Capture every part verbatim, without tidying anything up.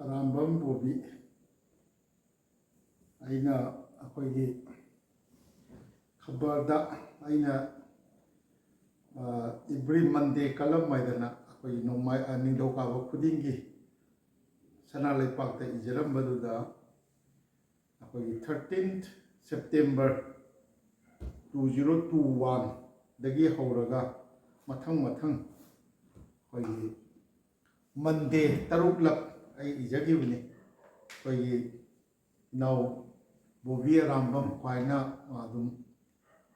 ꯑꯔꯥꯝꯕꯝ ꯕꯣꯕꯤ꯫ ꯑꯩꯅ ꯑꯩꯈꯣꯏꯒꯤ ꯈꯕꯔꯗ ꯑꯩꯅ, ꯑ, every Monday column ꯍꯥꯏꯗꯅ ꯑꯩꯈꯣꯏꯒꯤ ꯅꯣꯡꯃꯥꯏ-, ꯑ, ꯅꯤꯡꯊꯧꯀꯥꯕ ꯈꯨꯗꯤꯡꯒꯤ ꯁꯅꯥ ꯂꯩꯄꯥꯛꯇ ꯏꯖꯔꯝꯕꯗꯨꯗ ꯑꯩꯈꯣꯏꯒꯤ thirteenth September two zero two one ꯗꯒꯤ ꯍꯧꯔꯒ ꯃꯊꯪ ꯃꯊꯪ ꯑꯩꯈꯣꯏꯒꯤ Monday ꯇꯔꯨꯛꯂꯛ ꯑꯩ ꯏꯖꯈꯤꯕꯅꯤ꯫ ꯑꯩꯈꯣꯏꯒꯤ ꯏꯅꯥꯎ ꯕꯣꯕꯤ ꯑꯔꯥꯝꯕꯝ ꯍꯥꯏꯅ ꯑꯗꯨꯝ,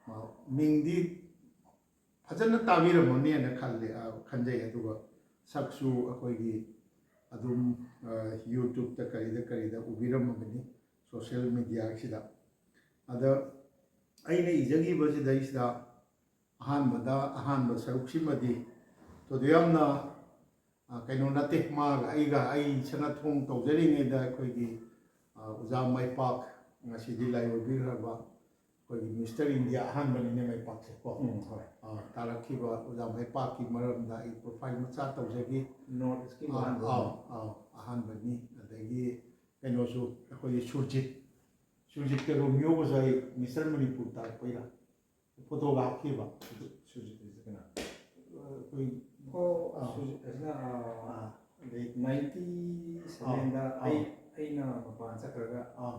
ꯑ, ꯃꯤꯡꯗꯤ ꯐꯖꯅ ꯇꯥꯕꯤꯔꯝꯃꯅꯤꯅ ꯈꯜꯂꯤ, ꯑ, ꯈꯟꯖꯩ꯫ ꯑꯗꯨꯒ ꯁꯛꯁꯨ ꯑꯩꯈꯣꯏꯒꯤ ꯑꯗꯨꯝ, ꯑ, YouTube-ꯇ ꯀꯔꯤꯗ ꯀꯔꯤꯗ ꯎꯕꯤꯔꯝꯃꯒꯅꯤ, social media-ꯁꯤꯗ꯫ ꯑꯗ ꯑꯩꯅ ꯏꯖꯈꯤꯕꯁꯤꯗꯩꯁꯤꯗ ꯑꯍꯥꯟꯕꯗ, ꯑꯍꯥꯟꯕ ꯁꯔꯨꯛꯁꯤꯃꯗꯤ ꯊꯣꯏꯗꯣꯛ ꯌꯥꯝꯅ, ꯑ, ꯀꯩꯅꯣ ꯅꯠꯇꯦ꯫ ꯃꯥꯒ ꯑꯩꯒ, ꯑꯩ ꯁꯅꯥꯊꯣꯡ ꯇꯧꯖꯔꯤꯉꯩꯗ ꯑꯩꯈꯣꯏꯒꯤ, ꯑ, ꯑꯣꯖꯥ ꯃꯥꯏꯄꯥꯛ, ꯉꯁꯤꯗꯤ ꯂꯥꯏ ꯑꯣꯏꯕꯤꯈ꯭ꯔꯕ ꯑꯩꯈꯣꯏꯒꯤ Mister India ꯑꯍꯥꯟꯕꯅꯤꯅꯦ ꯃꯥꯏꯄꯥꯛꯁꯦ ꯀꯣ꯫ ꯎꯝ, ꯍꯣꯏ꯫ ꯑ, ꯇꯥꯔꯛꯈꯤꯕ ꯑꯣꯖꯥ ꯃꯥꯏꯄꯥꯛꯀꯤ ꯃꯔꯝꯗ ꯑꯩ profile ꯃꯆꯥ ꯇꯧꯖꯒꯦ꯫ North East-ꯀꯤ ꯑ, ꯑꯍꯥꯟꯕ ꯑꯥꯎ, ꯑꯣꯏꯅ꯫ ꯑꯥꯎ, ꯑꯍꯥꯟꯕꯅꯤ꯫ ꯑꯗꯒꯤ ꯀꯩꯅꯣꯁꯨ ꯑꯩꯈꯣꯏꯒꯤ ꯁꯨꯔꯖꯤꯠ, ꯁꯨꯔꯖꯤꯠꯀ ꯔꯣꯃꯤꯌꯣꯒꯁꯨ ꯑꯩ Mister ꯃꯅꯤꯄꯨꯔ ꯇꯥꯔꯛꯄꯩꯔꯥ ꯐꯣꯇꯣꯒ ꯍꯥꯞꯈꯤꯕ꯫ ꯁꯨꯔꯖꯤꯠ ꯍꯥꯏꯁꯦ ꯀꯅꯥ? ꯑꯩꯈꯣꯏ ꯑꯣ, ꯑꯥ꯫ ꯁꯨꯔꯖꯤꯠ ꯍꯥꯏꯁꯤꯅ, ꯑꯥ, ꯑꯥ꯫ ꯑꯗꯩ ninety seven-ꯗ ꯑꯥ, ꯑꯩ, ꯑꯥ꯫ ꯑꯩꯅ ꯃꯄꯥꯟ ꯆꯠꯈ꯭ꯔꯒ ꯑꯥ꯫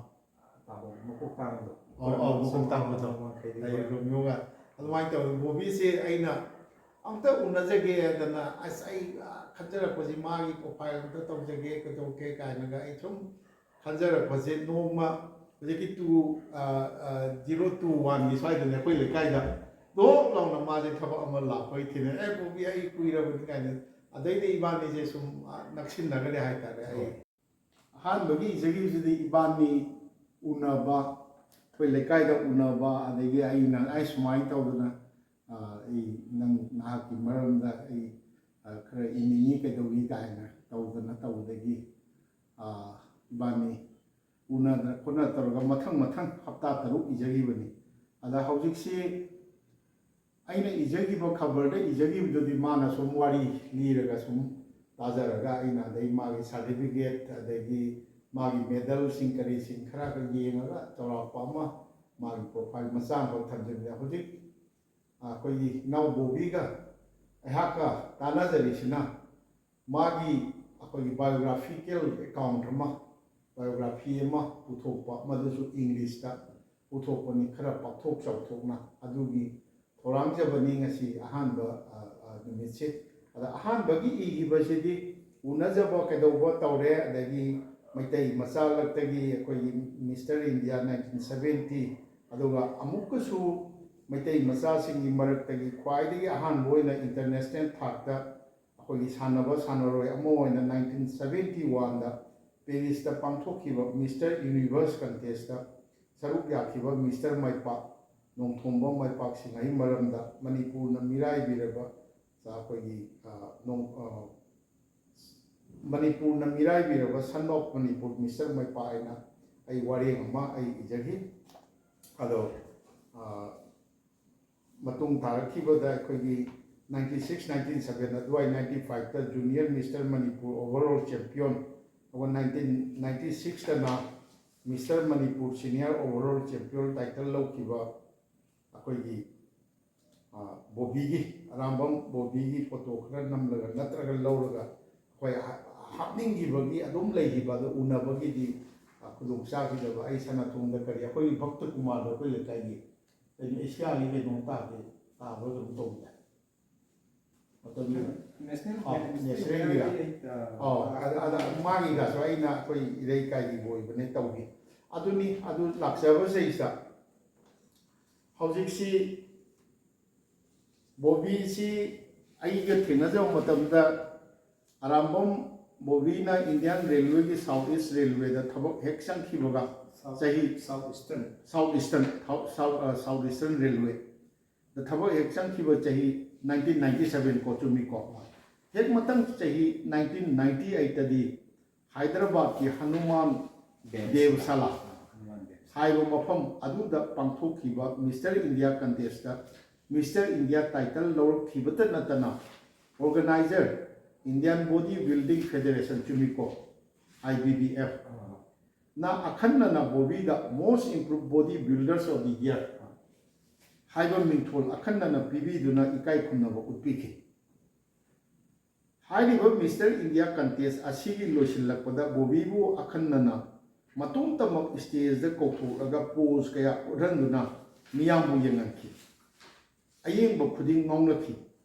ꯇꯥꯕ ꯃꯀꯣꯛ ꯇꯥꯡꯕꯗꯣ꯫ ꯑꯧ, ꯑꯧ, ꯃꯀꯣꯛ ꯇꯥꯡꯕꯗꯣ꯫ ꯋꯥꯡꯈꯩꯗꯒꯤ ꯑꯩ ꯔꯣꯃꯤꯌꯣꯒ꯫ ꯑꯗꯨꯃꯥꯏꯅ ꯇꯧꯋꯤ꯫ ꯕꯣꯕꯤꯁꯦ ꯑꯩꯅ ꯑꯝꯇ ꯎꯅꯖꯒꯦ ꯍꯥꯏꯗꯅ, ꯑꯁ, ꯑꯩ, ꯑ, ꯈꯟꯖꯔꯛꯄꯁꯤ ꯃꯥꯒꯤ profile ꯑꯝꯇ ꯇꯧꯖꯒꯦ, ꯀꯩꯗꯧꯒꯦ ꯀꯥꯏꯅꯒ ꯑꯩ ꯁꯨꯝ ꯈꯟꯖꯔꯛꯄꯁꯦ ꯅꯣꯡꯃ ꯍꯧꯖꯤꯛꯀꯤ two, ꯑ, ꯑ, zero two one-ꯒꯤ ꯁ꯭ꯋꯥꯏꯗꯅꯦ ꯑꯩꯈꯣꯏ ꯂꯩꯀꯥꯏꯗ ꯗꯣꯛ ꯂꯥꯎꯅ ꯃꯥꯁꯦ ꯊꯕꯛ ꯑꯃ ꯂꯥꯛꯄꯒꯤ ꯊꯦꯡꯅꯩ꯫ "ꯑꯦ, ꯕꯣꯕꯤ, ꯑꯩ ꯀꯨꯏꯔꯕꯅꯤ" ꯀꯥꯏꯅ꯫ ꯑꯗꯩꯗꯤ ꯏꯕꯥꯅꯤꯁꯦ ꯁꯨꯝ, ꯑ, ꯅꯛꯁꯤꯟꯅꯈ꯭ꯔꯦ ꯍꯥꯏꯇꯥꯔꯦ꯫ ꯑꯩ ꯍꯣꯏ꯫ ꯑꯍꯥꯟꯕꯒꯤ ꯏꯖꯈꯤꯕꯁꯤꯗꯤ ꯏꯕꯥꯅꯤ ꯎꯅꯕ, ꯑꯩꯈꯣꯏ ꯂꯩꯀꯥꯏꯗ ꯎꯅꯕ, ꯑꯗꯒꯤ ꯑꯩꯅ, "ꯑꯩ ꯁꯨꯃꯥꯏꯅ ꯇꯧꯗꯅ, ꯑ, ꯑꯩ ꯅꯪ, ꯅꯍꯥꯛꯀꯤ ꯃꯔꯝꯗ ꯑꯩ, ꯑ, ꯈꯔ ꯏꯅꯤꯡꯉꯤ, ꯀꯩꯗꯧꯏ?" ꯀꯥꯏꯅ ꯇꯧꯗꯅ ꯇꯧꯕꯗꯒꯤ, ꯑ, ꯏꯕꯥꯅꯤ ꯎꯅꯗꯅ ꯈꯣꯠꯅ ꯇꯧꯔꯒ ꯃꯊꯪ ꯃꯊꯪ ꯍꯞꯇꯥ ꯇꯔꯨꯛ ꯏꯖꯈꯤꯕꯅꯤ꯫ ꯑꯗ ꯍꯧꯖꯤꯛꯁꯤ ꯑꯩꯅ ꯏꯖꯈꯤꯕ, ꯈꯕꯔꯗ ꯏꯖꯈꯤꯕꯗꯨꯗꯤ ꯃꯥꯅ ꯁꯨꯝ ꯋꯥꯔꯤ ꯂꯤꯔꯒ ꯁꯨꯝ ꯇꯥꯖꯔꯒ ꯑꯩꯅ ꯑꯗꯩ ꯃꯥꯒꯤ ꯁꯥꯔꯇꯤꯐꯤꯀꯦꯠ ꯑꯗꯒꯤ ꯃꯥꯒꯤ ꯃꯦꯗꯜꯁꯤꯡ ꯀꯔꯤꯁꯤꯡ ꯈꯔ ꯈꯔ ꯌꯦꯡꯉꯒ ꯆꯥꯎꯔꯥꯛꯄ ꯑꯃ ꯃꯥꯒꯤ ꯄ꯭ꯔꯣꯐꯥꯏꯜ ꯃꯆꯥ ꯑꯃꯈꯛ ꯊꯝꯖꯕꯅꯤ꯫ ꯍꯧꯖꯤꯛ ꯑꯩꯈꯣꯏꯒꯤ ꯏꯅꯥꯎ ꯕꯣꯕꯤꯒ ꯑꯩꯍꯥꯛꯀ ꯇꯥꯟꯅꯖꯔꯤꯁꯤꯅ ꯃꯥꯒꯤ ꯑꯩꯈꯣꯏꯒꯤ ꯕꯥꯏꯑꯣꯒ꯭ꯔꯥꯐꯤꯀꯦꯜ ꯑꯦꯀꯥꯎꯟꯠ ꯑꯃ, ꯕꯥꯏꯑꯣꯒ꯭ꯔꯥꯐꯤ ꯑꯃ ꯄꯨꯊꯣꯛꯄ, ꯃꯗꯨꯁꯨ ꯏꯪꯂꯤꯁꯇ ꯄꯨꯊꯣꯛꯄꯅꯤ, ꯈꯔ ꯄꯥꯛꯊꯣꯛ ꯆꯥꯎꯊꯣꯛꯅ꯫ ꯑꯗꯨꯒꯤ ꯊꯧꯔꯥꯡꯖꯕꯅꯤ ꯉꯁꯤ ꯑꯍꯥꯟꯕ, ꯑ, ꯑ, ꯅꯨꯃꯤꯠꯁꯦ꯫ ꯑꯗ ꯑꯍꯥꯟꯕꯒꯤ ꯏꯈꯤꯕꯁꯤꯗꯤ ꯎꯅꯖꯕ ꯀꯩꯗꯧꯕ ꯇꯧꯔꯦ, ꯑꯗꯒꯤ ꯃꯩꯇꯩ ꯃꯆꯥ ꯂꯛꯇꯒꯤ ꯑꯩꯈꯣꯏꯒꯤ ꯃꯤꯁꯇꯔ ꯏꯟꯗꯤꯌꯥ ꯅꯥꯏꯟꯇꯤꯟ ꯁꯕꯦꯟꯇꯤ, ꯑꯗꯨꯒ ꯑꯃꯨꯛꯀꯁꯨ ꯃꯩꯇꯩ ꯃꯆꯥꯁꯤꯡꯒꯤ ꯃꯔꯛꯇꯒꯤ ꯈ꯭ꯋꯥꯏꯗꯒꯤ ꯑꯍꯥꯟꯕ ꯑꯣꯏꯅ ꯏꯟꯇꯔꯅꯦꯁꯅꯦꯜ ꯊꯥꯛꯇ ꯑꯩꯈꯣꯏꯒꯤ ꯁꯥꯟꯅꯕ ꯁꯥꯟꯅꯔꯣꯏ ꯑꯃ ꯑꯣꯏꯅ ꯅꯥꯏꯟꯇꯤꯟ ꯁꯕꯦꯟꯇꯤ ꯋꯥꯟꯗ ꯄꯦꯔꯤꯁꯇ ꯄꯥꯡꯊꯣꯛꯈꯤꯕ ꯃꯤꯁꯇꯔ ꯌꯨꯅꯤꯚꯔꯁ ꯀꯟꯇꯦꯁꯇ ꯁꯔꯨꯛ ꯌꯥꯈꯤꯕ ꯃꯤꯁꯇꯔ ꯃꯥꯏꯄꯥꯛ ꯅꯣꯡꯊꯣꯝꯕꯝ ꯃꯥꯏꯄꯥꯛ ꯁꯤꯡꯍꯒꯤ ꯃꯔꯝꯗ ꯃꯅꯤꯄꯨꯔꯅ ꯃꯤꯔꯥꯏꯕꯤꯔꯕ, ꯑꯩꯈꯣꯏꯒꯤ, ꯑ, ꯅꯣꯡ-, ꯑ, ꯃꯅꯤꯄꯨꯔꯅ ꯃꯤꯔꯥꯏꯕꯤꯔꯕ son of ꯃꯅꯤꯄꯨꯔ ꯃꯤꯁꯇꯔ ꯃꯥꯏꯄꯥꯛ ꯍꯥꯏꯅ ꯑꯩ ꯋꯥꯔꯦꯡ ꯑꯃ ꯑꯩ ꯏꯖꯈꯤ꯫ ꯑꯗꯣ, ꯑ, ꯃꯇꯨꯡ ꯇꯥꯔꯛꯈꯤꯕꯗ ꯑꯩꯈꯣꯏꯒꯤ ꯅꯥꯏꯟꯇꯤ ꯁꯤꯛꯁ ꯅꯥꯏꯟꯇꯤ ꯁꯕꯦꯟ ꯑꯗꯨꯋꯥꯏ, ꯅꯥꯏꯟꯇꯤ ꯐꯥꯏꯚꯇ junior mister Manipur over all champion, ꯑꯗꯨꯒ ꯅꯥꯏꯟꯇꯤꯟ ꯅꯥꯏꯟꯇꯤ ꯁꯤꯛꯁꯇꯅ mister Manipur senior over all champion title ꯂꯧꯈꯤꯕ ꯑꯩꯈꯣꯏꯒꯤ, ꯑ, ꯕꯣꯕꯤꯒꯤ, ꯑꯔꯥꯝꯕꯝ ꯕꯣꯕꯤꯒꯤ ꯐꯣꯇꯣ ꯈꯔ ꯅꯝꯂꯒ ꯅꯠꯇ꯭ꯔꯒ ꯂꯧꯔꯒ ꯑꯩꯈꯣꯏ ꯍꯥ-, ꯍꯥꯞꯅꯤꯡꯈꯤꯕꯒꯤ ꯑꯗꯨꯝ ꯂꯩꯈꯤꯕ ꯑꯗꯨ ꯎꯅꯕꯒꯤꯗꯤ, ꯑ, ꯈꯨꯗꯣꯡ ꯆꯥꯈꯤꯗꯕ꯫ ꯑꯩ ꯁꯅꯥꯊꯣꯡꯗ ꯀꯔꯤ, ꯑꯩꯈꯣꯏꯒꯤ ꯚꯛꯇ ꯀꯨꯃꯥꯔꯗꯣ ꯑꯩꯈꯣꯏ ꯂꯩꯀꯥꯏꯒꯤ ꯀꯩꯅꯣ ꯑꯦꯁꯤꯌꯥꯒꯤ ꯀꯩꯅꯣꯝ ꯇꯥꯗꯦ, ꯇꯥꯕ꯭ꯔꯥ ꯀꯩꯅꯣꯝ ꯇꯧꯕꯗ ꯃꯇꯝꯗꯨꯗ꯫ ꯅꯦꯁꯅꯦꯜ ꯑꯥ, ꯅꯦꯁꯅꯦꯜꯒꯤꯔ? ꯑꯥ, ꯑꯗ, ꯑꯗ ꯃꯥꯒꯤꯒꯁꯨ ꯑꯩꯅ ꯑꯩꯈꯣꯏ ꯏꯔꯩꯀꯥꯏꯒꯤ ꯑꯣꯏꯕꯅꯦ ꯇꯧꯈꯤ꯫ ꯑꯗꯨꯅꯤ, ꯑꯗꯨ ꯂꯥꯛꯆꯕ ꯆꯍꯤꯁꯤꯗ ꯍꯧꯖꯤꯛꯁꯤ ꯕꯣꯕꯤꯁꯤ ꯑꯩꯒ ꯊꯦꯡꯅꯖꯕ ꯃꯇꯝꯗ ꯑꯔꯥꯝꯕꯝ ꯕꯣꯕꯤꯅ ꯏꯟꯗꯤꯌꯥꯟ ꯔꯦꯜꯋꯦꯒꯤ ꯁꯥꯎꯠ ꯏꯁ ꯔꯦꯜꯋꯦꯗ ꯊꯕꯛ ꯍꯦꯛ ꯆꯪꯈꯤꯕꯒ ꯆꯍꯤ south eastern. South eastern, south, south, ꯑ, ꯁꯥꯎꯠ ꯏꯁꯇꯔꯟ ꯔꯦꯜꯋꯦ꯫ ꯗ ꯊꯕꯛ ꯍꯦꯛ ꯆꯪꯈꯤꯕ ꯆꯍꯤ ꯅꯥꯏꯟꯇꯤꯟ ꯅꯥꯏꯟꯇꯤ ꯁꯕꯦꯟ ꯀꯣ, ꯆꯨꯝꯃꯤꯀꯣ? ꯍꯦꯛ ꯃꯊꯪ ꯆꯍꯤ ꯅꯥꯏꯟꯇꯤꯟ ꯅꯥꯏꯟꯇꯤ ꯑꯩꯠꯇꯗꯤ ꯍꯥꯏꯗ꯭ꯔꯕꯥꯗꯀꯤ ꯍꯅꯨꯃꯥꯟ ꯗꯦꯕꯁꯥꯂꯥ ꯍꯅꯨꯃꯥꯟ ꯗꯦꯕꯁꯥꯂꯥ꯫ ꯍꯥꯏꯕ ꯃꯐꯝ ꯑꯗꯨꯗ ꯄꯥꯡꯊꯣꯛꯈꯤꯕ mister India contest mister India title ꯂꯧꯔꯛꯈꯤꯕꯇ ꯅꯠꯇꯅ organizer Indian Body Building Federation, ꯆꯨꯝꯃꯤꯀꯣ, I B B F, ꯅ ꯑꯈꯟꯅꯅ ꯕꯣꯕꯤꯗ Most Improved Body Builders of the Year ꯍꯥꯏꯕ ꯃꯤꯡꯊꯣꯜ ꯑꯈꯟꯅꯅ ꯄꯤꯕꯤꯗꯨꯅ ꯏꯀꯥꯏ ꯈꯨꯝꯅꯕ ꯎꯠꯄꯤꯈꯤ꯫ ꯍꯥꯏꯔꯤꯕ Mister India contest ꯑꯁꯤꯒꯤ ꯂꯣꯏꯁꯤꯜꯂꯛꯄꯗ ꯕꯣꯕꯤꯕꯨ ꯑꯈꯟꯅꯅ ꯃꯇꯣꯝꯇꯃꯛ stageꯗ ꯀꯧꯊꯣꯛꯂꯒ pose ꯀꯌꯥ ꯎꯠꯍꯟꯗꯨꯅ ꯃꯤꯌꯥꯝꯕꯨ ꯌꯦꯡꯍꯟꯈꯤ꯫ ꯑꯌꯦꯡꯕ ꯈꯨꯗꯤꯡ ꯉꯥꯎꯅꯈꯤ꯫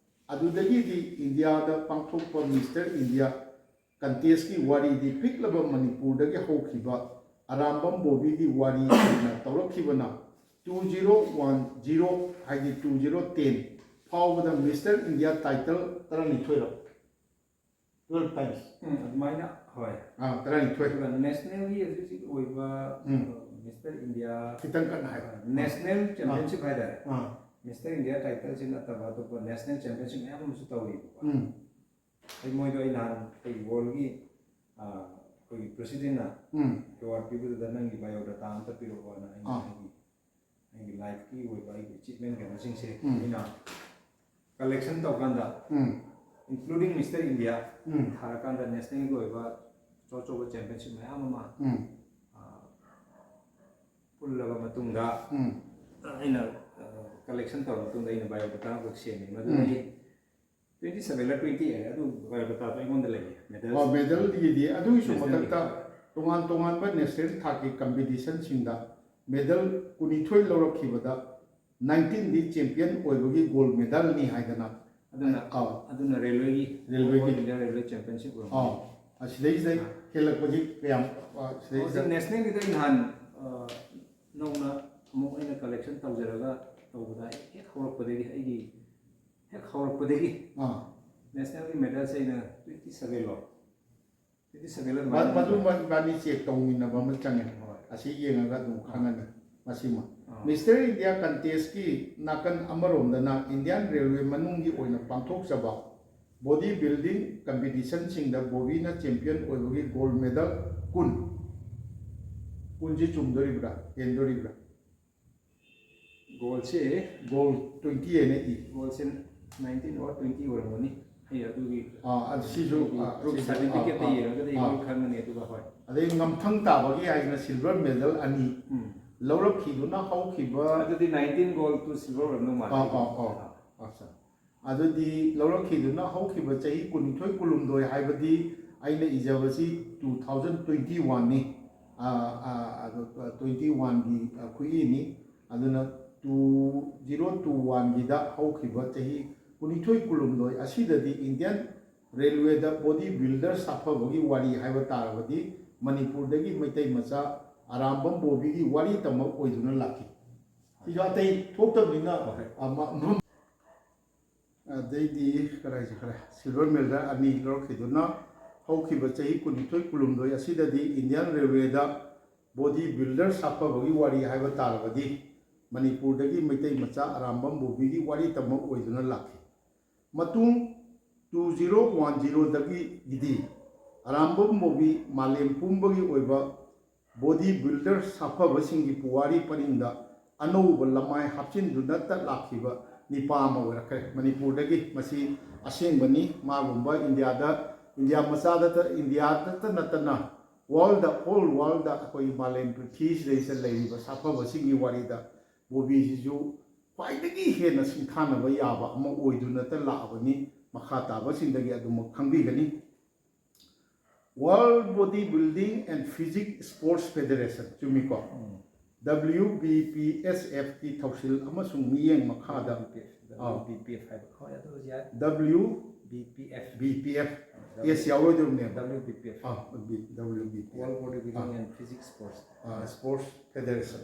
ꯑꯗꯨꯗꯒꯤꯗꯤ ꯏꯟꯗꯤꯌꯥꯗ ꯄꯥꯡꯊꯣꯛꯄ Mister India contestꯀꯤ ꯋꯥꯔꯤꯗꯤ ꯄꯤꯛꯂꯕ ꯃꯅꯤꯄꯨꯔꯗꯒꯤ ꯍꯧꯈꯤꯕ ꯑꯔꯥꯝꯕꯝ ꯕꯣꯕꯤꯒꯤ ꯋꯥꯔꯤ ꯑꯣꯏꯅ ꯇꯧꯔꯛꯈꯤꯕꯅ two zero one zero, ꯍꯥꯏꯗꯤ two zero ten ꯐꯥꯎꯕꯗ Mister India title ꯇꯔꯥꯅꯤꯊꯣꯏꯔꯛ, twelve times꯫ ꯎꯝ, ꯑꯗꯨꯃꯥꯏꯅ, ꯍꯣꯏ꯫ ꯑꯥ, ꯇꯔꯥꯅꯤꯊꯣꯏ꯫ ꯑꯗꯨꯒ nationalꯒꯤ ꯍꯧꯖꯤꯛ ꯍꯧꯖꯤꯛ ꯑꯣꯏꯕ ꯎꯝ꯫ Mister India, ꯈꯤꯇꯪ ꯀꯟꯅ ꯍꯥꯏꯌꯨ꯫ National Championship ꯍꯥꯏꯇꯥꯔꯦ꯫ ꯑꯥ꯫ Mister India titleꯁꯤ ꯅꯠꯇꯕ ꯑꯇꯣꯞꯄ national championship ꯃꯌꯥꯝ ꯑꯃꯁꯨ ꯇꯧꯔꯤꯕꯀꯣ꯫ ꯎꯝ꯫ ꯑꯩ ꯃꯣꯏꯗꯣ ꯑꯩ ꯅꯍꯥꯟ ꯑꯩꯈꯣꯏꯒꯤ worldꯒꯤ, ꯑ, ꯑꯩꯈꯣꯏꯒꯤ presidentꯅ ꯎꯝ꯫ award ꯄꯤꯕꯗꯨꯗ ꯅꯪꯒꯤ biodata ꯑꯃꯇ ꯄꯤꯔꯛꯑꯣꯅ ꯑꯩꯅ ꯑꯥ꯫ ꯑꯩꯒꯤ, ꯑꯩꯒꯤ lifeꯀꯤ ꯑꯣꯏꯕ ꯑꯩꯒꯤ achievement ꯀꯩꯅꯣꯁꯤꯡꯁꯦ ꯎꯝ꯫ ꯑꯩꯅ collection ꯇꯧꯀꯥꯟꯗ, ꯎꯝ꯫ including Mister India ꯎꯝ꯫ ꯊꯥꯔꯀꯥꯟꯗ nationalꯒꯤ ꯑꯣꯏꯕ ꯑꯆꯧ ꯑꯆꯧꯕ championship ꯃꯌꯥꯝ ꯑꯃ, ꯎꯝ꯫ ꯑ, ꯄꯨꯜꯂꯕ ꯃꯇꯨꯡꯗ ꯎꯝ꯫ ꯑꯩꯅ, ꯑ, collection ꯇꯧꯔ ꯃꯇꯨꯡꯗ ꯑꯩꯅ biodata ꯑꯃꯈꯛ ꯁꯦꯝꯃꯤ꯫ ꯃꯗꯨ ꯎꯝ꯫ ꯑꯩ twenty sevenꯂ twenty eight ꯑꯗꯨ biodatado ꯑꯩꯉꯣꯟꯗ ꯂꯩꯌꯦ꯫ Medal ꯑꯣ, medalꯒꯤꯗꯤ ꯑꯗꯨꯒꯤꯁꯨ Nationalꯒꯤ꯫ ꯃꯊꯛꯇ ꯇꯣꯉꯥꯟ ꯇꯣꯉꯥꯟꯕ national ꯊꯥꯛꯀꯤ competitionꯁꯤꯡꯗ medal ꯀꯨꯟꯅꯤꯊꯣꯏ ꯂꯧꯔꯛꯈꯤꯕꯗ nineteenꯗꯤ champion ꯑꯣꯏꯕꯒꯤ gold medalꯅꯤ ꯍꯥꯏꯗꯅ꯫ ꯑꯗꯨꯅ, ꯑꯥꯎ꯫ ꯑꯗꯨꯅ railwayꯒꯤ, Railwayꯒꯤ꯫ All India Railway Championship ꯑꯣꯏꯔꯝꯒꯅꯤ꯫ ꯑꯥꯎ꯫ ꯑꯁꯤꯗꯩꯁꯤꯗ ꯍꯦꯜꯂꯛꯄꯁꯤ ꯀꯌꯥꯝ, ꯑ, ꯁꯤꯗꯩꯁꯤꯗ ꯍꯧꯖꯤꯛ nationalꯒꯤꯗ ꯑꯩ ꯅꯍꯥꯟ, ꯑ, ꯅꯧꯅ ꯑꯃꯨꯛ ꯑꯩꯅ collection ꯇꯧꯖꯔꯒ ꯇꯧꯕꯗ ꯑꯩ ꯍꯦꯛ ꯍꯧꯔꯛꯄꯗꯒꯤ, ꯑꯩꯒꯤ ꯍꯦꯛ ꯍꯧꯔꯛꯄꯗꯒꯤ ꯑꯥ꯫ nationalꯒꯤ medalꯁꯦ ꯑꯩꯅ twenty seven ꯂꯧꯔꯦ꯫ twenty seven ꯃ-, ꯃꯗꯨꯃ ꯏꯕꯥꯅꯤ check ꯇꯧꯃꯤꯟꯅꯕ ꯑꯃ ꯆꯪꯉꯦ꯫ ꯍꯣꯏ꯫ ꯑꯁꯤ ꯌꯦꯡꯉꯒ ꯑꯗꯨꯝ ꯈꯪꯉꯅꯤ ꯃꯁꯤꯃ꯫ ꯑꯥ꯫ Mister India contestꯀꯤ ꯅꯥꯀꯟ ꯑꯃꯔꯣꯝꯗꯅ Indian Railway ꯃꯅꯨꯡꯒꯤ ꯑꯣꯏꯅ ꯄꯥꯡꯊꯣꯛꯆꯕ body building competitionꯁꯤꯡꯗ ꯕꯣꯕꯤꯅ champion ꯑꯣꯏꯕꯒꯤ gold medal ꯀꯨꯟ, ꯀꯨꯟꯁꯤ ꯆꯨꯝꯗꯣꯔꯤꯕ꯭ꯔꯥ, ꯍꯦꯟꯗꯣꯔꯤꯕ꯭ꯔꯥ? Goldꯁꯦ, Gold twenty ꯍꯥꯏꯅ ꯏ꯫ Goldꯁꯦ nineteen or twenty ꯑꯣꯏꯔꯝꯒꯅꯤ꯫ ꯑꯗꯨꯒꯤ ꯑꯥ, ꯑꯗꯨ ꯁꯤꯁꯨ, ꯑꯥ, ꯄ꯭ꯔꯨꯐ ꯁꯤꯁꯨ, ꯁꯥꯔꯇꯤꯐꯤꯀꯦꯠꯇ ꯑꯥ, ꯌꯦꯡꯉꯒꯗꯤ ꯑꯥ꯫ ꯂꯣꯏ ꯈꯪꯒꯅꯤ꯫ ꯑꯗꯨꯒ ꯍꯣꯏ, ꯑꯗꯩ ꯉꯝꯊꯪ ꯇꯥꯕꯒꯤ ꯍꯥꯏꯗꯅ ꯁꯤꯜꯚꯔ ꯃꯦꯗꯜ ꯑꯅꯤ ꯎꯝ꯫ ꯂꯧꯔꯛꯈꯤꯗꯨꯅ ꯍꯧꯈꯤꯕ ꯑꯗꯨꯗꯤ nineteen gold to silver ꯑꯣꯏꯔꯝꯗꯧ ꯃꯥꯜꯂꯦ꯫ ꯑꯥ, ꯑꯥ, ꯑꯥ꯫ ꯑꯠꯆꯥ꯫ ꯑꯗꯨꯗꯤ ꯂꯧꯔꯛꯈꯤꯗꯨꯅ ꯍꯧꯈꯤꯕ ꯆꯍꯤ ꯀꯨꯟꯅꯤꯊꯣꯏ ꯀꯨꯟꯍꯨꯝꯗꯣꯏ ꯍꯥꯏꯕꯗꯤ ꯑꯩꯅ ꯏꯖꯕꯁꯤ two thousand twenty one ꯅꯤ꯫ ꯑꯥ, ꯑꯥ, ꯑꯗꯨ twenty one ꯒꯤ, ꯑꯥ, ꯈꯨꯠꯏꯅꯤ꯫ ꯑꯗꯨꯅ two zero two one ꯒꯤꯗ ꯍꯧꯈꯤꯕ ꯆꯍꯤ ꯀꯨꯟꯅꯤꯊꯣꯏ ꯀꯨꯟꯍꯨꯝꯗꯣꯏ ꯑꯁꯤꯗꯗꯤ ꯏꯟꯗꯤꯌꯟ ꯔꯦꯜꯋꯦꯗ ꯕꯣꯗꯤ ꯕꯤꯜꯗꯔ ꯁꯥꯐꯕꯒꯤ ꯋꯥꯔꯤ ꯍꯥꯏꯕ ꯇꯥꯔꯕꯗꯤ ꯃꯅꯤꯄꯨꯔꯗꯒꯤ ꯃꯩꯇꯩ ꯃꯆꯥ ꯑꯔꯥꯝꯕꯝ ꯕꯣꯕꯤꯒꯤ ꯋꯥꯔꯤꯇꯃꯛ ꯑꯣꯏꯗꯨꯅ ꯂꯥꯛꯈꯤ꯫ ꯁꯤꯁꯨ ꯑꯇꯩ ꯊꯣꯛꯇꯕꯅꯤꯅ, ꯍꯣꯏ꯫ ꯑ, ꯃ-, ꯃ-, ꯑꯗꯩꯗꯤ ꯀꯔꯥꯏꯁꯦ ꯈꯔ ꯁꯤꯜꯚꯔ ꯃꯦꯗꯜ ꯑꯅꯤ ꯂꯧꯔꯛꯈꯤꯗꯨꯅ ꯍꯧꯈꯤꯕ ꯆꯍꯤ ꯀꯨꯟꯅꯤꯊꯣꯏ ꯀꯨꯟꯍꯨꯝꯗꯣꯏ ꯑꯁꯤꯗꯗꯤ ꯏꯟꯗꯤꯌꯟ ꯔꯦꯜꯋꯦꯗ ꯕꯣꯗꯤ ꯕꯤꯜꯗꯔ ꯁꯥꯐꯕꯒꯤ ꯋꯥꯔꯤ ꯍꯥꯏꯕ ꯇꯥꯔꯕꯗꯤ ꯃꯅꯤꯄꯨꯔꯗꯒꯤ ꯃꯩꯇꯩ ꯃꯆꯥ ꯑꯔꯥꯝꯕꯝ ꯕꯣꯕꯤꯒꯤ ꯋꯥꯔꯤꯇꯃꯛ ꯑꯣꯏꯗꯨꯅ ꯂꯥꯛꯈꯤ꯫ ꯃꯇꯨꯡ two zero one zero ꯗꯒꯤꯗꯤ Arambam Bobby ꯃꯥꯂꯦꯝ ꯄꯨꯝꯕꯒꯤ ꯑꯣꯏꯕ ꯕꯣꯗꯤ ꯕꯤꯜꯗꯔ ꯁꯥꯐꯕꯁꯤꯡꯒꯤ ꯄꯨꯋꯥꯔꯤ ꯄꯔꯤꯡꯗ ꯑꯅꯧꯕ ꯂꯃꯥꯏ ꯍꯥꯞꯆꯤꯟꯗꯨꯅꯇ ꯂꯥꯛꯈꯤꯕ ꯅꯤꯄꯥ ꯑꯃ ꯑꯣꯏꯔꯛꯈ꯭ꯔꯦ꯫ ꯃꯅꯤꯄꯨꯔꯗꯒꯤ ꯃꯁꯤ ꯑꯁꯦꯡꯕꯅꯤ꯫ ꯃꯥꯒꯨꯝꯕ ꯏꯟꯗꯤꯌꯥꯗ, ꯏꯟꯗꯤꯌꯥ ꯃꯆꯥꯗꯇ, ꯏꯟꯗꯤꯌꯥꯗꯇ ꯅꯠꯇꯅ world, whole world ꯑꯩꯈꯣꯏ ꯃꯥꯂꯦꯝ ꯄ꯭ꯔꯤꯊꯤꯁꯤꯗꯩꯁꯤꯗ ꯂꯩꯔꯤꯕ ꯁꯥꯐꯕꯁꯤꯡꯒꯤ ꯋꯥꯔꯤꯗ ꯕꯣꯕꯤꯁꯤꯁꯨ ꯈ꯭ꯋꯥꯏꯗꯒꯤ ꯍꯦꯟꯅ ꯁꯤꯡꯊꯥꯅꯕ ꯌꯥꯕ ꯑꯃ ꯑꯣꯏꯗꯨꯅꯇ ꯂꯥꯛꯑꯕꯅꯤ꯫ ꯃꯈꯥ ꯇꯥꯕꯁꯤꯡꯗꯒꯤ ꯑꯗꯨꯃꯛ ꯈꯪꯕꯤꯒꯅꯤ꯫ World Body Building and Physique Sports Federation, ꯆꯨꯝꯃꯤꯀꯣ? W B P S F ꯀꯤ ꯊꯧꯁꯤꯜ ꯑꯃꯁꯨꯡ ꯃꯤꯠꯌꯦꯡ ꯃꯈꯥꯗ W B P F, ꯑꯥ꯫ W B P F ꯍꯥꯏꯕ ꯍꯣꯏ, ꯑꯗꯨ ꯑꯣꯏꯔꯁꯨ ꯌꯥꯏ꯫ W B P F, B P F, S ꯌꯥꯎꯔꯣꯏꯗꯧꯔꯤꯅꯦꯕ꯫ W B P F, ah, B, W B P F꯫ World Body Building ah. And Physique Sports, ah, Sports Federation꯫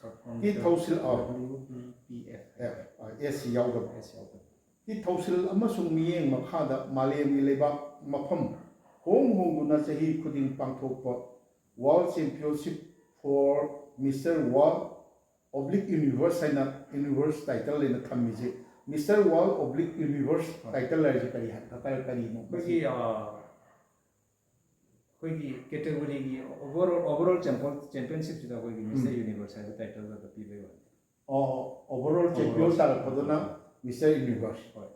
Short form ꯀꯤ ꯊꯧꯁꯤꯜ, ꯑꯥ꯫ W B P F, F, ꯑꯥ, S ꯁꯤ ꯌꯥꯎꯗꯕ꯫ S ꯌꯥꯎꯗꯕ꯫ ꯀꯤ ꯊꯧꯁꯤꯜ ꯑꯃꯁꯨꯡ ꯃꯤꯠꯌꯦꯡ ꯃꯈꯥꯗ ꯃꯥꯂꯦꯝꯒꯤ ꯂꯩꯕꯥꯛ ꯃꯐꯝ ꯍꯣꯡ ꯍꯣꯡꯗꯨꯅ ꯆꯍꯤ ꯈꯨꯗꯤꯡ ꯄꯥꯡꯊꯣꯛꯄ World Championship for Mister World Oblique Universe ꯍꯥꯏꯅ Universe title ꯍꯥꯏꯅ ꯊꯝꯃꯤꯁꯦ꯫ Mister World Oblique Universe title ꯍꯥꯏꯔꯤꯁꯦ ꯀꯔꯤ ꯍꯥꯏ-, ꯀꯔꯤ-, ꯀꯔꯤꯅꯣ? ꯑꯩꯈꯣꯏꯒꯤ, ꯑ, ꯑꯩꯈꯣꯏꯒꯤ category ꯒꯤ overall, overall champion, championship ꯁꯤꯗ ꯑꯩꯈꯣꯏꯒꯤ Mister ꯎꯝ꯫ Universe ꯍꯥꯏꯕ title ꯈꯛꯇ ꯄꯤꯕꯩ ꯋꯥꯅꯤ꯫ ꯑꯣ, overall champion Overall꯫ ꯇꯥꯔꯛꯄꯗꯨꯅ Mister Universe꯫ ꯍꯣꯏ꯫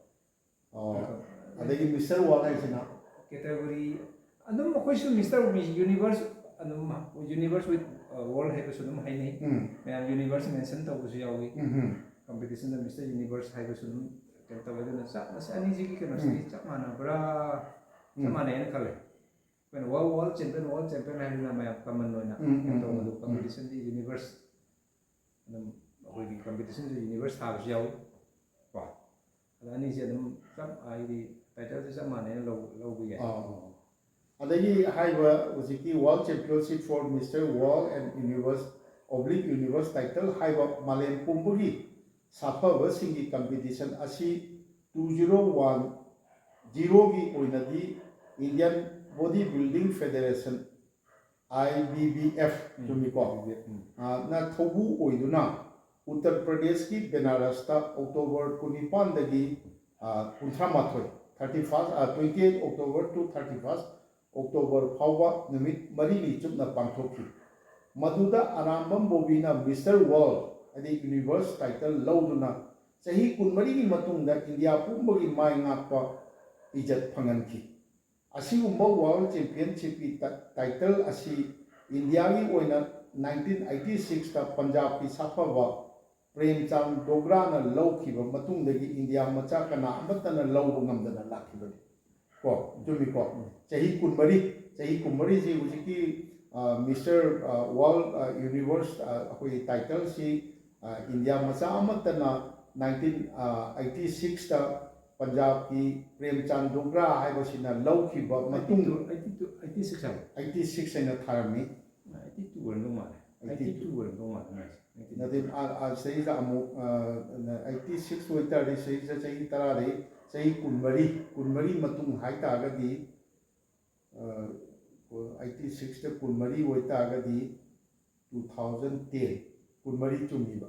ꯑꯣ꯫ ꯑꯗꯣ ꯑꯗꯒꯤ Mister World ꯍꯥꯏꯁꯤꯅ? Category ꯑꯗꯨꯝ ꯑꯩꯈꯣꯏꯁꯨ Mister Universe ꯑꯗꯨꯝ Universe with World ꯍꯥꯏꯕꯁꯨ ꯑꯗꯨꯝ ꯍꯥꯏꯅꯩ꯫ ꯎꯝ, ꯃꯌꯥꯝ Universe mention ꯇꯧꯕꯁꯨ ꯌꯥꯎꯏ꯫ ꯎꯝ, ꯎꯝ, Competition ꯗ Mister Universe ꯍꯥꯏꯕꯁꯨ ꯑꯗꯨꯝ ꯀꯩꯅꯣ ꯇꯧꯋꯦ꯫ ꯑꯗꯨꯅ ꯆꯞ ꯃꯁꯤ ꯑꯅꯤꯁꯤꯒꯤ ꯀꯩꯅꯣꯁꯤꯗꯤ ꯎꯝ꯫ ꯆꯞ ꯃꯥꯟꯅꯕ꯭ꯔꯥ? ꯆꯞ ꯎꯝ꯫ ꯃꯥꯟꯅꯩꯅ ꯈꯜꯂꯦ꯫ ꯑꯩꯈꯣꯏꯅ World World Champion World Champion ꯍꯥꯏꯗꯅ ꯃꯌꯥꯝ common ꯑꯣꯏꯅ ꯎꯝ, ꯎꯝ, ꯇꯧꯕꯗꯣ꯫ ꯎꯝ, ꯎꯝ꯫ Competition ꯗꯤ Universe ꯑꯗꯨꯝ ꯑꯩꯈꯣꯏꯒꯤ competition ꯁꯨ Universe ꯊꯥꯕꯁꯨ ꯌꯥꯎꯏ ꯀꯣ꯫ ꯑꯗ ꯑꯅꯤꯁꯦ ꯑꯗꯨꯝ ꯆꯞ ꯍꯥꯏꯗꯤ title ꯁꯦ ꯆꯞ ꯃꯥꯟꯅꯩꯅ ꯂꯧ ꯂꯧꯕ ꯌꯥꯏ꯫ ꯑꯥ, ꯑꯥ꯫ ꯑꯗꯒꯤ ꯍꯥꯏꯔꯤꯕ ꯍꯧꯖꯤꯛꯀꯤ World Championship for Mister World and Universe oblique Universe title ꯍꯥꯏꯕ ꯃꯥꯂꯦꯝ ꯄꯨꯝꯕꯒꯤ ꯁꯥꯐꯕꯁꯤꯡꯒꯤ competition ꯑꯁꯤ two zero one zero ꯒꯤ ꯑꯣꯏꯅꯗꯤ Indian Body Building Federation, I B B F, ꯎꯝ, ꯆꯨꯝꯃꯤꯀꯣ? ꯎꯝ꯫ ꯑ, ꯅ ꯊꯧꯕꯨ ꯑꯣꯏꯗꯨꯅ ꯎꯠꯇꯔ ꯄ꯭ꯔꯗꯦꯁꯀꯤ ꯕꯦꯅꯥꯔꯁꯇ October ꯀꯨꯟꯅꯤꯄꯥꯟꯗꯒꯤ, ꯑ, ꯀꯨꯟꯊ꯭ꯔꯥ ꯃꯥꯊꯣꯏ, thirty first, ꯑ, twenty eight October to thirty first October ꯐꯥꯎꯕ ꯅꯨꯃꯤꯠ ꯃꯔꯤꯅꯤ ꯆꯨꯞꯅ ꯄꯥꯡꯊꯣꯛꯈꯤ꯫ ꯃꯗꯨꯗ ꯑꯔꯥꯝꯕꯝ ꯕꯣꯕꯤꯅ Mister World, ꯍꯥꯏꯗꯤ Universe title ꯂꯧꯗꯨꯅ ꯆꯍꯤ ꯀꯨꯟꯃꯔꯤꯒꯤ ꯃꯇꯨꯡꯗ ꯏꯟꯗꯤꯌꯥ ꯄꯨꯝꯕꯒꯤ ꯃꯥꯏ ꯉꯥꯛꯄ ꯏꯖꯠ ꯐꯪꯍꯟꯈꯤ꯫ ꯑꯁꯤꯒꯨꯝꯕ World Championship ꯀꯤ ꯇ-, title ꯑꯁꯤ ꯏꯟꯗꯤꯌꯥꯒꯤ ꯑꯣꯏꯅ nineteen eighty six ꯇ ꯄꯟꯖꯥꯕꯀꯤ ꯁꯥꯐꯕ ꯄ꯭ꯔꯦꯝꯆꯥꯟ ꯗꯣꯒ꯭ꯔꯥꯅ ꯂꯧꯈꯤꯕ ꯃꯇꯨꯡꯗꯒꯤ ꯏꯟꯗꯤꯌꯥ ꯃꯆꯥ ꯀꯅꯥ ꯑꯃꯠꯇꯅ ꯂꯧꯕ ꯉꯝꯗꯅ ꯂꯥꯛꯈꯤꯕꯅꯤ꯫ ꯀꯣ, ꯆꯨꯝꯃꯤꯀꯣ? ꯆꯍꯤ ꯀꯨꯟꯃꯔꯤ, ꯆꯍꯤ ꯀꯨꯟꯃꯔꯤꯁꯤ ꯍꯧꯖꯤꯛꯀꯤ, ꯑ, Mister, ꯑ, World, ꯑ, Universe, ꯑ, ꯑꯩꯈꯣꯏꯒꯤ title ꯁꯤ, ꯑ, ꯏꯟꯗꯤꯌꯥ ꯃꯆꯥ ꯑꯃꯠꯇꯅ nineteen eighty six ꯇ ꯄꯟꯖꯥꯕꯀꯤ ꯄ꯭ꯔꯦꯝꯆꯥꯟ ꯗꯣꯒ꯭ꯔꯥ ꯍꯥꯏꯕꯁꯤꯅ ꯂꯧꯈꯤꯕ ꯃꯇꯨꯡ, Eighty two, eighty two, eighty six ꯍꯥꯏꯕ? eighty six ꯍꯥꯏꯅ ꯊꯥꯔꯝꯃꯤ꯫ Eighty two ꯑꯣꯏꯔꯝꯗꯧ ꯃꯥꯜꯂꯦ꯫ Eighty two꯫ Eighty two ꯑꯣꯏꯔꯝꯗꯧ ꯃꯥꯜꯂꯦ ꯃꯥꯏꯁꯦ꯫ ꯅꯠꯇꯦ, ꯑ, ꯑ, ꯁꯤꯗꯩꯁꯤꯗ ꯑꯃꯨꯛ, ꯑ, eighty six ꯑꯣꯏꯇꯥꯔꯗꯤ ꯁꯤꯗꯩꯁꯤꯗ ꯆꯍꯤ ꯇꯔꯥꯗꯩ ꯆꯍꯤ ꯀꯨꯟꯃꯔꯤ, ꯀꯨꯟꯃꯔꯤ ꯃꯇꯨꯡ ꯍꯥꯏꯇꯥꯔꯒꯗꯤ, ꯑ, eighty six ꯇ ꯀꯨꯟꯃꯔꯤ ꯑꯣꯏꯇꯥꯔꯒꯗꯤ two thousand ten, ꯀꯨꯟꯃꯔꯤ ꯆꯨꯝꯃꯤꯕ꯫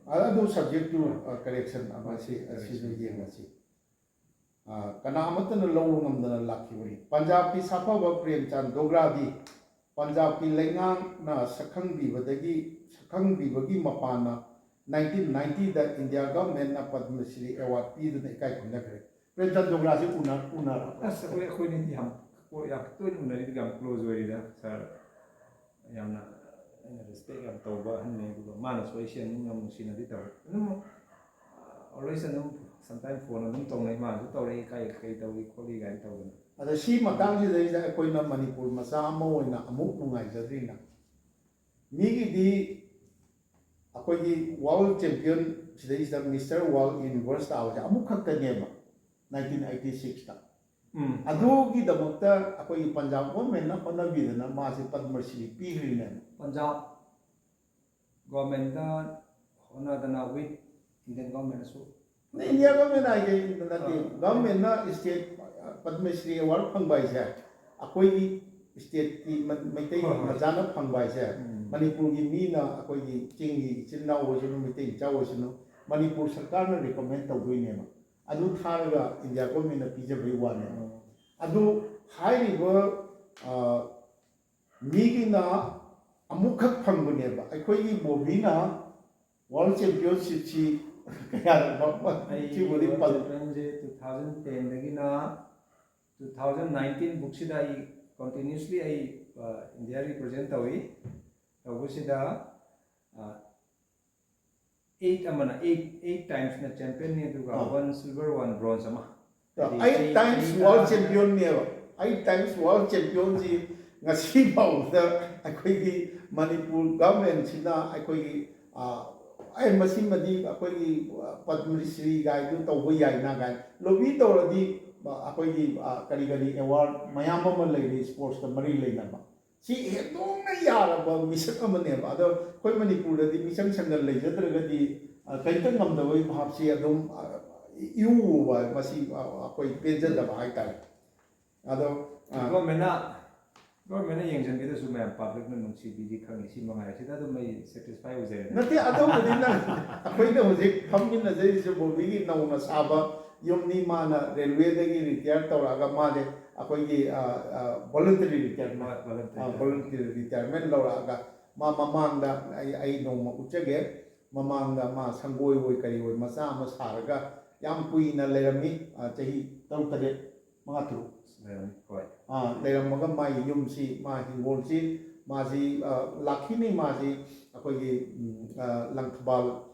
ꯑ, ꯑꯗꯨ subject to, ꯑ, correction ꯑꯃ ꯁꯤ, ꯑꯁꯤꯁꯨ ꯌꯦꯡꯉꯁꯤ꯫ ꯑ, ꯀꯅꯥ ꯑꯃꯠꯇꯅ ꯂꯧꯕ ꯉꯝꯗꯅ ꯂꯥꯛꯈꯤꯕꯅꯤ꯫ ꯄꯟꯖꯥꯕꯀꯤ ꯁꯥꯐꯕ ꯄ꯭ꯔꯦꯝꯆꯥꯟ ꯗꯣꯒ꯭ꯔꯥꯗꯤ ꯄꯟꯖꯥꯕꯀꯤ ꯂꯩꯉꯥꯛꯅ ꯁꯛꯈꯪꯕꯤꯕꯗꯒꯤ, ꯁꯛꯈꯪꯕꯤꯕꯒꯤ ꯃꯄꯥꯟꯅ ꯅꯥꯏꯟꯇꯤꯟ ꯅꯥꯏꯟꯇꯤꯗ ꯏꯟꯗꯤꯌꯥ ꯒꯚꯔꯟꯃꯦꯟꯠꯅ ꯄꯗꯃ ꯁ꯭ꯔꯤ ꯑꯦꯋꯥꯔꯗ ꯄꯤꯗꯨꯅ ꯏꯀꯥꯏ ꯈꯨꯝꯅꯈ꯭ꯔꯦ꯫ ꯄ꯭ꯔꯦꯝꯆꯟꯗ꯭ꯔ ꯖꯣꯒ꯭ꯔꯥꯁꯤ ꯎꯅ ꯎꯅꯔꯕ? ꯑꯁ, ꯑꯩꯈꯣꯏ ꯑꯩꯈꯣꯏꯅꯤꯗꯤ ꯌꯥꯝ ꯀꯣ- ꯌꯥꯝ ꯇꯣꯏꯅ ꯎꯅꯔꯤꯗ, ꯌꯥꯝ ꯀ꯭ꯂꯣꯖ ꯑꯣꯏꯔꯤꯗ ꯁꯥꯔ꯫ ꯌꯥꯝꯅ ꯑꯩꯅ ꯔꯦꯁꯄꯦꯛ ꯌꯥꯝ ꯇꯧꯕ ꯑꯍꯟꯅꯦ꯫ ꯑꯗꯨꯒ ꯃꯥꯅꯁꯨ ꯑꯩꯁꯦ ꯑꯗꯨꯝ ꯌꯥꯝ ꯅꯨꯡꯁꯤꯅꯗꯤ ꯇꯧꯋꯦ꯫ ꯑꯗꯨꯝ ꯑꯣꯜꯋꯦꯁ ꯑꯗꯨꯝ ꯁꯝꯇꯥꯏꯝ ꯐꯣꯟ ꯑꯗꯨꯝ ꯇꯧꯅꯩ꯫ ꯃꯥꯅꯁꯨ ꯇꯧꯔꯛꯏ, "ꯀꯩ ꯀꯩ ꯇꯧꯔꯤ ꯈꯣꯠꯂꯤ?" ꯀꯥꯏꯅ ꯇꯧꯗꯅ꯫ ꯑꯗꯣ ꯁꯤ ꯃꯇꯥꯡꯁꯤꯗꯩꯗ ꯑꯩꯈꯣꯏꯅ ꯃꯅꯤꯄꯨꯔ ꯃꯆꯥ ꯑꯃ ꯑꯣꯏꯅ ꯑꯃꯨꯛ ꯅꯨꯡꯉꯥꯏꯖꯗ꯭ꯔꯤꯅ, ꯃꯤꯒꯤꯗꯤ ꯑꯩꯈꯣꯏꯒꯤ ꯋꯥꯔꯜ ꯆꯦꯝꯄꯤꯌꯟ, ꯁꯤꯗꯩꯁꯤꯗ ꯃꯤꯁꯇꯔ ꯋꯥꯔꯜ ꯌꯨꯅꯤꯚꯔꯁ ꯇꯥꯕꯁꯦ ꯑꯃꯨꯛꯈꯛꯇꯅꯦꯕ, ꯅꯥꯏꯟꯇꯤꯟ ꯑꯩꯠꯇꯤ ꯁꯤꯛꯁꯇ꯫ ꯎꯝ꯫ ꯑꯗꯨꯒꯤꯗꯃꯛꯇ ꯑꯩꯈꯣꯏꯒꯤ ꯄꯟꯖꯥꯕ ꯒꯣꯔꯃꯦꯟꯅ ꯍꯣꯠꯅꯕꯤꯗꯅ ꯃꯥꯁꯦ ꯄꯗꯃ ꯁ꯭ꯔꯤ ꯄꯤꯈ꯭ꯔꯤꯅꯦꯕ꯫ ꯄꯟꯖꯥꯕ ꯒꯣꯔꯃꯦꯟꯗ ꯍꯣꯠꯅꯗꯅ ꯋꯤꯠ ꯏꯟꯗꯤꯌꯟ ꯒꯣꯔꯃꯦꯟꯅꯁꯨ ꯏꯟꯗꯤꯌꯥ ꯒꯣꯔꯃꯦꯟ ꯍꯥꯏꯒꯦ ꯅꯠꯇꯦ, ꯑꯥ꯫ ꯒꯣꯔꯃꯦꯟꯅ ꯏꯁꯇꯦꯠ ꯄꯗꯃ ꯁ꯭ꯔꯤ ꯑꯦꯋꯥꯔꯗ ꯐꯪꯕ ꯍꯥꯏꯁꯦ ꯑꯩꯈꯣꯏꯒꯤ ꯏꯁꯇꯦꯠꯀꯤ ꯃ- ꯃꯩꯇꯩ ꯍꯣꯏ, ꯍꯣꯏ꯫ ꯃꯆꯥꯅ ꯐꯪꯕ ꯍꯥꯏꯁꯦ ꯎꯝ꯫ ꯃꯅꯤꯄꯨꯔꯒꯤ ꯃꯤꯅ, ꯑꯩꯈꯣꯏꯒꯤ ꯆꯤꯡꯒꯤ ꯏꯆꯤꯟ ꯏꯅꯥꯎ ꯑꯣꯏꯁꯅꯨ, ꯃꯩꯇꯩ ꯃꯆꯥ ꯑꯣꯏꯁꯅꯨ, ꯃꯅꯤꯄꯨꯔ ꯁꯔꯀꯥꯔꯅ ꯔꯤꯀꯃꯦꯟ ꯇꯧꯗꯣꯏꯅꯦꯕ꯫ ꯑꯗꯨ ꯊꯥꯔꯒ ꯏꯟꯗꯤꯌꯥ ꯒꯣꯔꯃꯦꯟꯅ ꯄꯤꯖꯕꯩ ꯋꯥꯅꯦꯕ꯫ ꯎꯝ꯫ ꯑꯗꯨ ꯍꯥꯏꯔꯤꯕ ꯑ, ꯃꯤꯒꯤꯅ ꯑꯃꯨꯛꯈꯛ ꯐꯪꯕꯅꯦꯕ꯫ ꯑꯩꯈꯣꯏꯒꯤ ꯕꯣꯕꯤꯅ ꯋꯥꯔꯜ ꯆꯦꯝꯄꯤꯌꯟꯁꯤꯞꯁꯤ ꯀꯌꯥꯔꯛ ꯁꯤꯕꯨꯗꯤ ꯄꯜ- ꯆꯦꯝꯄꯤꯌꯟꯁꯦ ꯇꯨ ꯊꯥꯎꯖꯟ ꯇꯦꯟꯗꯒꯤꯅ ꯇꯨ ꯊꯥꯎꯖꯟ ꯅꯥꯏꯟꯇꯤꯟ ꯕꯨꯛꯁꯤꯗ ꯑꯩ ꯀꯟꯇꯤꯅ꯭ꯌꯨꯁꯂꯤ ꯑꯩ ꯏꯟꯗꯤꯌꯥ ꯔꯤꯄ꯭ꯔꯖꯦꯟ ꯇꯧꯏ꯫ ꯇꯧꯕꯁꯤꯗ ꯑꯩꯠ ꯑꯃꯅ ꯑꯩꯠ ꯑꯩꯠ ꯇꯥꯏꯝꯁꯅ ꯆꯦꯝꯄꯤꯌꯟꯅꯤ, ꯑꯗꯨꯒ ꯑꯥ꯫ ꯋꯥꯟ ꯁꯤꯜꯚꯔ, ꯋꯥꯟ ꯕ꯭ꯔꯣꯟꯖ ꯑꯃ꯫ ꯑ, ꯍꯥꯏꯗꯤ ꯑꯩꯠ ꯆꯍꯤ- ꯇꯥꯏꯝꯁ ꯆꯍꯤ ꯋꯥꯔꯜ ꯇꯔꯥ- ꯆꯦꯝꯄꯤꯌꯟꯅꯦꯕ꯫ ꯑꯩꯠ ꯇꯥꯏꯝꯁ ꯋꯥꯔꯜ ꯆꯦꯝꯄꯤꯌꯟꯁꯤ ꯉꯁꯤ ꯐꯥꯎꯕꯗ ꯑꯩꯈꯣꯏꯒꯤ ꯃꯅꯤꯄꯨꯔ ꯒꯚꯔꯟꯃꯦꯟꯁꯤꯅ ꯑꯩꯈꯣꯏꯒꯤ, ꯑ, ꯑꯦ, ꯃꯁꯤꯃꯗꯤ ꯑꯩꯈꯣꯏꯒꯤ, ꯑ, ꯄꯗꯃ ꯁ꯭ꯔꯤ ꯒꯥꯏꯗꯨ ꯇꯧꯕ ꯌꯥꯏꯅ ꯀꯥꯏꯅ ꯂꯣꯕꯤ ꯇꯧꯔꯗꯤ, ꯑ, ꯑꯩꯈꯣꯏꯒꯤ, ꯑ, ꯀꯔꯤ ꯀꯔꯤ ꯑꯦꯋꯥꯔꯗ ꯃꯌꯥꯝ ꯑꯃ ꯂꯩꯔꯤ ꯏꯁꯄꯣꯔꯠꯁꯇ ꯃꯔꯤ ꯂꯩꯅꯕ꯫ ꯁꯤ ꯍꯦꯟꯗꯣꯛꯅ ꯌꯥꯔꯕ ꯃꯤꯁꯛ ꯑꯃꯅꯦꯕ꯫ ꯑꯗꯣ ꯑꯩꯈꯣꯏ ꯃꯅꯤꯄꯨꯔꯗꯗꯤ ꯃꯤꯆꯪ ꯁꯪꯒꯜ ꯂꯩꯖꯗ꯭ꯔꯒꯗꯤ, ꯑ, ꯀꯔꯤꯝꯇ ꯉꯝꯗꯕꯒꯤ ꯚꯥꯞꯁꯤ ꯑꯗꯨꯝ, ꯑ, ꯏꯎ ꯎꯕ, ꯃꯁꯤ, ꯑ, ꯑꯩꯈꯣꯏ ꯄꯦꯟꯖꯗꯕ ꯍꯥꯏꯇꯥꯔꯦ꯫ ꯑꯗꯣ, ꯑ, ꯒꯣꯔꯃꯦꯟꯅ ꯒꯣꯔꯃꯦꯟꯅ ꯌꯦꯡꯁꯤꯟꯕꯤꯗꯁꯨ ꯃꯌꯥꯝ ꯄꯥꯕ꯭ꯂꯤꯛꯅ ꯅꯨꯡꯁꯤꯕꯤꯗꯤ ꯈꯪꯉꯤ꯫ ꯁꯤ ꯃꯉꯥꯏꯔꯦ, ꯁꯤꯗ ꯑꯗꯨꯝ ꯑꯩ ꯁꯦꯇꯤꯁꯐꯥꯏ ꯑꯣꯏꯖꯔꯦ꯫ ꯅꯠꯇꯦ, ꯑꯗꯨꯕꯨꯗꯤ ꯅꯪ, ꯑꯩꯈꯣꯏꯅ ꯍꯧꯖꯤꯛ ꯐꯝꯃꯤꯟꯅꯖꯔꯤꯁꯦ ꯕꯣꯕꯤꯒꯤ ꯅꯧꯅ ꯁꯥꯕ ꯌꯨꯝꯅꯤ꯫ ꯃꯥꯅ ꯔꯦꯜꯋꯦꯗꯒꯤ ꯔꯤꯇꯥꯌꯔ ꯇꯧꯔꯛꯑꯒ ꯃꯥꯁꯦ ꯑꯩꯈꯣꯏꯒꯤ, ꯑ, ꯑ, voluntary retirement, ꯍꯣꯏ, voluntary ꯑ, retirement꯫ Voluntary retirement ꯂꯧꯔꯛꯑꯒ ꯃꯥ ꯃꯃꯥꯡꯗ ꯑꯩ, ꯑꯩ ꯅꯣꯡꯃ ꯎꯠꯆꯒꯦ꯫ ꯃꯃꯥꯡꯗ ꯃꯥ ꯁꯪꯒꯣꯏ ꯑꯣꯏ ꯀꯔꯤ ꯑꯣꯏ ꯃꯆꯥ ꯑꯃ ꯁꯥꯔꯒ ꯌꯥꯝ ꯀꯨꯏꯅ ꯂꯩꯔꯝꯃꯤ꯫ ꯑ, ꯆꯍꯤ ꯇꯔꯨꯛ ꯇꯔꯦꯠ, ꯃꯉꯥ ꯇꯔꯨꯛ꯫ ꯂꯩꯔꯝꯃꯤ, ꯍꯣꯏ꯫ ꯑ, ꯂꯩꯔꯝꯃꯒ ꯃꯥꯒꯤ ꯌꯨꯝꯁꯤ, ꯃꯥ ꯍꯤꯡꯒꯣꯜꯁꯤ, ꯃꯥꯁꯤ, ꯑ, ꯂꯥꯛꯈꯤꯅꯤ꯫ ꯃꯥꯁꯤ ꯑꯩꯈꯣꯏꯒꯤ, ꯎꯝ, ꯑ, ꯂꯪꯊꯕꯥꯜ,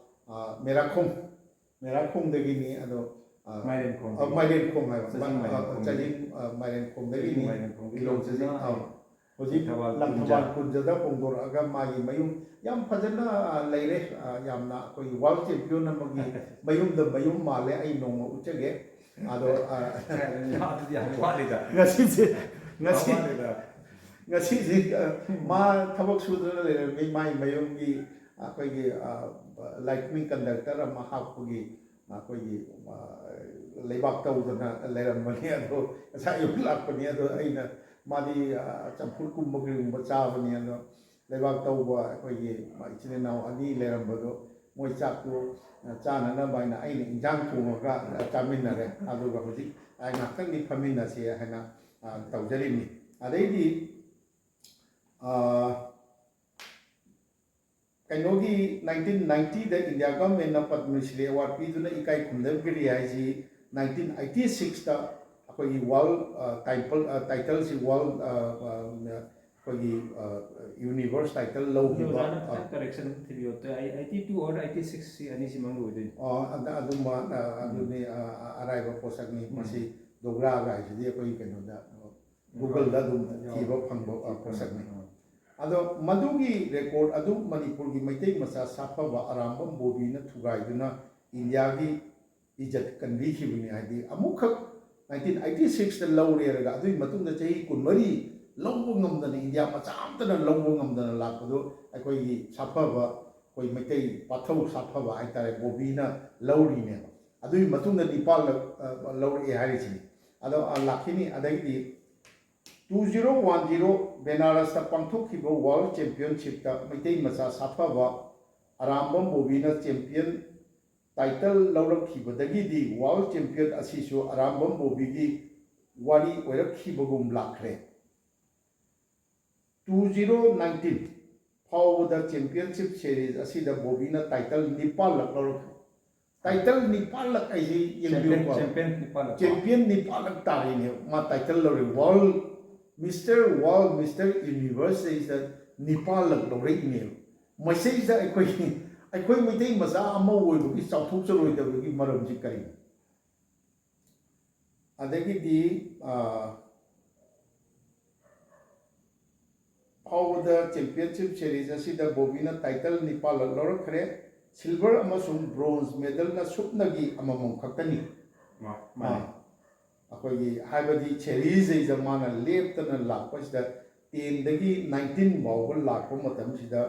ꯑ, ꯃꯦꯔꯥꯈꯣꯡ, ꯃꯦꯔꯥꯈꯣꯡꯗꯒꯤꯅꯤ꯫ ꯑꯗꯣ, ꯑ, ꯃꯥꯏꯔꯦꯟꯈꯣꯡ꯫ ꯑ, ꯃꯥꯏꯔꯦꯟꯈꯣꯡ ꯍꯥꯏꯕ꯫ ꯆꯥꯖꯤꯡ ꯃꯥ-, ꯑ, ꯃꯥꯏꯔꯦꯟꯈꯣꯡꯗꯒꯤ꯫ ꯆꯥꯖꯤꯡ, ꯑ, ꯃꯥꯏꯔꯦꯟꯈꯣꯡꯗꯒꯤꯅꯤ꯫ ꯆꯥꯖꯤꯡ ꯃꯥꯏꯔꯦꯟꯈꯣꯡꯗꯒꯤ ꯏꯂꯣꯡ ꯆꯥꯖꯤꯡ, ꯂꯪꯊꯕꯥꯜ ꯑ, ꯀꯨꯟꯖ꯫ ꯂꯪꯊꯕꯥꯜ ꯀꯨꯟꯖꯗ ꯍꯣꯡꯗꯣꯔꯛꯑꯒ ꯃꯥꯒꯤ ꯃꯌꯨꯝ ꯌꯥꯝ ꯐꯖꯅ, ꯑ, ꯂꯩꯔꯦ꯫ ꯑ, ꯌꯥꯝꯅ ꯑꯩꯈꯣꯏꯒꯤ world champion ꯑꯃꯒꯤ ꯃꯌꯨꯝꯗ ꯃꯌꯨꯝ ꯃꯥꯜꯂꯦ꯫ ꯑꯩ ꯅꯣꯡꯃ ꯎꯠꯆꯒꯦ꯫ ꯑꯗꯣ, ꯑ, ꯑꯗꯨꯗꯤ ꯌꯥꯝ ꯋꯥꯠꯂꯤꯗ꯫ ꯉꯁꯤꯁꯦ, ꯉꯁꯤ, ꯌꯥꯝ ꯋꯥꯠꯂꯤꯗ꯫ ꯉꯁꯤꯁꯦ, ꯑ, ꯃꯥ ꯊꯕꯛ ꯁꯨꯗꯅ ꯂꯩꯔꯝꯃꯤ꯫ ꯃꯥꯏ ꯃꯌꯨꯝꯒꯤ ꯑꯩꯈꯣꯏꯒꯤ, ꯑ, lightning conductor ꯑꯃ ꯍꯥꯞꯄꯒꯤ ꯑꯩꯈꯣꯏꯒꯤ, ꯑ, ꯂꯩꯕꯥꯛ ꯇꯧꯗꯅ ꯂꯩꯔꯝꯕꯅꯤ꯫ ꯑꯗꯣ ꯉꯁꯥꯏ ꯑꯌꯨꯛ ꯂꯥꯛꯄꯅꯤ꯫ ꯑꯗꯣ ꯑꯩꯅ, ꯃꯥꯗꯤ, ꯑ, ꯆꯝꯐꯨꯠꯀꯨꯝꯕ ꯀꯔꯤꯒꯨꯝꯕ ꯆꯥꯕꯅꯤ꯫ ꯑꯗꯣ ꯂꯩꯕꯥꯛ ꯇꯧꯕ ꯑꯩꯈꯣꯏꯒꯤ ꯏꯆꯤꯟ ꯏꯅꯥꯎ ꯑꯅꯤ ꯂꯩꯔꯝꯕꯗꯣ, ꯃꯣꯏ ꯆꯥꯛꯇꯣ, ꯑ, ꯆꯥꯅꯅꯕ ꯍꯥꯏꯅ ꯑꯩꯅ ꯏꯟꯖꯥꯡ ꯊꯣꯡꯉꯒ, ꯑ, ꯆꯥꯃꯤꯟꯅꯔꯦ꯫ ꯑꯗꯨꯒ ꯍꯧꯖꯤꯛ ꯑꯩ ꯉꯥꯏꯍꯥꯛꯇꯪꯗꯤ ꯐꯝꯃꯤꯟꯅꯁꯦ ꯍꯥꯏꯅ, ꯑ, ꯇꯧꯖꯔꯤꯕꯅꯤ꯫ ꯑꯗꯩꯗꯤ, ꯑ, ꯀꯩꯅꯣꯒꯤ nineteen ninety ꯗ India government ꯅ ꯄꯗꯃ ꯁ꯭ꯔꯤ award ꯄꯤꯗꯨꯅ ꯏꯀꯥꯏ ꯈꯨꯝꯅꯕꯤꯔꯤ ꯍꯥꯏꯁꯤ nineteen eighty six ꯇ ꯑꯩꯈꯣꯏꯒꯤ world, ꯑ, title, ꯑ, title ꯁꯤ world, ꯑ, ꯑ, ꯑꯩꯈꯣꯏꯒꯤ, ꯑ, universe title ꯑꯗꯨ ꯂꯧꯈꯤꯕ, ꯑꯣꯖꯥꯅ ꯑ, ꯈꯤꯇꯪ correction ꯑꯃ ꯊꯤꯕꯤꯌꯣ꯫ ꯑꯩ eighty two or eighty six ꯁꯤ ꯑꯅꯤꯁꯤꯃꯛ ꯑꯣꯏꯗꯣꯏꯅꯤ꯫ ꯑ, ꯑꯗ-, ꯑꯗꯨꯝꯕ, ꯑ, ꯎꯝ꯫ ꯑꯗꯨꯅꯤ, ꯑ, ꯑ, ꯑꯔꯥꯏꯕ ꯄꯣꯠꯁꯛꯅꯤ꯫ ꯎꯝ꯫ ꯃꯁꯤ ꯗꯣꯒ꯭ꯔꯥꯒ ꯍꯥꯏꯁꯤꯗꯤ ꯑꯩꯈꯣꯏꯒꯤ ꯀꯩꯅꯣꯗ, ꯎꯝ꯫ Google ꯗ ꯑꯗꯨꯝ ꯌꯥꯎ-, ꯊꯤꯕ ꯐꯪꯕ, ꯑ, ꯎꯝ꯫ ꯄꯣꯠꯁꯛꯅꯤ꯫ ꯎꯝ꯫ ꯑꯗꯣ ꯃꯗꯨꯒꯤ record ꯑꯗꯨ ꯃꯅꯤꯄꯨꯔꯒꯤ ꯃꯩꯇꯩ ꯃꯆꯥ ꯁꯥꯐꯕ ꯑꯔꯥꯝꯕꯝ ꯕꯣꯕꯤꯅ ꯊꯨꯒꯥꯏꯗꯨꯅ ꯏꯟꯗꯤꯌꯥꯒꯤ ꯏꯖꯠ ꯀꯟꯕꯤꯈꯤꯕꯅꯤ꯫ ꯍꯥꯏꯗꯤ ꯑꯃꯨꯛꯈꯛ nineteen eighty six ꯇ ꯂꯧꯔꯦꯔꯒ ꯑꯗꯨꯒꯤ ꯃꯇꯨꯡꯗ ꯆꯍꯤ ꯀꯨꯟꯃꯔꯤ ꯂꯧꯕ ꯉꯝꯗꯅ, ꯏꯟꯗꯤꯌꯥ ꯃꯆꯥ ꯑꯃꯠꯇꯅ ꯂꯧꯕ ꯉꯝꯗꯅ ꯂꯥꯛꯄꯗꯨ ꯑꯩꯈꯣꯏꯒꯤ ꯁꯥꯐꯕ, ꯑꯩꯈꯣꯏ ꯃꯩꯇꯩ ꯄꯥꯊꯧ ꯁꯥꯐꯕ ꯍꯥꯏꯇꯥꯔꯦ, ꯕꯣꯕꯤꯅ ꯂꯧꯔꯤꯅꯦꯕ꯫ ꯑꯗꯨꯒꯤ ꯃꯇꯨꯡꯗ ꯅꯤꯄꯥꯜꯂꯛ, ꯑ, ꯂꯧꯔꯛꯑꯦ ꯍꯥꯏꯔꯤꯁꯤꯅꯤ꯫ ꯑꯗꯣ, ꯑ, ꯂꯥꯛꯈꯤꯅꯤ꯫ ꯑꯗꯩꯗꯤ two zero one zero ꯕꯦꯅꯥꯔꯁꯇ ꯄꯥꯡꯊꯣꯛꯈꯤꯕ World Championship ꯇ ꯃꯩꯇꯩ ꯃꯆꯥ ꯁꯥꯐꯕ Arambam ꯕꯣꯕꯤꯅ champion title ꯂꯧꯔꯛꯈꯤꯕꯗꯒꯤꯗꯤ world champion ꯑꯁꯤꯁꯨ ꯑꯔꯥꯝꯕꯝ ꯕꯣꯕꯤꯒꯤ ꯋꯥꯔꯤ ꯑꯣꯏꯔꯛꯈꯤꯕꯒꯨꯝ ꯂꯥꯛꯈ꯭ꯔꯦ꯫ Two zero nineteen ꯐꯥꯎꯕꯗ ꯆꯦꯝꯄꯤꯌꯟꯁꯤꯞ ꯁꯦꯔꯤꯁ ꯑꯁꯤꯗ ꯕꯣꯕꯤꯅ ꯇꯥꯏꯇꯜ ꯅꯤꯄꯥꯜꯂꯛ ꯂꯧꯔꯛꯈ꯭ꯔꯦ꯫ ꯇꯥꯏꯇꯜ ꯅꯤꯄꯥꯜꯂꯛ ꯑꯩꯁꯦ ꯌꯦꯡꯕꯤꯌꯨꯀꯣ꯫ ꯆꯦꯝꯄꯤꯌꯟ ꯅꯤꯄꯥꯜꯂꯛ ꯆꯦꯝꯄꯤꯌꯟ ꯅꯤꯄꯥꯜꯂꯛ ꯇꯥꯔꯤꯅꯦ ꯃꯥ ꯇꯥꯏꯇꯜ ꯂꯧꯔꯦ꯫ World mister world mister universe ꯁꯤꯗ ꯅꯤꯄꯥꯜꯂꯛ ꯂꯧꯔꯛꯏꯅꯦꯕ꯫ ꯃꯁꯤꯗꯩꯁꯤꯗ ꯑꯩꯈꯣꯏ ꯑꯩꯈꯣꯏ ꯃꯩꯇꯩ ꯃꯆꯥ ꯑꯃ ꯑꯣꯏꯕꯒꯤ ꯆꯥꯎꯊꯣꯛꯆꯔꯣꯏꯗꯕꯒꯤ ꯃꯔꯝꯁꯤ ꯀꯔꯤꯅꯣ? ꯑꯗꯒꯤꯗꯤ ꯐꯥꯎꯕꯗ ꯆꯦꯝꯄꯤꯌꯟꯁꯤꯞ ꯁꯦꯔꯤꯁ ꯑꯁꯤꯗ ꯕꯣꯕꯤꯅ ꯇꯥꯏꯇꯜ ꯅꯤꯄꯥꯜꯂꯛ ꯂꯧꯔꯛꯈ꯭ꯔꯦ꯫ ꯁꯤꯜꯚꯔ ꯑꯃꯁꯨꯡ ꯕ꯭ꯔꯣꯟꯖ ꯃꯦꯗꯜꯅ ꯁꯨꯞꯅꯒꯤ ꯑꯃꯃꯝ ꯈꯛꯇꯅꯤ꯫ ꯃꯥ- ꯃꯥꯅꯤ꯫ ꯑꯩꯈꯣꯏꯒꯤ ꯍꯥꯏꯕꯗꯤ ꯁꯦꯔꯤꯁ ꯍꯥꯏꯁꯦ ꯃꯥꯅ ꯂꯦꯞꯇꯅ ꯂꯥꯛꯄꯁꯤꯗ ꯇꯦꯟꯗꯒꯤ ꯅꯥꯏꯟꯇꯤꯟ ꯐꯥꯎꯕ ꯂꯥꯛꯄ ꯃꯇꯝꯁꯤꯗ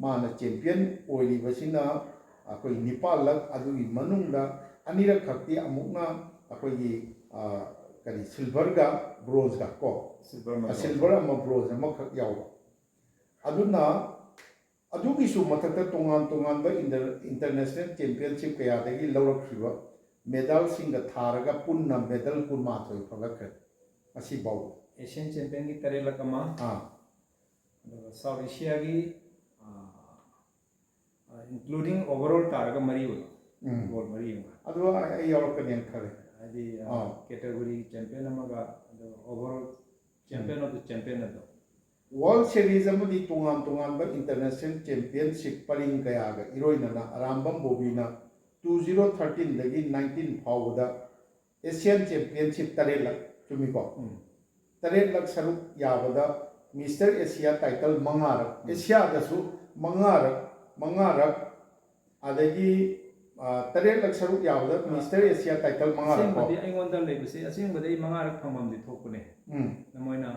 ꯃꯥꯅ ꯆꯦꯝꯄꯤꯌꯟ ꯑꯣꯏꯔꯤꯕꯁꯤꯅ ꯑꯩꯈꯣꯏ ꯅꯤꯄꯥꯜꯂꯛ, ꯑꯗꯨꯒꯤ ꯃꯅꯨꯡꯗ ꯑꯅꯤꯔꯛ ꯈꯛꯇꯤ ꯑꯃꯨꯛꯅ ꯑꯩꯈꯣꯏꯒꯤ ꯀꯔꯤ ꯁꯤꯜꯚꯔꯒ ꯕ꯭ꯔꯣꯟꯖꯒ ꯀꯣ ꯁꯤꯜꯚꯔ ꯑꯃ ꯁꯤꯜꯚꯔ ꯑꯃ ꯕ꯭ꯔꯣꯟꯖ ꯑꯃꯈꯛ ꯌꯥꯎꯕ꯫ ꯑꯗꯨꯅ ꯑꯗꯨꯒꯤꯁꯨ ꯃꯊꯛꯇ ꯇꯣꯉꯥꯟ ꯇꯣꯉꯥꯟꯕ ꯏꯟꯇꯔ ꯏꯟꯇꯔꯅꯦꯁꯅꯦꯜ ꯆꯦꯝꯄꯤꯌꯟꯁꯤꯞ ꯀꯌꯥꯗꯒꯤ ꯂꯧꯔꯛꯈꯤꯕ ꯃꯦꯗꯥꯜꯁꯤꯡꯒ ꯊꯥꯔꯒ ꯄꯨꯟꯅ ꯃꯦꯗꯜ ꯀꯨꯟꯃꯥꯊꯣꯏ ꯐꯪꯂꯛꯈ꯭ꯔꯦ ꯉꯁꯤꯐꯥꯎꯕ꯫ ꯑꯦꯁꯤꯌꯥꯟ ꯆꯦꯝꯄꯤꯌꯟꯒꯤ ꯇꯔꯦꯠꯂꯛ ꯑꯃ ꯑꯥ ꯑꯗꯨꯒ ꯁꯥꯎꯠ ꯑꯦꯁꯤꯌꯥꯒꯤ ꯏꯟꯀ꯭ꯂꯨꯗꯤꯡ ꯑꯣꯚꯔꯑꯣꯜ ꯇꯥꯔꯒ ꯃꯔꯤ ꯑꯣꯏꯕ ꯎꯝ ꯒꯣꯜ ꯃꯔꯤ ꯑꯃ ꯑꯗꯨ ꯑꯩ ꯌꯥꯎꯔꯛꯀꯅꯦꯅ ꯈꯜꯂꯦ꯫ ꯍꯥꯏꯗꯤ ꯑꯥ꯫ ꯀꯦꯇꯒꯣꯔꯤ ꯆꯦꯝꯄꯤꯌꯟ ꯑꯃꯒ ꯑꯗꯨꯒ overall champion of the champion ꯑꯗꯣ ꯋꯥꯔꯜ ꯁꯦꯔꯤꯁ ꯑꯃꯗꯤ ꯇꯣꯉꯥꯟ ꯇꯣꯉꯥꯟꯕ ꯏꯟꯇꯔꯅꯦꯁꯅꯦꯜ ꯆꯦꯝꯄꯤꯌꯟꯁꯤꯞ ꯄꯔꯤꯡ ꯀꯌꯥꯒ ꯏꯔꯣꯏꯅꯅ ꯑꯔꯥꯝꯕꯝ ꯕꯣꯕꯤꯅ ꯇꯨ ꯖꯤꯔꯣ ꯊꯥꯔꯇꯤꯟꯗꯒꯤ ꯅꯥꯏꯟꯇꯤꯟ ꯐꯥꯎꯕꯗ ꯑꯦꯁꯤꯌꯥꯟ ꯆꯦꯝꯄꯤꯌꯟꯁꯤꯞ ꯇꯔꯦꯠꯂꯛ, ꯆꯨꯝꯃꯤꯀꯣ? ꯎꯝ꯫ ꯇꯔꯦꯠꯂꯛ ꯁꯔꯨꯛ ꯌꯥꯕꯗ ꯃꯤꯁꯇꯔ ꯑꯦꯁꯤꯌꯥ ꯇꯥꯏꯇꯜ ꯃꯉꯥꯔꯛ, ꯎꯝ꯫ ꯑꯦꯁꯤꯌꯥꯗꯁꯨ ꯃꯉꯥꯔꯛ, ꯃꯉꯥꯔꯛ, ꯑꯗꯒꯤ ꯑ, ꯇꯔꯦꯠꯂꯛ ꯁꯔꯨꯛ ꯌꯥꯕꯗ ꯃꯤꯁꯇꯔ ꯑꯦꯁꯤꯌꯥ ꯇꯥꯏꯇꯜ ꯃꯉꯥꯔꯛ ꯀꯣ꯫ ꯑꯁꯦꯡꯕꯗꯤ ꯑꯩꯉꯣꯟꯗ ꯂꯩꯕꯁꯦ ꯑꯁꯦꯡꯕꯗꯤ ꯑꯩ ꯃꯉꯥꯔꯛ ꯐꯪꯐꯝꯗꯤ ꯊꯣꯛꯄꯅꯦ꯫ ꯎꯝ꯫ ꯃꯣꯏꯅ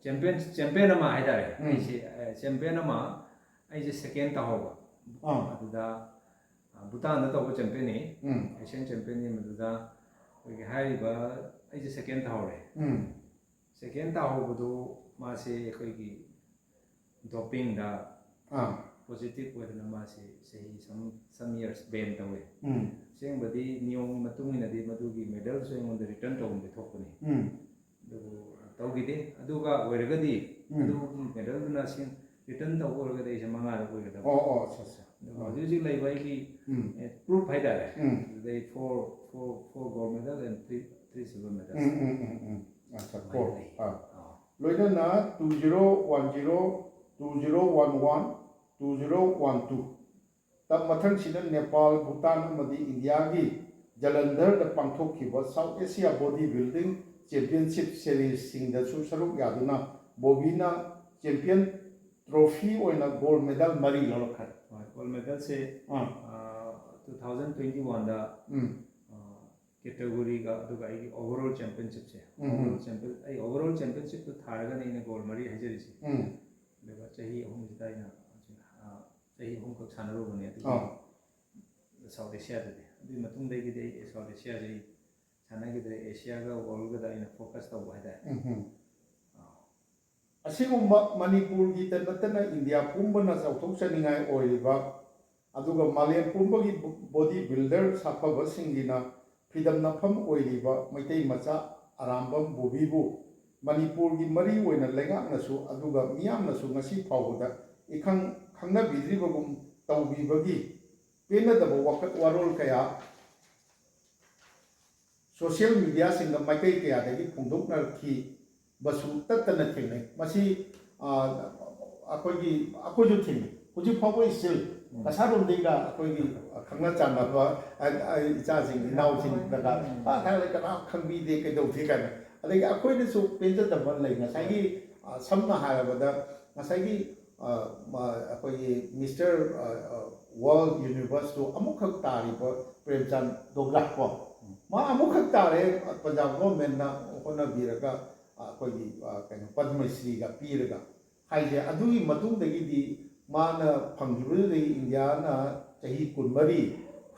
ꯆꯦꯝꯄꯤꯌꯟ ꯆꯦꯝꯄꯤꯌꯟ ꯑꯃ ꯍꯥꯏꯇꯥꯔꯦ꯫ ꯎꯝ꯫ ꯑꯩꯁꯦ ꯆꯦꯝꯄꯤꯌꯟ ꯑꯃ ꯑꯩꯁꯦ ꯁꯦꯀꯦꯟ ꯇꯥꯍꯧꯕ꯫ ꯑꯥ꯫ ꯑꯗꯨꯗ ꯚꯨꯇꯥꯟꯗ ꯇꯧꯕ ꯆꯦꯝꯄꯤꯌꯟꯅꯤ꯫ ꯎꯝ꯫ ꯑꯦꯁꯤꯌꯟ ꯆꯦꯝꯄꯤꯌꯟꯅꯤ꯫ ꯃꯗꯨꯗ ꯑꯩꯈꯣꯏꯒꯤ ꯍꯥꯏꯔꯤꯕ ꯑꯩꯁꯦ ꯁꯦꯀꯦꯟ ꯇꯥꯍꯧꯔꯦ꯫ ꯎꯝ꯫ ꯁꯦꯀꯦꯟ ꯇꯥꯍꯧꯕꯗꯨ ꯃꯥꯁꯦ ꯑꯩꯈꯣꯏꯒꯤ ꯗꯣꯞꯄꯤꯡꯗ ꯑꯥ꯫ ꯄꯣꯖꯤꯇꯤꯚ ꯑꯣꯏꯗꯅ ꯃꯥꯁꯦ ꯆꯍꯤ some some years ban ꯇꯧꯋꯦ꯫ ꯎꯝ꯫ ꯑꯁꯦꯡꯕꯗꯤ ꯅꯤꯌꯣꯝꯒꯤ ꯃꯇꯨꯡ ꯏꯟꯅꯗꯤ ꯃꯗꯨꯒꯤ ꯃꯦꯗꯜꯁꯨ ꯑꯩꯉꯣꯟꯗ ꯔꯤꯇꯔꯟ ꯇꯧꯐꯝꯗꯤ ꯊꯣꯛꯄꯅꯤ꯫ ꯎꯝ꯫ ꯑꯗꯨꯕꯨ ꯇꯧꯈꯤꯗꯦ꯫ ꯑꯗꯨꯒ ꯑꯣꯏꯔꯒꯗꯤ ꯎꯝ꯫ ꯑꯗꯨ medalꯗꯨꯅ ꯁꯤ return ꯇꯧꯕ ꯑꯣꯏꯔꯒꯗꯤ ꯑꯩꯁꯦ ꯃꯉꯥꯔꯛ ꯑꯣꯏꯒꯗꯕ꯫ ꯑꯣ ꯑꯣ ꯑꯠꯆꯥ ꯑꯠꯆꯥ꯫ ꯑꯗꯨꯒ ꯍꯧꯖꯤꯛ ꯍꯧꯖꯤꯛ ꯂꯩꯕ ꯑꯩꯒꯤ ꯎꯝ꯫ proof ꯍꯥꯏꯇꯥꯔꯦ꯫ ꯎꯝ꯫ ꯑꯗꯨꯗꯩ four four four gold medal and three three silver medals꯫ ꯎꯝ ꯎꯝ ꯎꯝ ꯎꯝ꯫ ꯑꯠꯆꯥ ꯑꯗꯨꯃꯥꯏꯅ four꯫ ꯂꯩ꯫ ꯑꯥ꯫ ꯑꯥ꯫ ꯂꯣꯏꯅꯅ two zero one zero, two zero one one, two zero one two꯫ ꯇꯝ ꯃꯊꯪꯁꯤꯗ ꯅꯦꯄꯥꯜ, ꯚꯨꯇꯥꯟ ꯑꯃꯗꯤ ꯏꯟꯗꯤꯌꯥꯒꯤ ꯖꯂꯟꯙꯔꯗ ꯄꯥꯡꯊꯣꯛꯈꯤꯕ South Asia Body Building Championship Seriesꯁꯤꯡꯗꯁꯨ ꯁꯔꯨꯛ ꯌꯥꯗꯨꯅ ꯕꯣꯕꯤꯅ champion trophy ꯑꯣꯏꯅ gold medal ꯃꯔꯤ ꯂꯧꯔꯛꯈ꯭ꯔꯦ꯫ ꯍꯣꯏ, gold medalꯁꯦ ꯑꯥ꯫ two thousand twenty oneꯗ ꯎꯝ꯫ categoryꯒ ꯑꯗꯨꯒ ꯑꯩꯒꯤ overall championshipꯁꯦ, ꯎꯝ꯫ overall champion ꯑꯩ overall championshipꯇꯣ ꯊꯥꯔꯒꯅꯤ ꯑꯩꯅ gold ꯃꯔꯤ ꯍꯥꯏꯖꯔꯤꯁꯦ꯫ ꯎꯝ꯫ ꯑꯗꯨꯒ ꯆꯍꯤ ꯑꯍꯨꯝꯁꯤꯗ ꯑꯩꯅ ꯍꯧꯖꯤꯛ, ꯑ, ꯆꯍꯤ ꯑꯍꯨꯝꯈꯛ ꯁꯥꯟꯅꯔꯨꯕꯅꯦ ꯑꯗꯨꯒꯤ ꯑꯥ꯫ South Asiaꯗꯗꯤ꯫ ꯑꯗꯨꯒꯤ ꯃꯇꯨꯡꯗꯒꯤꯗꯤ ꯑꯩ South Asiaꯁꯦ ꯑꯩ ꯁꯥꯟꯅꯈꯤꯗ꯭ꯔꯦ, Asiaꯒ worldꯒꯗ ꯑꯩꯅ focus ꯇꯧꯕ ꯍꯥꯏꯇꯥꯔꯦ꯫ ꯎꯝ ꯎꯝ꯫ ꯑꯥ꯫ ꯑꯁꯤꯒꯨꯝꯕ ꯃꯅꯤꯄꯨꯔꯒꯤꯗ ꯅꯠꯇꯅ ꯏꯟꯗꯤꯌꯥ ꯄꯨꯝꯕꯅ ꯆꯥꯎꯊꯣꯛꯆꯅꯤꯡꯉꯥꯏ ꯑꯣꯏꯔꯤꯕ ꯑꯗꯨꯒ ꯃꯥꯂꯦꯝ ꯄꯨꯝꯕꯒꯤ body builder ꯁꯥꯐꯕꯁꯤꯡꯒꯤꯅ ꯐꯤꯗꯝ ꯅꯐꯝ ꯑꯣꯏꯔꯤꯕ ꯃꯩꯇꯩ ꯃꯆꯥ ꯑꯔꯥꯝꯕꯝ ꯕꯣꯕꯤꯕꯨ ꯃꯅꯤꯄꯨꯔꯒꯤ ꯃꯔꯤ ꯑꯣꯏꯅ ꯂꯩꯉꯥꯛꯅꯁꯨ ꯑꯗꯨꯒ ꯃꯤꯌꯥꯝꯅꯁꯨ ꯉꯁꯤ ꯐꯥꯎꯕꯗ ꯏꯈꯪ ꯈꯪꯅꯕꯤꯗ꯭ꯔꯤꯕꯒꯨꯝ ꯇꯧꯕꯤꯕꯒꯤ ꯄꯦꯟꯅꯗꯕ ꯋꯥꯀꯠ ꯋꯥꯔꯣꯜ ꯀꯌꯥ social mediaꯁꯤꯡꯗ ꯃꯥꯏꯀꯩ ꯀꯌꯥꯗꯒꯤ ꯐꯣꯡꯗꯣꯛꯅꯔꯛꯈꯤꯕꯁꯨ ꯇꯠꯇꯅ ꯊꯦꯡꯅꯩ꯫ ꯃꯁꯤ, ꯑ, ꯑꯩꯈꯣꯏꯒꯤ, ꯑꯩꯈꯣꯏꯁꯨ ꯊꯦꯡꯅꯩ꯫ ꯍꯧꯖꯤꯛ ꯐꯥꯎꯕ still ꯀꯁꯥꯔꯣꯝꯗꯩꯒ ꯑꯩꯈꯣꯏꯒꯤ ꯈꯪꯅ ꯆꯥꯟꯅꯕ, ꯑ, ꯑ, ꯏꯆꯥꯁꯤꯡ, ꯏꯅꯥꯎꯁꯤꯡꯗꯒ, "ꯑ, ꯊꯥꯏꯅ ꯀꯅꯥ ꯈꯪꯕꯤꯗꯦ, ꯀꯩꯗꯧꯗꯦ?" ꯀꯥꯏꯅ꯫ ꯑꯗꯒꯤ ꯑꯩꯈꯣꯏꯗꯁꯨ ꯄꯦꯟꯖꯗꯕ ꯂꯩ꯫ ꯉꯁꯥꯏꯒꯤ, ꯑ, ꯁꯝꯅ ꯍꯥꯏꯔꯕꯗ, ꯉꯁꯥꯏꯒꯤ, ꯑ, ꯃ-, ꯑꯩꯈꯣꯏꯒꯤ Mister, ꯑ, ꯑ, World Universeꯇꯨ ꯑꯃꯨꯛꯈꯛ ꯇꯥꯔꯤꯕ ꯄ꯭ꯔꯦꯝꯆꯥꯟ ꯗꯣꯒ꯭ꯔꯥ ꯀꯣ, ꯃꯥ ꯑꯃꯨꯛꯈꯛ ꯇꯥꯔꯦ, ꯄꯟꯖꯥꯕ governmentꯅ ꯍꯣꯠꯅꯕꯤꯔꯒ, ꯑ, ꯑꯩꯈꯣꯏꯒꯤ, ꯑ, ꯀꯩꯅꯣ, ꯄꯗꯃꯁ꯭ꯔꯤꯒ ꯄꯤꯔꯒ ꯍꯥꯏꯁꯦ꯫ ꯑꯗꯨꯒꯤ ꯃꯇꯨꯡꯗꯒꯤꯗꯤ ꯃꯥꯅ ꯐꯪꯈꯤꯕꯗꯨꯗꯒꯤ ꯏꯟꯗꯤꯌꯥꯅ ꯆꯍꯤ ꯀꯨꯟꯃꯔꯤ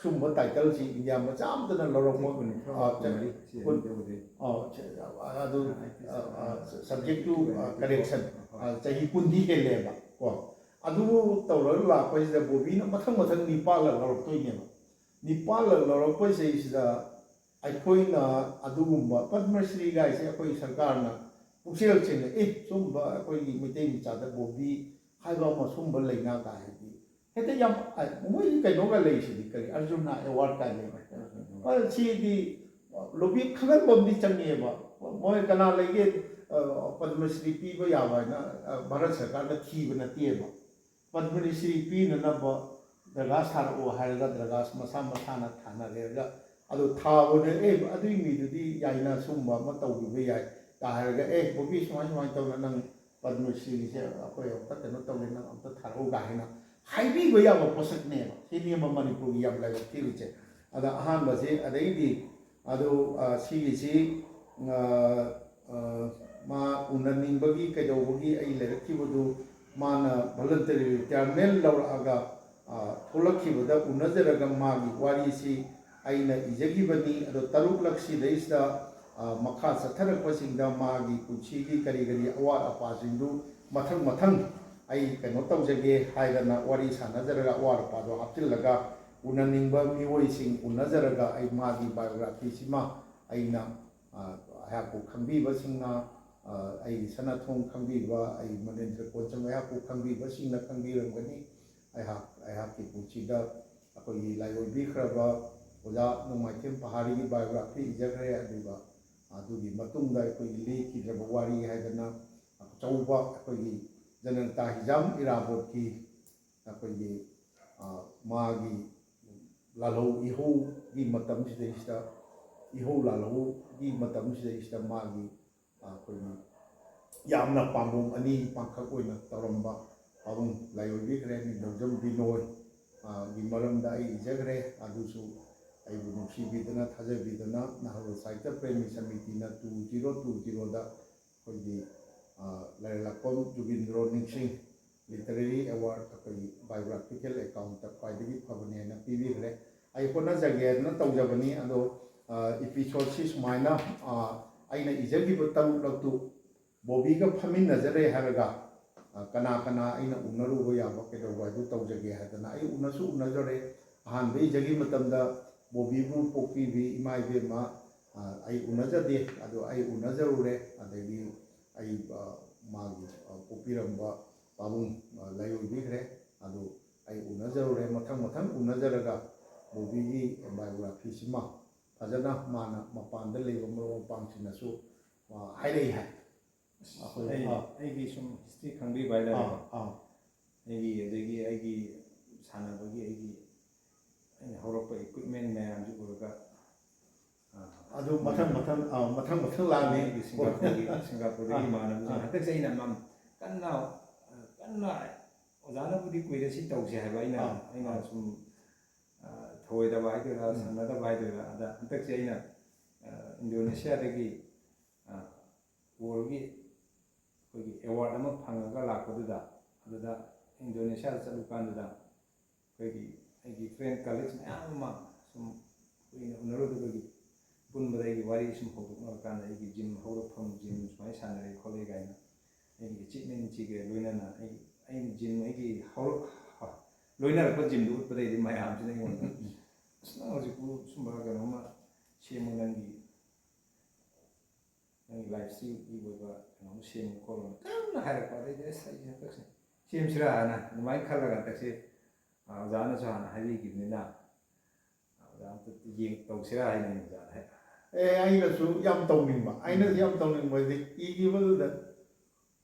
ꯁꯨꯝꯕ titleꯁꯤ ꯏꯟꯗꯤꯌꯥ ꯃꯆꯥ ꯑꯃꯠꯇꯅ ꯂꯧꯔꯛꯄ, ꯀꯨꯟꯊ꯭ꯔꯥ, ꯑ, ꯀꯨꯟꯃꯔꯤ, ꯁꯤ ꯀꯨꯟ-, ꯑꯗꯨꯕꯨꯗꯤ꯫ ꯑ, ꯆ-, ꯑ, ꯑꯗꯨ, ꯑ, ꯑ, ꯑ, subject to, ꯑ, ꯍꯣꯏ꯫ correction, ꯑ, ꯆꯍꯤ ꯀꯨꯟꯗꯤ ꯍꯦꯜꯂꯦꯕ ꯀꯣ꯫ ꯑꯗꯨ ꯇꯧꯔꯒ ꯂꯥꯛꯄꯁꯤꯗ ꯕꯣꯕꯤꯅ ꯃꯊꯪ ꯃꯊꯪ ꯅꯤꯄꯥꯜꯂꯛ ꯂꯧꯔꯛꯇꯣꯏꯅꯦꯕ꯫ ꯅꯤꯄꯥꯜꯂꯛ ꯂꯧꯔꯛꯄꯁꯤꯗꯩꯁꯤꯗ ꯑꯩꯈꯣꯏꯅ ꯑꯗꯨꯒꯨꯝꯕ ꯄꯗꯃꯁ꯭ꯔꯤ ꯒꯥꯏꯁꯦ ꯑꯩꯈꯣꯏ ꯁꯔꯀꯥꯔꯅ ꯄꯨꯛꯆꯦꯜ ꯁꯦꯡꯅ, ꯑꯦ, ꯁꯨꯝꯕ ꯑꯩꯈꯣꯏꯒꯤ ꯃꯩꯇꯩ ꯃꯆꯥꯗ ꯕꯣꯕꯤ ꯍꯥꯏꯕ ꯑꯃ, ꯁꯨꯝꯕ ꯂꯩꯅꯥ ꯀꯥꯏ ꯍꯥꯏꯗꯤ, ꯍꯦꯛꯇ ꯌꯥꯝ, ꯑ, ꯃꯣꯏꯒꯤ ꯀꯩꯅꯣꯒ ꯂꯩꯁꯤꯗꯤ, ꯀꯔꯤ, ꯑꯔꯖꯨꯅꯥ ꯑꯦꯋꯥꯔꯗ ꯀꯥꯏ ꯂꯩꯕ꯫ ꯑ, ꯁꯤꯗꯤ ꯂꯣꯕꯤ ꯈꯪꯍꯟꯕ ꯑꯃꯗꯤ ꯆꯪꯉꯦꯕ꯫ ꯃꯣꯏ ꯀꯅꯥ ꯂꯩꯒꯦ, ꯑ, ꯄꯗꯃꯁ꯭ꯔꯤ ꯄꯤꯕ ꯌꯥꯕ ꯍꯥꯏꯅ, ꯑ, ꯚꯥꯔꯠ ꯁꯔꯀꯥꯔꯅ ꯊꯤꯕ ꯅꯠꯇꯦꯕ꯫ ꯄꯗꯃꯅꯤꯁ꯭ꯔꯤ ꯄꯤꯅꯅꯕ ꯗꯔꯒꯥꯁ ꯊꯥꯔꯛꯑꯣ ꯍꯥꯏꯔꯒ ꯗꯔꯒꯥꯁ ꯃꯁꯥ ꯃꯁꯥꯅ ꯊꯥꯅꯔꯦꯔꯒ, ꯑꯗꯣ ꯊꯥꯕꯗ, "ꯑꯦ, ꯑꯗꯨꯒꯤ ꯃꯤꯗꯨꯗꯤ ꯌꯥꯏꯅ, ꯁꯨꯝꯕ ꯑꯃ ꯇꯧꯕꯤꯕ ꯌꯥꯏ" ꯀ ꯍꯥꯏꯔꯒ, "ꯑꯦ, ꯕꯣꯕꯤ, ꯁꯨꯃꯥꯏ ꯁꯨꯃꯥꯏꯅ ꯇꯧꯅ ꯅꯪ ꯄꯗꯃꯁ꯭ꯔꯤꯁꯦ ꯑꯩꯈꯣꯏ ꯑꯝꯇ ꯀꯩꯅꯣ ꯇꯧꯒꯦ, ꯅꯪ ꯑꯝꯇ ꯊꯥꯔꯛꯎ" ꯀ ꯍꯥꯏꯅ ꯍꯥꯏꯕꯤꯕ ꯌꯥꯕ ꯄꯣꯠꯁꯛꯅꯦꯕ꯫ ꯁꯤꯅꯦꯕ ꯃꯅꯤꯄꯨꯔꯒꯤ ꯌꯥꯝ ꯂꯥꯏꯕꯛ ꯊꯤꯔꯤꯁꯦ꯫ ꯑꯗ ꯑꯍꯥꯟꯕꯁꯤ, ꯑꯗꯩꯗꯤ ꯑꯗꯨ, ꯑ, ꯁꯤꯒꯤꯁꯤ, ꯑ, ꯑ, ꯃꯥ ꯎꯅꯅꯤꯡꯕꯒꯤ ꯀꯩꯗꯧꯕꯒꯤ ꯑꯩ ꯂꯩꯔꯛꯈꯤꯕꯗꯨ, ꯃꯥꯅ voluntary retirement ꯂꯧꯔꯛꯑꯒ, ꯑ, ꯊꯣꯛꯂꯛꯈꯤꯕꯗ ꯎꯅꯖꯔꯒ ꯃꯥꯒꯤ ꯋꯥꯔꯤꯁꯤ ꯑꯩꯅ ꯏꯖꯈꯤꯕꯅꯤ꯫ ꯑꯗꯣ ꯇꯔꯨꯛꯂꯛꯁꯤꯗꯩꯁꯤꯗ, ꯑ, ꯃꯈꯥ ꯆꯠꯊꯔꯛꯄꯁꯤꯡꯗ ꯃꯥꯒꯤ ꯄꯨꯟꯁꯤꯒꯤ ꯀꯔꯤ ꯀꯔꯤ ꯑꯋꯥꯠ ꯑꯄꯥꯁꯤꯡꯗꯨ ꯃꯊꯪ ꯃꯊꯪ ꯑꯩ ꯀꯩꯅꯣ ꯇꯧꯖꯒꯦ ꯍꯥꯏꯗꯅ ꯋꯥꯔꯤ ꯁꯥꯟꯅꯖꯔꯒ, ꯑꯋꯥꯠ ꯑꯄꯥꯗꯣ ꯍꯥꯞꯆꯤꯜꯂꯒ, ꯎꯅꯅꯤꯡꯕ ꯃꯤꯑꯣꯏꯁꯤꯡ ꯎꯅꯖꯔꯒ ꯑꯩ ꯃꯥꯒꯤ biographyꯁꯤꯃ ꯑꯩꯅ, ꯑ, ꯑꯩꯍꯥꯛꯄꯨ ꯈꯪꯕꯤꯕꯁꯤꯡꯅ, ꯑ, ꯑꯩꯒꯤ ꯁꯅꯥꯊꯣꯡ ꯈꯪꯕꯤꯕ, ꯑꯩ ꯃꯅꯤꯟꯗ꯭ꯔ ꯀꯣꯟꯆꯝ ꯑꯩꯍꯥꯛꯄꯨ ꯈꯪꯕꯤꯕꯁꯤꯡꯅ ꯈꯪꯕꯤꯔꯝꯒꯅꯤ꯫ ꯑꯩꯍꯥꯛ, ꯑꯩꯍꯥꯛꯀꯤ ꯄꯨꯟꯁꯤꯗ ꯑꯩꯈꯣꯏꯒꯤ ꯂꯥꯏꯑꯣꯏꯕꯤꯈ꯭ꯔꯕ ꯑꯣꯖꯥ ꯅꯣꯡꯃꯥꯏꯊꯦꯝ ꯄꯍꯥꯔꯤꯒꯤ biography ꯏꯖꯈ꯭ꯔꯦ, ꯑꯗꯨꯒ ꯑꯗꯨꯒꯤ ꯃꯇꯨꯡꯗ ꯑꯩꯈꯣꯏꯒꯤ ꯂꯤꯈꯤꯗ꯭ꯔꯕ ꯋꯥꯔꯤ ꯍꯥꯏꯗꯅ ꯑꯆꯧꯕ ꯑꯩꯈꯣꯏꯒꯤ ꯖꯅꯇꯥ ꯍꯤꯖꯥꯝ ꯏꯔꯥꯕꯣꯠꯀꯤ ꯑꯩꯈꯣꯏꯒꯤ, ꯑ, ꯃꯥꯒꯤ ꯂꯥꯜꯍꯧ ꯏꯍꯧꯒꯤ ꯃꯇꯝꯁꯤꯗꯩꯁꯤꯗ, ꯏꯍꯧ ꯂꯥꯜꯍꯧꯒꯤ ꯃꯇꯝꯁꯤꯗꯩꯁꯤꯗ ꯃꯥꯒꯤ, ꯑ, ꯑꯩꯈꯣꯏꯒꯤ ꯌꯥꯝꯅ ꯄꯥꯝꯕꯣꯝ ꯑꯅꯤ ꯄꯥꯡꯈꯛ ꯑꯣꯏꯅ ꯇꯧꯔꯝꯕ ꯄꯥꯕꯨꯡ ꯂꯥꯏꯑꯣꯏꯕꯤꯈ꯭ꯔꯦ ꯅꯤꯡꯊꯧꯖꯝ ꯕꯤꯅꯣꯏ, ꯑ, ꯒꯤ ꯃꯔꯝꯗ ꯑꯩ ꯏꯖꯈ꯭ꯔꯦ꯫ ꯑꯗꯨꯁꯨ ꯑꯩꯕꯨ ꯅꯨꯡꯁꯤꯕꯤꯗꯅ, ꯊꯥꯖꯕꯤꯗꯅ ꯅꯍꯥꯔꯣꯜ ꯁꯥꯍꯤꯇ꯭ꯌ ꯄ꯭ꯔꯦꯃꯤ ꯁꯃꯤꯇꯤꯅ two zero two zeroꯗ ꯑꯩꯈꯣꯏꯒꯤ, ꯑ, ꯂꯥꯏꯔꯦꯜꯂꯛꯄꯝ ꯖꯨꯒꯤꯟꯗ꯭ꯔꯣ ꯅꯤꯡꯁꯤꯡ literary award ꯑꯩꯈꯣꯏꯒꯤ biographical accountꯇ ꯈ꯭ꯋꯥꯏꯗꯒꯤ ꯐꯕꯅꯦꯅ ꯄꯤꯕꯤꯈ꯭ꯔꯦ꯫ ꯑꯩ ꯍꯣꯠꯅꯖꯒꯦꯅ ꯇꯧꯖꯕꯅꯤ, ꯑꯗꯣ, ꯑ, episodeꯁꯤ ꯁꯨꯃꯥꯏꯅ, ꯑ, ꯑꯩꯅ ꯏꯖꯈꯤꯕ ꯇꯔꯨꯛꯂꯛꯇꯨ ꯕꯣꯕꯤꯒ ꯐꯝꯃꯤꯟꯅꯖꯔꯦ ꯍꯥꯏꯔꯒ, ꯑ, ꯀꯅꯥ ꯀꯅꯥ ꯑꯩꯅ ꯎꯅꯔꯨꯕ ꯌꯥꯕ ꯀꯩꯗꯧꯕ ꯍꯥꯏꯗꯨ ꯇꯧꯖꯒꯦ ꯍꯥꯏꯗꯅ ꯑꯩ ꯎꯅꯁꯨ ꯎꯅꯖꯔꯦ꯫ ꯑꯍꯥꯟꯕ ꯏꯖꯈꯤꯕ ꯃꯇꯝꯗ ꯕꯣꯕꯤꯕꯨ ꯄꯣꯛꯄꯤꯕꯤ ꯏꯃꯥ ꯏꯕꯦꯝꯃ, ꯑ, ꯑꯩ ꯎꯅꯖꯗꯦ, ꯑꯗꯣ ꯑꯩ ꯎꯅꯖꯔꯨꯔꯦ꯫ ꯑꯗꯒꯤ ꯑꯩ, ꯑ, ꯃꯥꯒꯤ, ꯑ, ꯄꯣꯛꯄꯤꯔꯝꯕ ꯄꯥꯕꯨꯡ, ꯑ, ꯂꯥꯏꯑꯣꯏꯕꯤꯈ꯭ꯔꯦ꯫ ꯑꯗꯨ ꯑꯩ ꯎꯅꯖꯔꯨꯔꯦ꯫ ꯃꯊꯪ ꯃꯊꯪ ꯎꯅꯖꯔꯒ ꯕꯣꯕꯤꯒꯤ ꯕꯥꯏꯑꯣꯒ꯭ꯔꯥꯐꯤꯁꯤꯃ ꯐꯖꯅ ꯃꯥꯅ ꯃꯄꯥꯟꯗ ꯂꯩꯕ ꯃꯔꯨꯞ ꯃꯄꯥꯡꯁꯤꯡꯅꯁꯨ, ꯑ, ꯍꯥꯏꯔꯛꯏ ꯍꯥꯏ꯫ ꯑꯁ, ꯑꯩꯈꯣꯏ, ꯑꯩ, ꯑꯥ꯫ ꯑꯩꯒꯤ ꯁꯨꯝ ꯍꯤꯁꯇ꯭ꯔꯤ ꯈꯪꯕꯤꯕ ꯍꯥꯏꯇꯥꯔꯦꯀꯣ꯫ ꯑꯥ, ꯑꯥ꯫ ꯑꯩꯒꯤ, ꯑꯗꯒꯤ ꯑꯩꯒꯤ ꯁꯥꯟꯅꯕꯒꯤ ꯑꯩꯒꯤ, ꯑꯩꯅ ꯍꯧꯔꯛꯄ ꯏꯀ꯭ꯋꯤꯞꯃꯦꯟ ꯃꯌꯥꯝꯁꯤ ꯎꯔꯒ, ꯑꯥ, ꯑꯗꯨ ꯃꯊꯪ ꯃꯊꯪ, ꯑꯥ, ꯃꯊꯪ ꯃꯊꯪ ꯂꯥꯛꯑꯅꯤ꯫ ꯑꯩꯒꯤ ꯁꯤꯡꯒꯥꯄꯨꯔꯒꯤ, ꯁꯤꯡꯒꯥꯄꯨꯔꯗꯒꯤ ꯑꯥ꯫ ꯏꯃꯥꯟꯅꯕꯁꯤꯡ ꯑꯥ꯫ ꯍꯟꯗꯛꯁꯦ ꯑꯩꯅ ꯃꯝ-, ꯀꯟꯅ, ꯀꯟꯅ ꯑꯣꯖꯥꯅꯕꯨꯗꯤ ꯀꯨꯏꯔꯦ ꯁꯤ ꯇꯧꯁꯦ ꯍꯥꯏꯕ, ꯑꯩꯅ, ꯑꯥ꯫ ꯑꯩꯅ ꯑꯥ꯫ ꯁꯨꯝ, ꯑꯥ, ꯊꯧꯑꯣꯏꯗꯕ ꯍꯥꯏꯗꯣꯏꯔꯥ, ꯎꯝ꯫ ꯁꯪꯅꯗꯕ ꯍꯥꯏꯗꯣꯏꯔꯥ, ꯑꯗ ꯍꯟꯗꯛꯁꯦ ꯑꯩꯅ, ꯑꯥ, ꯏꯟꯗꯣꯅꯦꯁꯤꯌꯥꯗꯒꯤ, ꯑꯥ, ꯋꯥꯔꯜꯒꯤ ꯑꯩꯈꯣꯏꯒꯤ ꯑꯦꯋꯥꯔꯗ ꯑꯃ ꯐꯪꯉꯒ ꯂꯥꯛꯄꯗꯨꯗ, ꯑꯗꯨꯗ ꯏꯟꯗꯣꯅꯦꯁꯤꯌꯥꯗ ꯆꯠꯂꯨꯀꯥꯟꯗꯨꯗ ꯑꯩꯈꯣꯏꯒꯤ, ꯑꯩꯒꯤ ꯐ꯭ꯔꯦꯟ ꯀꯂꯤꯛꯁ ꯃꯌꯥꯝ ꯑꯃ ꯁꯨꯝ ꯀꯨꯏꯅ ꯎꯅꯔꯨꯗꯕꯒꯤ ꯄꯨꯟꯕꯗ ꯑꯩꯒꯤ ꯋꯥꯔꯤ ꯁꯨꯝ ꯍꯧꯗꯣꯛꯅꯔꯀꯥꯟꯗ ꯑꯩꯒꯤ ꯖꯤꯝ ꯍꯧꯔꯛꯐꯝ, ꯖꯤꯝ ꯁꯨꯃꯥꯏꯅ ꯁꯥꯟꯅꯔꯛꯏ ꯈꯣꯠꯂꯤ ꯀꯥꯏꯅ ꯑꯩꯒꯤ ꯑꯦꯆꯤꯞꯃꯦꯟꯁꯤꯒ ꯂꯣꯏꯅꯅ ꯑꯩ, ꯑꯩꯅ ꯖꯤꯝ ꯑꯩꯒꯤ ꯍꯧꯔꯛ-, ꯂꯣꯏꯅꯔꯛꯄ ꯖꯤꯝꯗꯨ ꯎꯠꯄꯗꯩꯗꯤ ꯃꯌꯥꯝꯁꯤꯅ ꯑꯩꯉꯣꯟꯗ, "ꯑꯁ, ꯅꯪ ꯍꯧꯖꯤꯛꯄꯨ ꯁꯨꯝꯕ ꯀꯩꯅꯣꯝꯃ ꯁꯦꯝꯃꯨ, ꯅꯪꯒꯤ, ꯅꯪꯒꯤ ꯂꯥꯏꯐꯁꯤꯒꯤ ꯑꯣꯏꯕ ꯀꯩꯅꯣꯝꯃ ꯁꯦꯝꯃꯨ ꯈꯣꯠꯂꯨ" ꯀꯟꯅ ꯍꯥꯏꯔꯛꯄ꯫ ꯑꯗꯩꯗꯤ, "ꯑꯁ, ꯑꯩꯁꯦ ꯍꯟꯗꯛꯁꯦ ꯁꯦꯝꯁꯤꯔꯥꯅ" ꯑꯗꯨꯃꯥꯏꯅ ꯈꯜꯂꯒ ꯍꯟꯗꯛꯁꯦ, ꯑ, ꯑꯣꯖꯥꯅꯁꯨ ꯍꯥꯟꯅ ꯍꯥꯏꯕꯤꯈꯤꯕꯅꯤꯅ, ꯑꯣꯖꯥ ꯑꯝꯇ ꯌꯦꯡ-, ꯇꯧꯁꯤꯔꯥ ꯍꯥꯏꯅ ꯑꯣꯖꯥꯗ ꯍꯥꯏ-, ꯑꯦ, ꯑꯩꯅꯁꯨ ꯌꯥꯝ ꯇꯧꯅꯤꯡꯕ, ꯑꯩꯅꯁꯨ ꯎꯝ꯫ ꯌꯥꯝ ꯇꯧꯅꯤꯡꯕ ꯍꯥꯏꯗꯤ ꯏꯈꯤꯕꯗꯨꯗ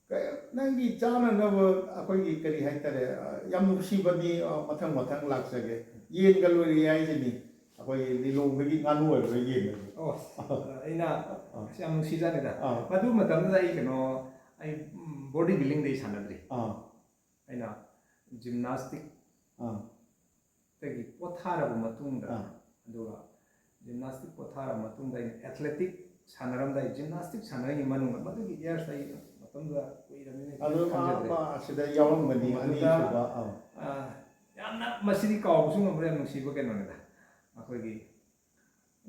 ꯀ-, ꯅꯪꯒꯤ ꯆꯥꯅꯅꯕ ꯑꯩꯈꯣꯏꯒꯤ ꯀꯔꯤ ꯍꯥꯏꯇꯥꯔꯦ, ꯑ, ꯌꯥꯝ ꯅꯨꯡꯁꯤꯕꯅꯤ, ꯑ, ꯃꯊꯪ ꯃꯊꯪ ꯂꯥꯛꯆꯒꯦ꯫ ꯌꯦꯟꯒ ꯂꯣꯏꯔꯤ ꯍꯥꯏꯁꯤꯅꯤ, ꯑꯩꯈꯣꯏꯒꯤ ꯂꯤꯂꯣꯡꯗꯒꯤ ꯉꯥꯅꯨ ꯑꯣꯏꯕ꯭ꯔꯥ ꯌꯦꯟ ꯑꯣꯏꯕ꯭ꯔꯥ? ꯑꯣ, ꯑꯩꯅ ꯑꯥ꯫ ꯑꯁ, ꯌꯥꯝ ꯅꯨꯡꯁꯤꯖꯥꯠꯅꯤꯗ꯫ ꯑꯥ꯫ ꯃꯗꯨ ꯃꯇꯝꯗꯨꯗ ꯑꯩ ꯀꯩꯅꯣ, ꯑꯩ, ꯎꯝ, ꯕꯣꯗꯤ ꯕꯤꯜꯗꯤꯡꯗꯤ ꯁꯥꯟꯅꯗ꯭ꯔꯤ꯫ ꯑꯥ꯫ ꯑꯩꯅ ꯖꯤꯝꯅꯥꯁꯇꯤꯛ ꯑꯥ꯫ ꯇꯒꯤ ꯄꯣꯊꯥꯔꯕ ꯃꯇꯨꯡꯗ, ꯑꯥ꯫ ꯑꯗꯨꯒ ꯖꯤꯝꯅꯥꯁꯇꯤꯛ ꯄꯣꯊꯥꯔꯕ ꯃꯇꯨꯡꯗ ꯑꯩꯅ ꯑꯦꯊꯂꯦꯇꯤꯛ ꯁꯥꯟꯅꯔꯝꯗꯥꯏ, ꯖꯤꯝꯅꯥꯁꯇꯤꯛ ꯁꯥꯟꯅꯔꯤꯉꯩ ꯃꯅꯨꯡꯗ, ꯃꯗꯨꯒꯤ ꯏꯌꯥꯔꯁꯇ ꯑꯩ ꯃꯇꯝꯗꯨꯗ ꯀꯨꯏꯔꯕꯅꯤꯅ ꯑꯗꯨ ꯈꯪꯖꯗ꯭ꯔꯦ꯫ ꯑꯥ, ꯑꯁꯤꯗ ꯌꯥꯎꯔꯝꯒꯅꯤ, ꯃꯗꯨꯗ, ꯑꯅꯤꯁꯨꯕ, ꯑꯥ꯫ ꯑꯥ, ꯌꯥꯝꯅ ꯃꯁꯤꯗꯤ ꯀꯥꯎꯕꯁꯨ ꯉꯝꯃꯔꯣꯏ, ꯌꯥꯝ ꯅꯨꯡꯁꯤꯕ ꯀꯩꯅꯣꯅꯤꯗ꯫ ꯑꯩꯈꯣꯏꯒꯤ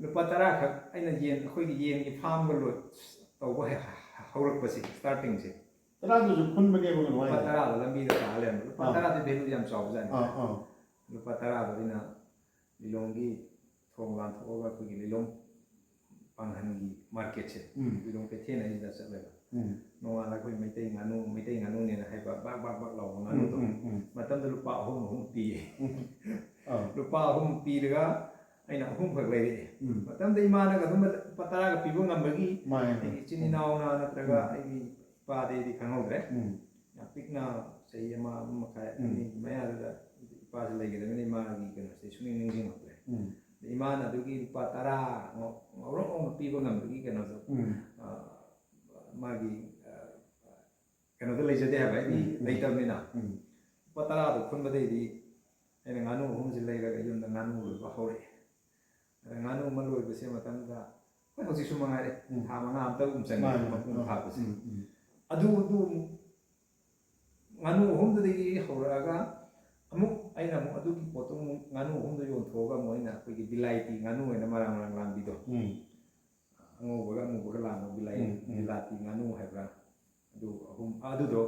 ꯂꯨꯄꯥ ꯇꯔꯥ ꯈꯛ ꯑꯩꯅ ꯌꯦꯟ, ꯑꯩꯈꯣꯏꯒꯤ ꯌꯦꯟꯒꯤ ꯐꯥꯔꯝꯒ ꯂꯣꯏ ꯇꯧꯕ ꯍꯦꯛ ꯍꯧꯔꯛꯄꯁꯦ, ꯁ꯭ꯇꯥꯔꯇꯤꯡꯁꯦ꯫ ꯇꯔꯥꯗꯨꯁꯨ ꯈꯨꯟꯕꯅꯦꯕ ꯂꯨꯄꯥ ꯅꯨꯡꯉꯥꯏꯅ꯫ ꯇꯔꯥꯗꯣ ꯂꯝꯕꯤꯗ ꯇꯥ ꯂꯩꯔꯝꯕ꯫ ꯂꯨꯄꯥ ꯑꯥ꯫ ꯇꯔꯥꯗꯤ ꯚꯦꯂꯨ ꯌꯥꯝ ꯆꯥꯎꯕꯖꯥꯠꯅꯤ꯫ ꯑꯥ, ꯑꯥ꯫ ꯂꯨꯄꯥ ꯇꯔꯥꯗꯣ ꯑꯩꯅ ꯂꯤꯂꯣꯡꯒꯤ ꯊꯣꯡ ꯂꯥꯟꯊꯣꯛꯑꯒ ꯑꯩꯈꯣꯏꯒꯤ ꯂꯤꯂꯣꯡ ꯄꯥꯡꯒꯜꯒꯤ ꯃꯥꯔꯀꯦꯠꯁꯦ ꯎꯝ꯫ ꯏꯔꯣꯡ ꯀꯩꯊꯦꯜ ꯑꯁꯤꯗ ꯆꯠꯂꯦꯕ꯫ ꯎꯝ꯫ ꯅꯣꯡꯉꯥꯜꯂꯒ ꯑꯩꯈꯣꯏ ꯃꯩꯇꯩ ꯉꯥꯅꯨ, ꯃꯩꯇꯩ ꯉꯥꯅꯨꯅꯦꯅ ꯍꯥꯏꯕ ꯕꯥꯛ ꯕꯥꯛ ꯕꯥꯛ ꯂꯥꯎꯕ ꯉꯥꯅꯨꯗꯣ꯫ ꯎꯝ, ꯎꯝ꯫ ꯃꯇꯝꯗ ꯂꯨꯄꯥ ꯑꯍꯨꯝ ꯑꯍꯨꯝ ꯄꯤꯌꯦ꯫ ꯑꯥ꯫ ꯂꯨꯄꯥ ꯑꯍꯨꯝ ꯄꯤꯔꯒ ꯑꯩꯅ ꯑꯍꯨꯝꯈꯛ ꯂꯩꯔꯛꯑꯦ꯫ ꯎꯝ꯫ ꯃꯇꯝꯗ ꯏꯃꯥꯅꯒ ꯑꯗꯨꯝ ꯂꯨꯄꯥ ꯇꯔꯥꯒ ꯄꯤꯕ ꯉꯝꯕꯒꯤ ꯃꯥꯅꯦ꯫ ꯑꯩꯒꯤ ꯏꯆꯤꯟ ꯏꯅꯥꯎꯅ ꯅꯠꯇ꯭ꯔꯒ ꯎꯝ꯫ ꯑꯩꯒꯤ ꯏꯄꯥꯗꯩꯗꯤ ꯈꯪꯍꯧꯗ꯭ꯔꯦ꯫ ꯎꯝ꯫ ꯌꯥꯝ ꯄꯤꯛꯅ ꯆꯍꯤ ꯑꯃ, ꯑꯃ ꯃꯈꯥꯏ, ꯎꯝ꯫ ꯑꯅꯤꯒꯤ ꯃꯌꯥꯗꯨꯗ ꯏꯄꯥꯁꯦ ꯂꯩꯈꯤꯗꯕꯅꯤꯅ ꯏꯃꯥꯒꯤ ꯀꯩꯅꯣꯁꯦ ꯁꯨꯡꯅꯤꯡ ꯅꯤꯡꯁꯤꯡꯉꯛꯇ꯭ꯔꯦ꯫ ꯎꯝ꯫ ꯑꯗ ꯏꯃꯥꯅ ꯑꯗꯨꯒꯤ ꯂꯨꯄꯥ ꯇꯔꯥ ꯉꯧ-, ꯉꯧꯔꯣꯛ ꯉꯧꯅ ꯄꯤꯕ ꯉꯝꯕꯒꯤ ꯀꯩꯅꯣꯗꯣ, ꯎꯝ꯫ ꯑ, ꯃꯥꯒꯤ, ꯑ, ꯀꯩꯅꯣꯗꯣ ꯂꯩꯖꯗꯦ ꯍꯥꯏꯕ, ꯑꯩꯗꯤ ꯎꯝ, ꯎꯝ꯫ ꯂꯩꯇꯕꯅꯤꯅ꯫ ꯎꯝ꯫ ꯂꯨꯄꯥ ꯇꯔꯥꯗꯣ ꯈꯨꯟꯕꯗꯩꯗꯤ ꯑꯩꯅ ꯉꯥꯅꯨ ꯑꯍꯨꯝꯁꯦ ꯂꯩꯔꯒ ꯌꯨꯝꯗ ꯉꯥꯅꯨ ꯂꯣꯏꯕ ꯍꯧꯔꯛꯑꯦ꯫ ꯑꯗ ꯉꯥꯅꯨ ꯑꯃ ꯂꯣꯏꯕꯁꯦ ꯃꯇꯝꯗ, ꯍꯣꯏ, ꯍꯧꯖꯤꯛꯁꯨ ꯃꯉꯥꯏꯔꯦ, ꯎꯝ꯫ ꯊꯥ ꯃꯉꯥ ꯑꯃ ꯇꯔꯨꯛ ꯑꯃ ꯆꯪꯉꯦ ꯃꯥꯅꯦ, ꯃꯄꯨꯡ ꯃꯥꯅꯦ꯫ ꯐꯥꯕꯁꯦ꯫ ꯎꯝ, ꯎꯝ꯫ ꯑꯗꯨ, ꯑꯗꯨ ꯑꯃꯨꯛ ꯉꯥꯅꯨ ꯑꯍꯨꯝꯗꯨꯗꯒꯤ ꯍꯧꯔꯛꯑꯒ ꯑꯃꯨꯛ ꯑꯩꯅ ꯑꯃꯨꯛ ꯑꯗꯨꯒꯤ ꯄꯣꯠꯇꯣ ꯑꯃꯨꯛ ꯉꯥꯅꯨ ꯑꯍꯨꯝꯗꯣ ꯌꯣꯟꯊꯣꯛꯑꯒ ꯑꯃꯨꯛ ꯑꯩꯅ ꯑꯩꯈꯣꯏꯒꯤ ꯕꯤꯂꯥꯏꯇꯤ ꯉꯥꯅꯨ ꯑꯣꯏꯅ ꯃꯔꯥꯡ ꯃꯔꯥꯡ ꯂꯥꯡꯕꯤꯗꯣ, ꯎꯝ꯫ ꯑꯉꯧꯕꯒ ꯑꯃꯨꯕꯒ ꯂꯥꯡꯕ ꯕꯤꯂꯥꯏ, ꯎꯝ, ꯎꯝ꯫ ꯕꯤꯂꯥꯇꯤ ꯉꯥꯅꯨ ꯍꯥꯏꯕ꯭ꯔꯥ, ꯑꯗꯨ ꯑꯍꯨꯝ, ꯑꯗꯨꯗꯣ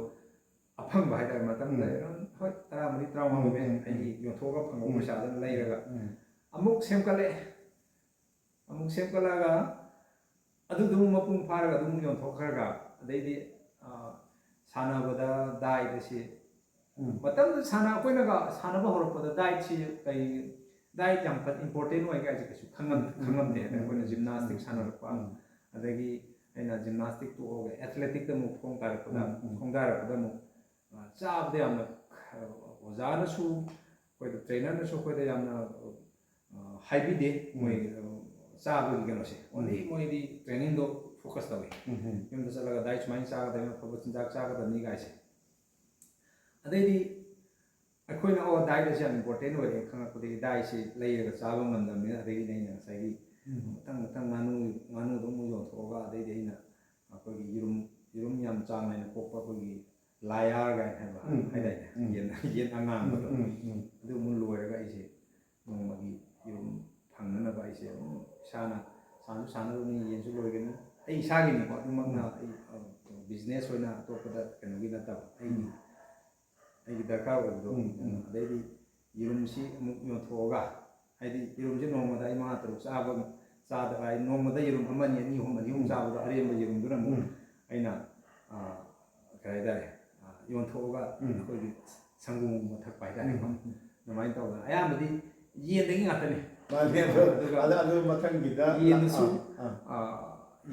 ꯑꯐꯪꯕ ꯍꯥꯏꯇꯥꯔꯦ, ꯃꯇꯝꯗ ꯎꯝ꯫ ꯑꯗꯨꯝ, ꯍꯣꯏ, ꯇꯔꯥꯃꯔꯤ, ꯇꯔꯥꯃꯉꯥ ꯎꯝ, ꯑꯣꯏꯕ ꯌꯥꯏ꯫ ꯎꯝ, ꯎꯝ꯫ ꯑꯩꯒꯤ ꯌꯣꯟꯊꯣꯛꯑꯒ ꯐꯪꯕ ꯎꯝ꯫ ꯄꯩꯁꯥꯗꯨꯅ ꯂꯩꯔꯒ ꯎꯝ꯫ ꯑꯃꯨꯛ ꯁꯦꯝꯒꯠꯂꯛꯑꯦ꯫ ꯑꯃꯨꯛ ꯁꯦꯝꯒꯠꯂꯛꯑꯒ ꯑꯗꯨꯗꯨ ꯑꯃꯨꯛ ꯃꯄꯨꯡ ꯐꯥꯔꯒ ꯑꯗꯨꯝ ꯌꯣꯟꯊꯣꯛꯈ꯭ꯔꯒ, ꯑꯗꯩꯗꯤ, ꯑ, ꯁꯥꯟꯅꯕꯗ ꯗꯥꯏꯠ ꯑꯁꯤ, ꯎꯝ꯫ ꯃꯇꯝꯗꯨꯗ ꯁꯥꯟꯅ-, ꯑꯩꯈꯣꯏꯅꯒ ꯁꯥꯟꯅꯕ ꯍꯧꯔꯛꯄꯗ ꯗꯥꯏꯠꯁꯤ ꯀꯩ, ꯗꯥꯏꯠ ꯌꯥꯝ ꯀꯟꯅ ꯏꯝꯄꯣꯔꯇꯦꯟ ꯑꯣꯏ ꯀꯥꯏꯁꯦ ꯀꯩꯁꯨ ꯈꯪꯉꯝ-, ꯎꯝ, ꯎꯝ, ꯈꯪꯉꯝꯗꯦ꯫ ꯎꯝ, ꯑꯩꯈꯣꯏꯅ ꯎꯝ, ꯖꯤꯝꯅꯥꯁꯇꯤꯛ ꯎꯝ, ꯁꯥꯟꯅꯔꯛꯄ, ꯎꯝ, ꯑꯗꯒꯤ ꯑꯩꯅ ꯖꯤꯝꯅꯥꯁꯇꯤꯛ ꯇꯣꯛꯑꯒ ꯑꯦꯊꯂꯦꯇꯤꯛꯇ ꯑꯃꯨꯛ ꯈꯣꯡ ꯇꯥꯔꯛꯄꯗ, ꯎꯝ, ꯎꯝ꯫ ꯈꯣꯡꯗꯥꯔꯛꯄꯗ ꯑꯃꯨꯛ, ꯑ, ꯆꯥꯕꯗ ꯌꯥꯝꯅ, ꯑ, ꯑꯣꯖꯥꯅꯁꯨ, ꯑꯩꯈꯣꯏꯗ ꯇ꯭ꯔꯦꯅꯔꯅꯁꯨ ꯑꯩꯈꯣꯏꯗ ꯌꯥꯝꯅ, ꯑ, ꯍꯥꯏꯕꯤꯗꯦ꯫ ꯎꯝ꯫ ꯃꯣꯏ, ꯑ, ꯆꯥꯕꯒꯤ ꯀꯩꯅꯣꯁꯦ꯫ ꯑꯣꯟꯂꯤ ꯎꯝ꯫ ꯃꯣꯏꯗꯤ ꯇ꯭ꯔꯦꯅꯤꯡꯗꯣ ꯐꯣꯀꯁ ꯇꯧꯋꯤ꯫ ꯎꯝ, ꯎꯝ꯫ ꯌꯨꯝꯗ ꯆꯠꯂꯒ ꯗꯥꯏꯠ ꯁꯨꯃꯥꯏꯅ ꯆꯥꯒꯗꯕꯅꯤ, ꯑꯐꯕ ꯆꯤꯟꯖꯥꯛ ꯆꯥꯒꯗꯕꯅꯤ ꯀꯥꯏꯁꯦ꯫ ꯑꯗꯩꯗꯤ ꯑꯩꯈꯣꯏꯅ, ꯑꯣ, ꯗꯥꯏꯠ ꯑꯁꯤ ꯌꯥꯝ ꯏꯝꯄꯣꯔꯇꯦꯟ ꯑꯣꯏꯔꯦ ꯈꯪꯉꯛꯄꯗꯒꯤ ꯗꯥꯏꯠꯁꯤ ꯂꯩꯔꯒ ꯆꯥꯕ ꯉꯝꯗꯕꯅꯤꯅ, ꯑꯗꯒꯤꯗꯤ ꯑꯩꯅ ꯉꯁꯥꯏꯒꯤ ꯎꯝ꯫ ꯃꯊꯪ ꯃꯊꯪ ꯉꯥꯅꯨ, ꯉꯥꯅꯨꯗꯣ ꯑꯃꯨꯛ ꯌꯣꯟꯊꯣꯛꯑꯒ, ꯑꯗꯩꯗꯤ ꯑꯩꯅ ꯑꯩꯈꯣꯏꯒꯤ ꯌꯦꯔꯨꯝ, ꯌꯦꯔꯨꯝ ꯌꯥꯝ ꯆꯥꯡ ꯅꯥꯏꯅ ꯀꯣꯛꯄ ꯑꯩꯈꯣꯏꯒꯤ ꯂꯥꯌꯥꯔ ꯀꯥꯏꯅ ꯍꯥꯏꯕ, ꯎꯝ, ꯎꯝ, ꯍꯥꯏꯗꯥꯏꯅꯦ? ꯎꯝ꯫ ꯌꯦꯟ, ꯌꯦꯟ ꯑꯉꯥꯡꯕꯗꯣ꯫ ꯎꯝ, ꯎꯝ, ꯎꯝ꯫ ꯑꯗꯨ ꯑꯃꯨꯛ ꯂꯣꯏꯔꯒ ꯑꯩꯁꯦ ꯅꯣꯡꯃꯒꯤ ꯌꯦꯔꯨꯝ ꯐꯪꯅꯅꯕ ꯑꯩꯁꯦ ꯑꯗꯨꯝ ꯏꯁꯥꯅ ꯁꯥꯟꯁꯨ ꯁꯥꯟꯅꯔꯨꯅꯤ, ꯌꯦꯟꯁꯨ ꯂꯣꯏꯒꯅꯤ꯫ ꯑꯩ ꯏꯁꯥꯒꯤꯅꯤꯀꯣ, ꯑꯗꯨꯃꯛꯅ ꯎꯝ꯫ ꯑꯩ, ꯑ, ꯕꯤꯖꯤꯅꯦꯁ ꯑꯣꯏꯅ ꯑꯇꯣꯞꯄꯗ ꯀꯩꯅꯣꯒꯤ ꯅꯠꯇꯕ, ꯑꯩꯒꯤ, ꯎꯝ꯫ ꯑꯩꯒꯤ ꯗꯔꯀꯥꯔ ꯑꯣꯏꯕꯗꯣ꯫ ꯎꯝ, ꯎꯝ꯫ ꯑꯗꯩꯗꯤ ꯌꯦꯔꯨꯝꯁꯤ ꯑꯃꯨꯛ ꯌꯣꯟꯊꯣꯛꯑꯒ, ꯍꯥꯏꯗꯤ ꯌꯦꯔꯨꯝꯁꯤ ꯅꯣꯡꯃꯗ ꯑꯩ ꯃꯉꯥ ꯇꯔꯨꯛ ꯆꯥꯕ, ꯆꯥꯗ ꯍꯥꯏ, ꯅꯣꯡꯃꯗ ꯌꯦꯔꯨꯝ ꯑꯃꯅꯤ, ꯑꯅꯤ, ꯑꯍꯨꯝ, ꯑꯅꯤ, ꯑꯍꯨꯝ ꯎꯝ. ꯆꯥꯕꯗꯣ, ꯑꯔꯦꯝꯕ ꯌꯦꯔꯨꯝꯗꯨꯅ ꯑꯃꯨꯛ ꯎꯝ. ꯑꯩꯅ, ꯑ, ꯀꯩ ꯍꯥꯏꯇꯥꯔꯦ, ꯑ, ꯌꯣꯟꯊꯣꯛꯑꯒ ꯎꯝ. ꯑꯩꯈꯣꯏꯒꯤ ꯁꯪꯒꯣꯝꯒꯨꯝꯕ ꯊꯛꯄ ꯍꯥꯏꯇꯥꯔꯦꯀꯣ꯫ ꯎꯝ. ꯑꯗꯨꯃꯥꯏꯅ ꯇꯧꯗꯅ ꯑꯌꯥꯝꯕꯗꯤ ꯌꯦꯟꯗꯒꯤ ꯉꯥꯛꯇꯅꯤ. ꯃꯥꯅꯦ, ꯑꯗꯨ ꯑꯗꯨꯒ ꯑꯗꯨ ꯑꯗꯨ ꯃꯊꯪꯒꯤꯗ ꯌꯦꯟꯗꯁꯨ, ꯑꯥ, ꯑꯥ. ꯑ,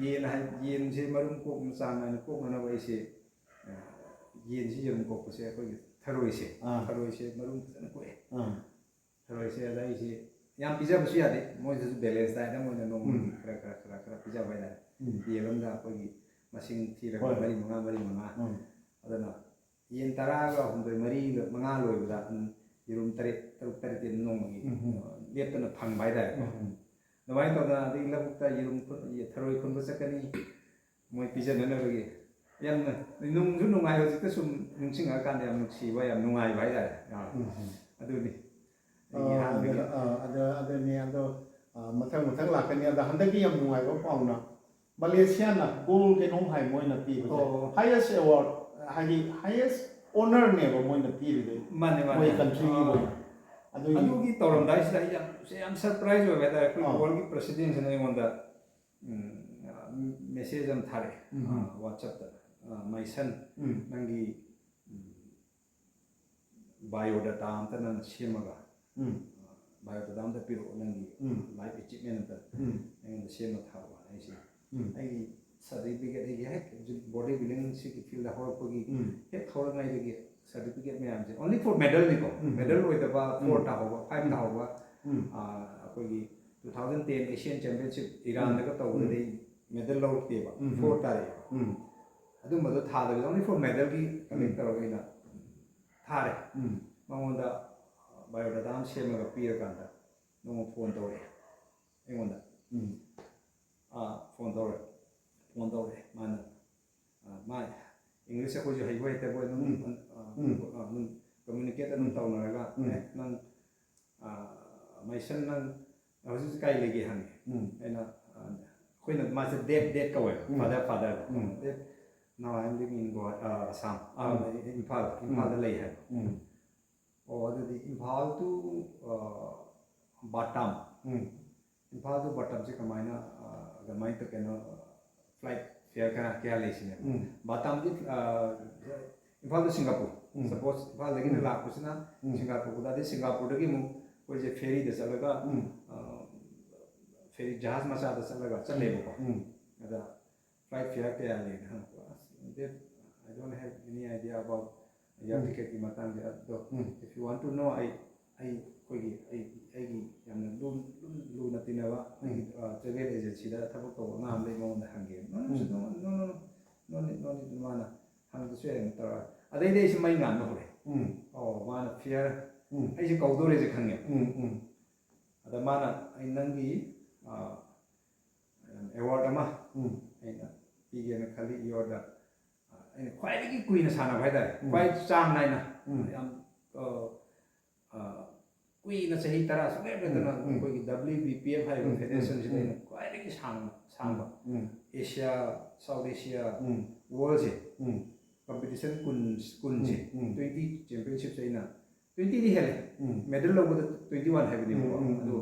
ꯌꯦꯟ ꯍꯥꯏ, ꯌꯦꯟꯁꯦ ꯃꯔꯨꯝ ꯀꯣꯛꯅ ꯆꯥꯡ ꯅꯥꯏꯅ ꯀꯣꯛꯅꯅꯕ ꯑꯩꯁꯦ, ꯑ, ꯌꯦꯟꯁꯤ ꯌꯦꯔꯨꯝ ꯀꯣꯛꯄꯁꯦ ꯑꯩꯈꯣꯏꯒꯤ ꯊꯔꯣꯏꯁꯦ, ꯑꯥ. ꯊꯔꯣꯏꯁꯦ ꯃꯔꯨꯝ ꯐꯖꯅ ꯀꯣꯛꯑꯦ꯫ ꯑꯥ. ꯊꯔꯣꯏꯁꯦ ꯑꯗ ꯑꯩꯁꯦ ꯌꯥꯝ ꯄꯤꯖꯕꯁꯨ ꯌꯥꯗꯦ, ꯃꯣꯏꯗꯁꯨ balance diet ꯑꯃ ꯑꯣꯏꯅ ꯅꯣꯡꯃꯒꯤ ꯎꯝ. ꯈꯔ ꯈꯔ ꯈꯔ ꯈꯔ ꯄꯤꯖꯕ ꯍꯥꯏꯇꯥꯔꯦ꯫ ꯎꯝ. ꯌꯦꯟ ꯑꯃꯗ ꯑꯩꯈꯣꯏꯒꯤ ꯃꯁꯤꯡ ꯊꯤꯔꯒ ꯍꯣꯏ. ꯃꯔꯤ ꯃꯉꯥ, ꯃꯔꯤ ꯃꯉꯥ꯫ ꯎꯝ. ꯑꯗꯨꯅ ꯌꯦꯟ ꯇꯔꯥꯒ ꯍꯨꯝꯗꯣꯏ, ꯃꯔꯤ, ꯃꯉꯥ ꯂꯣꯏꯕꯗ, ꯎꯝ, ꯌꯦꯔꯨꯝ ꯇꯔꯦꯠ, ꯇꯔꯨꯛ ꯇꯔꯦꯠꯇꯤ ꯑꯗꯨꯝ ꯅꯣꯡꯃꯒꯤ, ꯎꯝ, ꯎꯝ. ꯑ, ꯂꯦꯞꯇꯅ ꯐꯪꯕ ꯍꯥꯏꯇꯥꯔꯦ꯫ ꯎꯝ, ꯎꯝ. ꯑꯗꯨꯃꯥꯏꯅ ꯇꯧꯗꯅ ꯑꯗꯒꯤ ꯂꯧꯕꯨꯛꯇ ꯌꯦꯔꯨꯝ ꯈꯨꯟ-, ꯊꯔꯣꯏ ꯈꯨꯟꯕ ꯆꯠꯀꯅꯤ, ꯃꯣꯏ ꯄꯤꯖꯅꯅꯕꯒꯤ꯫ ꯌꯥꯝꯅ ꯅꯨꯡꯁꯨ ꯅꯨꯡꯉꯥꯏ, ꯍꯧꯖꯤꯛꯇ ꯁꯨꯝ ꯅꯤꯡꯁꯤꯡꯉꯀꯥꯟꯗ ꯌꯥꯝ ꯅꯨꯡꯁꯤꯕ, ꯌꯥꯝ ꯅꯨꯡꯉꯥꯏꯕ ꯍꯥꯏꯇꯥꯔꯦ꯫ ꯑꯥ, ꯎꯝ, ꯎꯝ. ꯑꯗꯨꯅꯤ꯫ ꯑ, ꯑꯩꯒꯤ ꯑꯍꯥꯟꯕꯒꯤ ꯑꯗꯨ, ꯑ, ꯑꯗꯨ, ꯑꯗꯨꯅꯤ, ꯑꯗꯣ, ꯑ, ꯃꯊꯪ ꯃꯊꯪ ꯂꯥꯛꯀꯅꯤ꯫ ꯑꯗꯣ ꯍꯟꯗꯛꯀꯤ ꯌꯥꯝ ꯅꯨꯡꯉꯥꯏꯕ ꯄꯥꯎꯅ, ꯃꯂꯦꯁꯤꯌꯥꯅ gold ꯀꯩꯅꯣꯝ ꯍꯥꯏ ꯃꯣꯏꯅ ꯄꯤꯕꯁꯦ꯫ ꯑꯣ. Highest award, ꯍꯥꯏꯗꯤ highest honourꯅꯦꯕ ꯃꯣꯏꯅ ꯄꯤꯔꯤꯗꯣ꯫ ꯃꯥꯅꯦ, ꯃꯥꯅꯦ꯫ ꯃꯣꯏ countryꯒꯤ ꯑꯥ. ꯑꯣꯏꯅ꯫ ꯑꯗꯨꯒꯤ ꯑꯗꯨꯒꯤ ꯇꯧꯔꯝꯗꯥꯏꯁꯤꯗ ꯑꯩ ꯌꯥꯝ, ꯌꯥꯝ surprise ꯑꯣꯏꯕ ꯍꯥꯏꯇꯥꯔꯦ꯫ ꯑꯩꯈꯣꯏ ꯑꯥ. Worldꯀꯤ presidentꯁꯤꯅ ꯑꯩꯉꯣꯟꯗ, ꯎꯝ, message ꯑꯃ ꯊꯥꯔꯛꯑꯦ, ꯎꯝ. ꯑꯥ, WhatsAppꯇ, ꯑꯥ, "My son, ꯎꯝ. ꯅꯪꯒꯤ, ꯎꯝ, biodata ꯑꯝꯇ ꯅꯪ ꯁꯦꯝꯃꯒ, ꯎꯝ. biodata ꯑꯝꯇ ꯄꯤꯔꯛꯑꯣ, ꯅꯪꯒꯤ ꯎꯝ. life achievement ꯑꯝꯇ ꯎꯝ. ꯑꯩꯉꯣꯟꯗ ꯁꯦꯝꯃ ꯊꯥꯔꯛꯑꯣ" ꯍꯥꯏꯁꯦ꯫ ꯎꯝ. ꯑꯩꯒꯤ certificate, ꯑꯩꯒꯤ ꯍꯦꯛ body buildingꯁꯤꯒꯤ fieldꯇ ꯍꯧꯔꯛꯄꯒꯤ ꯎꯝ. ꯍꯦꯛ ꯍꯧꯔꯛꯉꯩꯗꯒꯤ certificate ꯃꯌꯥꯝꯁꯦ, only for medalꯅꯤꯀꯣ, ꯎꯝ. medal ꯑꯣꯏꯗꯕ, four ꯎꯝ. ꯇꯥꯍꯧꯕ, five ꯎꯝ. ꯇꯥꯍꯧꯕ, ꯎꯝ. ꯑꯥ, ꯑꯩꯈꯣꯏꯒꯤ two thousand ten Asian Championship Iranꯗꯒ ꯎꯝ. ꯇꯧꯕꯗꯗꯤ medal ꯂꯧꯔꯛꯇꯦꯕ, ꯎꯝ. four ꯇꯥꯔꯛꯑꯦꯕ꯫ ꯎꯝ. ꯑꯗꯨꯝꯕꯗꯣ ꯊꯥꯗꯕꯤꯗ only for medalꯒꯤ collect ꯎꯝ. ꯇꯧꯔꯒ ꯑꯩꯅ ꯊꯥꯔꯦ꯫ ꯎꯝ. ꯃꯉꯣꯟꯗ biodata ꯑꯃ ꯁꯦꯝꯃꯒ ꯄꯤꯔꯀꯥꯟꯗ ꯅꯣꯡꯃ phone ꯇꯧꯔꯛꯑꯦ ꯑꯩꯉꯣꯟꯗ꯫ ꯎꯝ. ꯑꯥ, phone ꯇꯧꯔꯛꯑꯦ꯫ Phone ꯇꯧꯔꯛꯑꯦ꯫ ꯃꯥꯅ, ꯑꯥ, ꯃꯥ English ꯑꯩꯈꯣꯏꯁꯨ ꯍꯩꯕꯣꯏ ꯍꯩꯇꯕꯣꯏ ꯑꯗꯨꯝ, ꯎꯝ. ꯑꯥ, ꯎꯝ. ꯑꯥ, ꯑꯗꯨꯝ communicate ꯑꯗꯨꯝ ꯎꯝ. ꯇꯧꯅꯔꯒ, ꯎꯝ. "ꯑꯦ, ꯅꯪ, ꯑꯥ, my son, ꯅꯪ ꯍꯧꯖꯤꯛ ꯍꯧꯖꯤꯛ ꯀꯥꯏ ꯂꯩꯒꯦ?" ꯍꯪꯉꯦ꯫ ꯎꯝ. ꯑꯩꯅ, ꯑꯥ, ꯑꯩꯈꯣꯏꯅ ꯃꯥꯁꯦ dad, dad ꯀꯧꯋꯦ, ꯎꯝ. father, father꯫ Um. "Dad, now I am living in Guwahati, ah, Assam, ꯑꯥ, ꯎꯝ. ꯏꯝꯐꯥꯜ, ꯏꯝꯐꯥꯜꯗ ꯂꯩ" ꯍꯥꯏꯕ꯫ ꯎꯝ. "ꯑꯣ, ꯑꯗꯨꯗꯤ ꯏꯝꯐꯥꯜ to, ꯑꯥ, ꯕꯥꯇꯥꯝ, ꯎꯝ. ꯏꯝꯐꯥꯜ ꯇꯨ ꯕꯥꯇꯥꯝꯁꯦ ꯀꯃꯥꯏꯅ, ꯑ, ꯀꯃꯥꯏꯅ ꯇꯧ-, ꯀꯩꯅꯣ, ꯐ꯭ꯂꯥꯏꯠ ꯐꯤꯌꯔ ꯀꯌꯥ, ꯀꯌꯥ ꯂꯩ ꯁꯤꯅꯦꯕ? ꯎꯝ ꯕꯥꯇꯥꯝꯗꯤ, ꯑ, ꯏꯝꯐꯥꯜ ꯇꯨ ꯁꯤꯡꯒꯥꯄꯨꯔ, ꯎꯝ. ꯁꯄꯣꯁ ꯏꯝꯐꯥꯜꯗꯒꯤꯅ ꯎꯝ. ꯂꯥꯛꯄꯁꯤꯅ ꯎꯝ. ꯁꯤꯡꯒꯥꯄꯨꯔꯗꯒꯤ ꯑꯃꯨꯛ ꯑꯩꯈꯣꯏꯁꯦ ꯐꯦꯔꯤꯗ ꯆꯠꯂꯒ, ꯎꯝ. ꯑ, ꯐꯦꯔꯤ ꯖꯍꯥꯖ ꯃꯆꯥꯗ ꯆꯠꯂꯒ ꯆꯠꯂꯦꯕꯀꯣ꯫ ꯎꯝ. ꯑꯗ ꯐ꯭ꯂꯥꯏꯠ ꯐꯤꯌꯔ ꯀꯌꯥ ꯂꯩꯅ ꯍꯪꯉꯛꯄ꯫ ꯑꯁ, that, I don't have any idea about air ꯎꯝ. ꯇꯤꯀꯦꯠꯀꯤ ꯃꯇꯥꯡꯁꯦ꯫ ꯑꯗꯣ ꯎꯝ. if you want to know, ꯑꯩ, ꯑꯩ, ꯑꯩꯈꯣꯏꯒꯤ, ꯑꯩ, ꯑꯩꯒꯤ ꯌꯥꯝꯅ ꯂꯨ-, ꯂꯨ-, ꯂꯨꯅ ꯇꯤꯟꯅꯕ ꯑꯩꯒꯤ, ꯎꯝ. ꯑ, ꯇ꯭ꯔꯦꯚꯦꯜ ꯑꯦꯖꯦꯟꯁꯤꯗ ꯊꯕꯛ ꯇꯧꯕ ꯑꯉꯥꯡ ꯑꯃ ꯂꯩ, ꯃꯉꯣꯟꯗ ꯍꯪꯒꯦ꯫ "No, no, ꯎꯝ. no, no, no, no, no, no, no, no," ꯃꯥꯅ ꯍꯪꯕꯁꯨ ꯌꯥꯏꯅ ꯇꯧꯔꯒ꯫ ꯑꯗꯩꯗꯤ ꯑꯩꯁꯨ ꯃꯩ ꯉꯥꯟꯕ ꯍꯧꯔꯦ꯫ ꯎꯝ. ꯑꯣ, ꯃꯥꯅ ꯐꯤꯌꯔ, ꯎꯝ. ꯑꯩꯁꯦ ꯀꯧꯗꯣꯔꯦꯁꯦ ꯈꯪꯉꯦ꯫ ꯎꯝ. ꯎꯝ. ꯑꯗ ꯃꯥꯅ, "ꯑꯩ ꯅꯪꯒꯤ, ꯑ, ꯑꯦꯋꯥꯔꯗ ꯑꯃ ꯎꯝ. ꯑꯩꯅ ꯄꯤꯒꯦꯅ ꯈꯜꯂꯤ, ꯌꯣꯔꯗ ꯑꯩꯅ ꯈ꯭ꯋꯥꯏꯗꯒꯤ ꯀꯨꯏꯅ ꯁꯥꯟꯅꯕ ꯍꯥꯏꯇꯥꯔꯦ, ꯎꯝ. ꯈ꯭ꯋꯥꯏ ꯆꯥꯡ ꯅꯥꯏꯅ ꯎꯝ. ꯌꯥꯝ, ꯑ, ꯑ, ꯀꯨꯏꯅ ꯆꯍꯤ ꯇꯔꯥ ꯁꯨꯡꯂꯦꯞ ꯂꯦꯞꯇꯅ ꯎꯝ. ꯎꯝ. ꯑꯩꯈꯣꯏꯒꯤ W B P F ꯍꯥꯏꯕ ꯎꯝ. ꯐꯦꯗꯦꯔꯦꯁꯟꯁꯤꯗ ꯎꯝ. ꯑꯩꯅ ꯈ꯭ꯋꯥꯏꯗꯒꯤ ꯁꯥꯡꯅ ꯁꯥꯡꯕ ꯎꯝ. ꯑꯦꯁꯤꯌꯥ, ꯁꯥꯎꯠ ꯑꯦꯁꯤꯌꯥ, ꯎꯝ. ꯋꯥꯔꯜꯁꯦ, ꯎꯝ. ꯀꯝꯄꯤꯇꯤꯁꯟ ꯀꯨꯟ, ꯀꯨꯟꯁꯦ, ꯎꯝ. ꯎꯝ. ꯇ꯭ꯋꯦꯟꯇꯤ ꯆꯦꯝꯄꯤꯌꯟꯁꯤꯞꯁꯦ ꯑꯩꯅ, ꯇ꯭ꯋꯦꯟꯇꯤꯗꯤ ꯍꯦꯜꯂꯦ, ꯎꯝ. ꯃꯦꯗꯜ ꯂꯧꯕꯗ ꯇ꯭ꯋꯦꯟꯇꯤ ꯋꯥꯟ ꯍꯥꯏꯕꯅꯦꯕꯀꯣ꯫ ꯎꯝ, ꯎꯝ, ꯑꯗꯣ,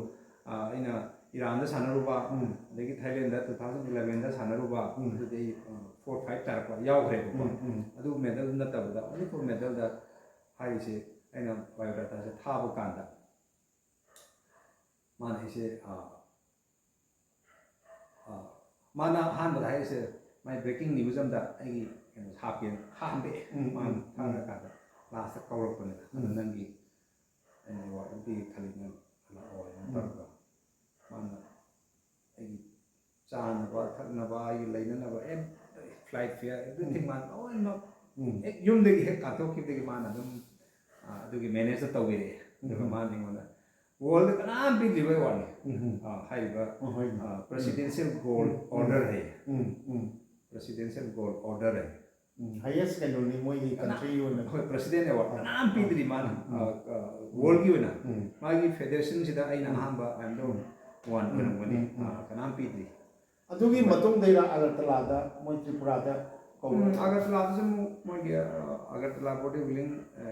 ꯑ, ꯑꯩꯅ ꯏꯔꯥꯟꯗ ꯁꯥꯟꯅꯔꯨꯕ, ꯎꯝ. ꯑꯗꯒꯤ ꯊꯥꯏꯂꯦꯟꯗ ꯇꯨ ꯊꯥꯎꯖꯟ ꯏꯂꯚꯦꯟꯗ ꯁꯥꯟꯅꯔꯨꯕ, ꯎꯝ. ꯑꯗꯨꯗꯩ, ꯑ, ꯐꯣꯔ ꯐꯥꯏꯚ ꯇꯥꯔꯛꯄ ꯌꯥꯎꯈ꯭ꯔꯦꯕꯀꯣ꯫ ꯎꯝ, ꯎꯝ. ꯑꯗꯨ ꯃꯦꯗꯜ ꯅꯠꯇꯕꯗ, ꯑꯣꯟꯂꯤ ꯐꯣꯔ ꯃꯦꯗꯜꯗ ꯍꯥꯏꯔꯤꯁꯦ, ꯑꯩꯅ ꯕꯥꯏꯑꯣꯗꯥꯇꯥꯁꯦ ꯊꯥꯕ ꯀꯥꯟꯗ ꯃꯥꯅ ꯑꯩꯁꯦ, ꯑ, ꯑ, ꯃꯥꯅ ꯑꯍꯥꯟꯕꯗ ꯍꯥꯏꯔꯤꯁꯦ, ꯃꯥꯏ ꯕ꯭ꯔꯦꯀꯤꯡ ꯅ꯭ꯌꯨꯁ ꯑꯝꯗ ꯑꯩꯒꯤ ꯀꯩꯅꯣ ꯍꯥꯞꯀꯦꯅ ꯍꯥꯞꯄꯛꯑꯦ꯫ ꯎꯝ, ꯃꯥꯅ ꯎꯝ, ꯊꯥꯔ ꯎꯝ. ꯀꯥꯟꯗ ꯂꯥꯁꯇ ꯀꯧꯔꯛꯄꯅꯤꯗ꯫ ꯑꯗ ꯎꯝ. ꯅꯪꯒꯤ ꯑꯩꯅ ꯑꯦꯋꯥꯔꯗ ꯑꯃ ꯄꯤꯒꯦ ꯈꯜꯂꯤ, ꯅꯪ ꯂꯥꯛꯑꯣ ꯍꯥꯏꯅ ꯎꯝ. ꯇꯧꯔꯒ ꯃꯥꯅ ꯑꯩꯒꯤ ꯆꯥꯅꯕ ꯊꯛꯅꯕ, ꯑꯩꯒꯤ ꯂꯩꯅꯅꯕ, ꯑꯦ, ꯐ꯭ꯂꯥꯏꯠ ꯐꯤꯌꯔ, ꯑꯦꯚ꯭ꯔꯤꯊꯤꯡ, ꯎꯝ. ꯃꯥꯅ ꯂꯣꯏꯅꯃꯛ ꯎꯝ. ꯍꯦꯛ ꯌꯨꯝꯗꯒꯤ ꯍꯦꯛ ꯀꯥꯟꯊꯣꯛꯈꯤꯕꯗꯒꯤ ꯃꯥꯅ ꯑꯗꯨꯝ, ꯑ, ꯑꯗꯨꯒꯤ ꯃꯦꯅꯦꯖꯇ ꯇꯧꯕꯤꯔꯛꯑꯦ꯫ ꯑꯗꯨꯒ ꯎꯝ. ꯃꯥꯅ ꯑꯩꯉꯣꯟꯗ ꯋꯥꯔꯜꯗ ꯀꯅꯥꯝ ꯄꯤꯗ꯭ꯔꯤꯕ ꯑꯦꯋꯥꯔꯗꯅꯤ꯫ ꯎꯝ. ꯑ, ꯍꯥꯏꯔꯤꯕ, ꯑ, ꯍꯣꯏꯅꯦ. ꯑ, ꯄ꯭ꯔꯦꯁꯤꯗꯦꯟꯁꯤꯌꯦꯜ ꯒꯣꯜ ꯎꯝ. ꯑꯣꯔꯗꯔ ꯍꯥꯏꯌꯦ꯫ ꯎꯝ. ꯎꯝ. ꯄ꯭ꯔꯦꯁꯤꯗꯦꯟꯁꯤꯌꯦꯜ ꯒꯣꯜ ꯑꯣꯔꯗꯔ ꯍꯥꯏꯌꯦ꯫ ꯎꯝ. ꯍꯥꯏꯌꯦꯁ ꯀꯩꯅꯣꯅꯤ ꯃꯣꯏꯒꯤ ꯀꯅꯥ-, ꯀꯟꯇ꯭ꯔꯤꯒꯤ ꯑꯣꯏꯅ. ꯍꯣꯏ, ꯄ꯭ꯔꯦꯁꯤꯗꯦꯟ ꯑꯦꯋꯥꯔꯗ ꯀꯅꯥꯝ ꯄꯤꯗ꯭ꯔꯤ ꯃꯥꯅ꯫ ꯎꯝ. ꯑ, ꯑ, ꯋꯥꯔꯜꯒꯤ ꯑꯣꯏꯅ ꯎꯝ. ꯃꯥꯒꯤ ꯐꯦꯗꯦꯔꯦꯁꯟꯁꯤꯗ ꯑꯩꯅ ꯎꯝ. ꯑꯍꯥꯟꯕ, I am the um. one ꯑꯣꯏꯔꯝꯒꯅꯤ꯫ ꯎꯝ. ꯎꯝ. ꯑ, ꯀꯅꯥꯝ ꯄꯤꯗ꯭ꯔꯤ꯫ ꯑꯗꯨꯒꯤ ꯎꯝ. ꯃꯇꯨꯡꯗꯩꯔ ꯑꯒꯔꯇꯂꯥꯗ ꯃꯣꯏ ꯇ꯭ꯔꯤꯄꯨꯔꯥꯗ ꯀꯧꯕ? ꯎꯝ, ꯑꯒꯔꯇꯂꯥꯗꯁꯨ ꯑꯃꯨꯛ ꯃꯣꯏꯒꯤ, ꯑ, ꯑꯒꯔꯇꯂꯥ ꯕꯣꯗꯤ ꯕꯤꯜꯗꯤꯡ, ꯑ,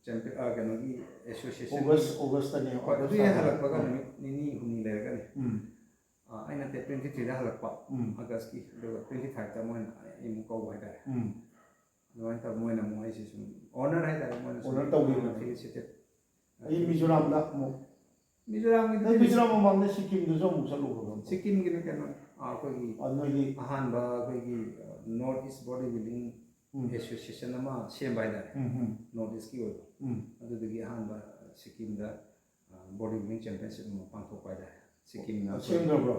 ꯆꯦꯝꯄꯤꯌꯟ ꯀꯩꯅꯣꯒꯤ ꯑꯦꯁꯣꯁꯤꯌꯦꯁꯟ ꯑꯣꯒꯁ ꯑꯣꯒꯁꯇꯅꯦ ꯍꯣꯏ ꯑꯗꯨ ꯍꯦꯛ ꯍꯜꯂꯛꯄꯒ ꯅꯨꯃꯤꯠ ꯅꯤꯅꯤ ꯍꯨꯝꯅꯤ ꯂꯩꯔꯒꯅꯤ ꯎꯝ ꯑꯩꯅ ꯗꯦꯠ ꯇ꯭ꯋꯦꯟꯇꯤ ꯊ꯭ꯔꯤꯗ ꯍꯜꯂꯛꯄ ꯎꯝ ꯑꯥꯒꯁꯀꯤ ꯑꯗꯨꯒ ꯇ꯭ꯋꯦꯟꯇꯤ ꯐꯥꯏꯚꯇ ꯃꯣꯏꯅ ꯑꯩ ꯑꯃꯨꯛ ꯀꯧꯕ ꯍꯥꯏꯇꯥꯔꯦ꯫ ꯎꯝ ꯑꯗꯨꯃꯥꯏꯅ ꯇꯧꯔ ꯃꯣꯏꯅ ꯑꯃꯨꯛ ꯑꯩꯁꯦ ꯁꯨꯝ ꯑꯣꯅꯔ ꯍꯥꯏꯇꯥꯔꯦ, ꯃꯣꯏꯅ Honour ꯇꯧꯕꯤꯕ꯫ ꯐꯦꯂꯤꯁꯤꯇꯦꯠ ꯑꯩ ꯃꯤꯖꯣꯔꯥꯝꯗ ꯑꯃꯨꯛ ꯅꯪ ꯃꯤꯖꯣꯔꯥꯝꯒꯤꯗꯤ ꯃꯤꯖꯣꯔꯥꯝ ꯃꯃꯥꯡꯗ ꯁꯤꯀꯤꯝꯗꯁꯨ ꯑꯃꯨꯛ ꯆꯠꯂꯨꯈ꯭ꯔꯕ? ꯁꯤꯀꯤꯝꯒꯤꯅ ꯀꯩꯅꯣ ꯑꯩꯈꯣꯏꯒꯤ ꯑ, ꯅꯣꯏꯒꯤ ꯑꯍꯥꯟꯕ ꯑꯩꯈꯣꯏꯒꯤ ꯅꯣꯔꯠ ꯏꯁ ꯕꯣꯗꯤ ꯕꯤꯜꯗꯤꯡ ꯎꯝ ꯑꯦꯁꯣꯁꯤꯌꯦꯁꯟ ꯑꯃ ꯁꯦꯝꯕ ꯍꯥꯏꯇꯥꯔꯦ, ꯎꯝ ꯎꯝ ꯅꯣꯔꯠ ꯏꯁꯀꯤ ꯑꯣꯏꯕ꯫ ꯎꯝ ꯑꯗꯨꯗꯒꯤ ꯑꯍꯥꯟꯕ ꯁꯤꯀꯤꯝꯗ ꯕꯣꯗꯤ ꯕꯤꯜꯗꯤꯡ ꯆꯦꯝꯄꯤꯌꯟꯁꯤꯞ ꯑꯃ ꯄꯥꯡꯊꯣꯛꯄ ꯍꯥꯏꯇꯥꯔꯦ꯫ ꯁꯤꯀꯤꯝꯅ ꯁꯦꯝꯈ꯭ꯔꯕ꯭ꯔꯣ?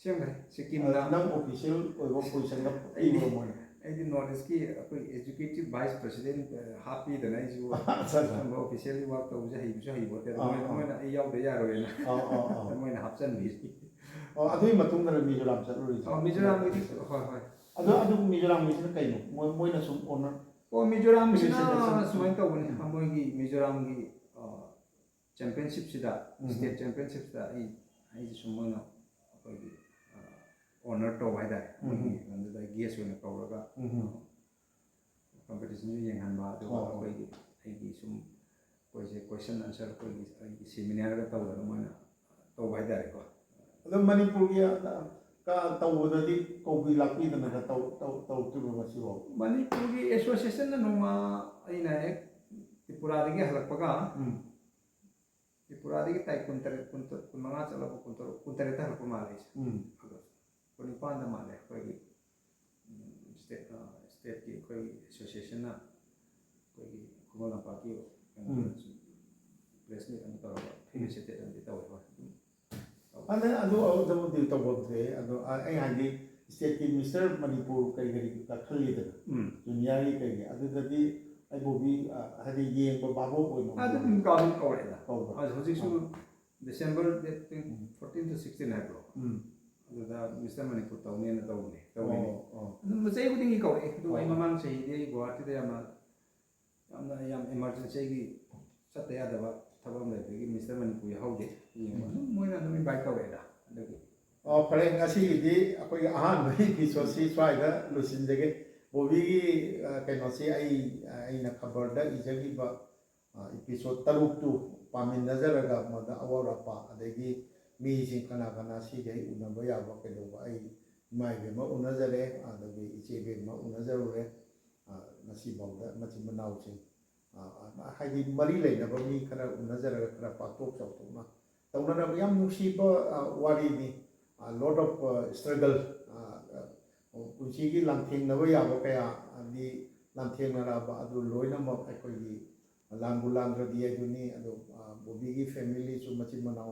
ꯁꯦꯝꯈ꯭ꯔꯦ꯫ ꯁꯤꯀꯤꯝꯗ ꯅꯪ ꯑꯣꯐꯤꯁꯤꯌꯦꯜ ꯑꯣꯏꯕ ꯄꯣꯖꯤꯁꯟꯗ ꯑꯩꯗꯤ ꯄꯤꯕ꯭ꯔꯣ ꯃꯣꯏꯅ? ꯑꯩꯗꯤ ꯅꯣꯔꯠ ꯏꯁꯀꯤ ꯑꯩꯈꯣꯏ ꯑꯦꯛꯖꯤꯀ꯭ꯌꯨꯇꯤꯚ ꯚꯥꯏꯁ ꯄ꯭ꯔꯁꯤꯗꯦꯟ ꯍꯥꯞꯄꯤꯗꯅ ꯑꯩꯁꯨ ꯑꯠꯆꯥ, ꯑꯠꯆꯥ꯫ ꯑꯗꯨꯝꯕ ꯑꯣꯐꯤꯁꯤꯌꯦꯜꯂꯤ ꯋꯥꯔꯛ ꯇꯧꯕꯁꯦ ꯍꯩꯕꯁꯨ ꯍꯩꯕꯣꯠꯇꯦ꯫ ꯑꯗꯣ ꯑꯥ, ꯃꯣꯏꯅ ꯑꯥ꯫ ꯃꯣꯏꯅ ꯑꯩ ꯌꯥꯎꯗ ꯌꯥꯔꯣꯏꯅ ꯑꯥ, ꯑꯥ, ꯑꯥ꯫ ꯃꯣꯏꯅ ꯍꯥꯞꯆꯤꯟꯕꯤ꯫ ꯑꯣ, ꯑꯗꯨꯒꯤ ꯃꯇꯨꯡꯗ ꯃꯤꯖꯣꯔꯥꯝ ꯆꯠꯂꯨꯔꯤꯁꯦ? ꯑꯣ, ꯃꯤꯖꯣꯔꯥꯝꯒꯤꯗꯤ ꯍꯣꯏ ꯍꯣꯏ꯫ ꯑꯗꯣ ꯑꯗꯨ ꯃꯤꯖꯣꯔꯥꯝꯒꯤꯁꯤꯅ ꯀꯩꯅꯣ? ꯃꯣꯏ ꯃꯣꯏꯅ ꯁꯨꯝ ꯑꯣꯅꯔ ꯑꯣ, ꯃꯤꯖꯣꯔꯥꯝꯒꯤꯁꯤꯅ Felicitation. ꯁꯨꯃꯥꯏꯅ ꯇꯧꯕꯅꯤ, ꯃꯣꯏꯒꯤ ꯃꯤꯖꯣꯔꯥꯝꯒꯤ ꯆꯦꯝꯄꯤꯌꯟꯁꯤꯞꯁꯤꯗ ꯎꯝ꯫ ꯁ꯭ꯇꯦꯠ ꯆꯦꯝꯄꯤꯌꯟꯁꯤꯞꯁꯤꯗ ꯑꯩ ꯑꯩꯁꯦ ꯁꯨꯝ ꯃꯣꯏꯅ ꯑꯩꯈꯣꯏꯒꯤ ꯑꯣꯅꯔ ꯇꯧꯕ ꯍꯥꯏꯇꯥꯔꯦ꯫ ꯎꯝ꯫ ꯃꯣꯏꯒꯤ ꯑꯗꯨꯗ ꯒꯦꯁ ꯑꯣꯏꯅ ꯀꯧꯔꯒ ꯎꯝ꯫ ꯀꯝꯄꯤꯇꯤꯁꯟꯁꯨ ꯌꯦꯡꯍꯟꯕ, ꯑꯗꯨꯒ ꯑꯣ꯫ ꯑꯩꯈꯣꯏꯒꯤ ꯑꯩꯒꯤ ꯁꯨꯝ ꯑꯩꯈꯣꯏꯁꯦ ꯀꯣꯏꯁꯟ ꯑꯟꯁꯔ ꯑꯩꯈꯣꯏꯒꯤ ꯑꯩꯒꯤ ꯁꯦꯃꯤꯅꯥꯔꯒ ꯇꯧꯗꯅ ꯃꯣꯏꯅ ꯇꯧꯕ ꯍꯥꯏꯇꯥꯔꯦꯀꯣ꯫ ꯑꯗꯣ ꯃꯅꯤꯄꯨꯔꯒꯤ ꯑ, ꯀ-, ꯇꯧꯕꯗꯗꯤ ꯀꯧꯕꯤ ꯂꯥꯛꯄꯤꯗꯅꯒ ꯇꯧ-, ꯇꯧ-, ꯇꯧꯔꯛꯇ꯭ꯔꯤꯕꯣ ꯉꯁꯤꯐꯥꯎ? ꯃꯅꯤꯄꯨꯔꯒꯤ ꯑꯦꯁꯣꯁꯤꯌꯦꯁꯟꯅ ꯅꯣꯡꯃ ꯑꯩꯅ ꯍꯦꯛ ꯇ꯭ꯔꯤꯄꯨꯔꯥꯗꯒꯤ ꯍꯜꯂꯛꯄꯒ, ꯎꯝ꯫ ꯇ꯭ꯔꯤꯄꯨꯔꯥꯗꯒꯤ ꯇꯥꯔꯤꯛ ꯀꯨꯟꯇꯔꯦꯠ, ꯀꯨꯟꯇꯔꯨꯛ, ꯀꯨꯟꯃꯉꯥ ꯆꯠꯂꯕ, ꯀꯨꯟꯇꯔꯨꯛ, ꯀꯨꯟꯇꯔꯦꯠꯇ ꯍꯜꯂꯛꯄ ꯃꯥꯜꯂꯦ ꯑꯩꯁꯦ꯫ ꯎꯝ꯫ ꯑꯥꯒꯁ ꯀꯨꯟꯅꯤꯄꯥꯟꯗ ꯃꯥꯜꯂꯦ꯫ ꯑꯩꯈꯣꯏꯒꯤ, ꯎꯝ, ꯁ꯭ꯇꯦꯠ, ꯑ, ꯁ꯭ꯇꯦꯠꯀꯤ ꯑꯩꯈꯣꯏꯒꯤ ꯑꯦꯁꯣꯁꯤꯌꯦꯁꯟꯅ ꯑꯩꯈꯣꯏꯒꯤ ꯈꯨꯃꯟ ꯂꯝꯄꯥꯛꯀꯤ ꯀꯩꯅꯣ ꯎꯝ꯫ ꯄ꯭ꯔꯦꯁ ꯃꯤꯠ ꯑꯃ ꯇꯧꯔꯒ ꯐꯦꯂꯤꯁꯤꯇꯦꯠ ꯑꯃꯗꯤ ꯇꯧꯋꯦ꯫ ꯍꯣꯏ, ꯑꯗꯨꯝ ꯇꯧꯋꯦ꯫ ꯑꯗ ꯑꯗꯨ ꯑꯗꯨꯕꯨꯗꯤ ꯇꯧꯐꯝ ꯊꯣꯛꯑꯦ꯫ ꯑꯗꯣ ꯑ-, ꯑꯩ ꯍꯥꯏꯗꯤ ꯁ꯭ꯇꯦꯠꯀꯤ ꯃꯤꯁꯇꯔ ꯃꯅꯤꯄꯨꯔ ꯀꯔꯤ ꯀꯔꯤ ꯈꯜꯂꯤꯗꯅ, ꯎꯝ꯫ ꯖꯨꯅꯤꯌꯔꯒꯤ ꯀꯩꯒꯤ, ꯑꯗꯨꯗꯗꯤ ꯑꯩꯕꯨꯗꯤ, ꯑ, ꯍꯥꯏꯗꯤ ꯌꯦꯡꯕ ꯚꯥꯕꯣꯛ ꯑꯣꯏꯅ ꯑꯗꯨꯝ ꯀꯥꯎ-, ꯑꯗꯨꯝ ꯀꯧꯔꯛꯑꯦꯗ꯫ ꯀꯧꯕ꯭ꯔꯥ? ꯑꯗꯨ ꯍꯧꯖꯤꯛꯁꯨ ꯑꯥ꯫ ꯗꯤꯁꯦꯝꯕꯔ ꯗꯦꯠ ꯎꯝ꯫ ꯐꯣꯔꯇꯤꯟ ꯇꯨ ꯁꯤꯛꯁꯇꯤꯟ ꯍꯥꯏꯕ꯭ꯔꯣ? ꯎꯝ꯫ ꯑꯗꯨꯗ ꯃꯤꯁꯇꯔ ꯃꯅꯤꯄꯨꯔ ꯇꯧꯅꯦꯅ ꯇꯧꯕꯅꯦ, ꯇꯧꯔꯤꯅꯦ꯫ ꯑꯣ, ꯑꯣ꯫ ꯑꯗꯨꯝ ꯆꯍꯤ ꯈꯨꯗꯤꯡꯒꯤ ꯀꯧꯔꯛꯑꯦ꯫ ꯑꯗꯨ ꯑꯩ ꯑꯣ꯫ ꯃꯃꯥꯡ ꯆꯍꯤꯗꯤ ꯑꯩ ꯒꯨꯋꯥꯍꯥꯇꯤꯗ ꯌꯥꯝꯅ, ꯌꯥꯝꯅ ꯌꯥꯝ ꯏꯃꯥꯔꯖꯦꯟꯁꯤꯒꯤ ꯆꯠꯇ ꯌꯥꯗꯕ ꯊꯕꯛ ꯑꯃ ꯂꯩꯕꯗꯒꯤ ꯃꯤꯁꯇꯔ ꯃꯅꯤꯄꯨꯔ ꯌꯥꯎꯍꯧꯗꯦ꯫ ꯌꯦꯡꯕ ꯎꯝ꯫ ꯑꯗꯨꯝ ꯃꯣꯏꯅ ꯑꯗꯨꯝ ꯏꯟꯚꯥꯏꯠ ꯇꯧꯔꯛꯑꯦꯗ꯫ ꯑꯗꯨꯒꯤ ꯑꯣ, ꯐꯔꯦ, ꯉꯁꯤꯒꯤꯗꯤ ꯑꯩꯈꯣꯏꯒꯤ ꯑꯍꯥꯟꯕ ꯏꯄꯤꯁꯣꯗꯁꯤ ꯁ꯭ꯋꯥꯏꯗ ꯂꯣꯏꯁꯤꯟꯖꯒꯦ꯫ ꯕꯣꯕꯤꯒꯤ, ꯑ, ꯀꯩꯅꯣꯁꯤ ꯑꯩ, ꯑ, ꯑꯩꯅ ꯈꯕꯔꯗ ꯏꯖꯈꯤꯕ ꯏꯄꯤꯁꯣꯠ ꯇꯔꯨꯛꯇꯨ ꯄꯥꯃꯤꯟꯅꯖꯔꯒ ꯃꯗ ꯑꯋꯥꯠ ꯑꯄꯥ ꯑꯗꯒꯤ ꯃꯤꯁꯤꯡ ꯀꯅꯥ ꯀꯅꯥ ꯁꯤꯒꯩ ꯎꯅꯕ ꯌꯥꯕ ꯀꯩꯗꯧꯕ, ꯑꯩ ꯏꯃꯥ ꯏꯕꯦꯝꯃ ꯎꯅꯖꯔꯦ, ꯑꯗꯒꯤ ꯏꯆꯦ ꯏꯕꯦꯝꯃ ꯎꯅꯖꯔꯨꯔꯦ꯫ ꯉꯁꯤꯐꯥꯎꯗ ꯃꯆꯤꯟ ꯃꯅꯥꯎꯁꯤꯡ, ꯍꯥꯏꯗꯤ ꯃꯔꯤ ꯂꯩꯅꯕ ꯃꯤ ꯈꯔ ꯎꯅꯖꯔꯒ ꯈꯔ ꯄꯥꯛꯊꯣꯛ ꯆꯥꯎꯊꯣꯛꯅ ꯇꯧꯅꯔꯕ ꯌꯥꯝ ꯅꯨꯡꯁꯤꯕ ꯋꯥꯔꯤꯅꯤ꯫ Lot of struggle, ꯄꯨꯟꯁꯤꯒꯤ ꯂꯥꯟꯊꯦꯡꯅꯕ ꯌꯥꯕ ꯀꯌꯥ ꯗꯤ ꯂꯥꯟꯊꯦꯡꯅꯔꯛꯑꯕ ꯑꯗꯨ ꯂꯣꯏꯅꯃꯛ ꯑꯩꯈꯣꯏꯒꯤ ꯂꯥꯟꯕꯨ ꯂꯥꯟꯗ꯭ꯔꯗꯤ ꯍꯥꯏꯗꯨꯅꯤ꯫ ꯑꯗꯣ ꯕꯣꯕꯤꯒꯤ ꯐꯦꯃꯤꯂꯤꯁꯨ ꯃꯆꯤꯟ ꯃꯅꯥꯎ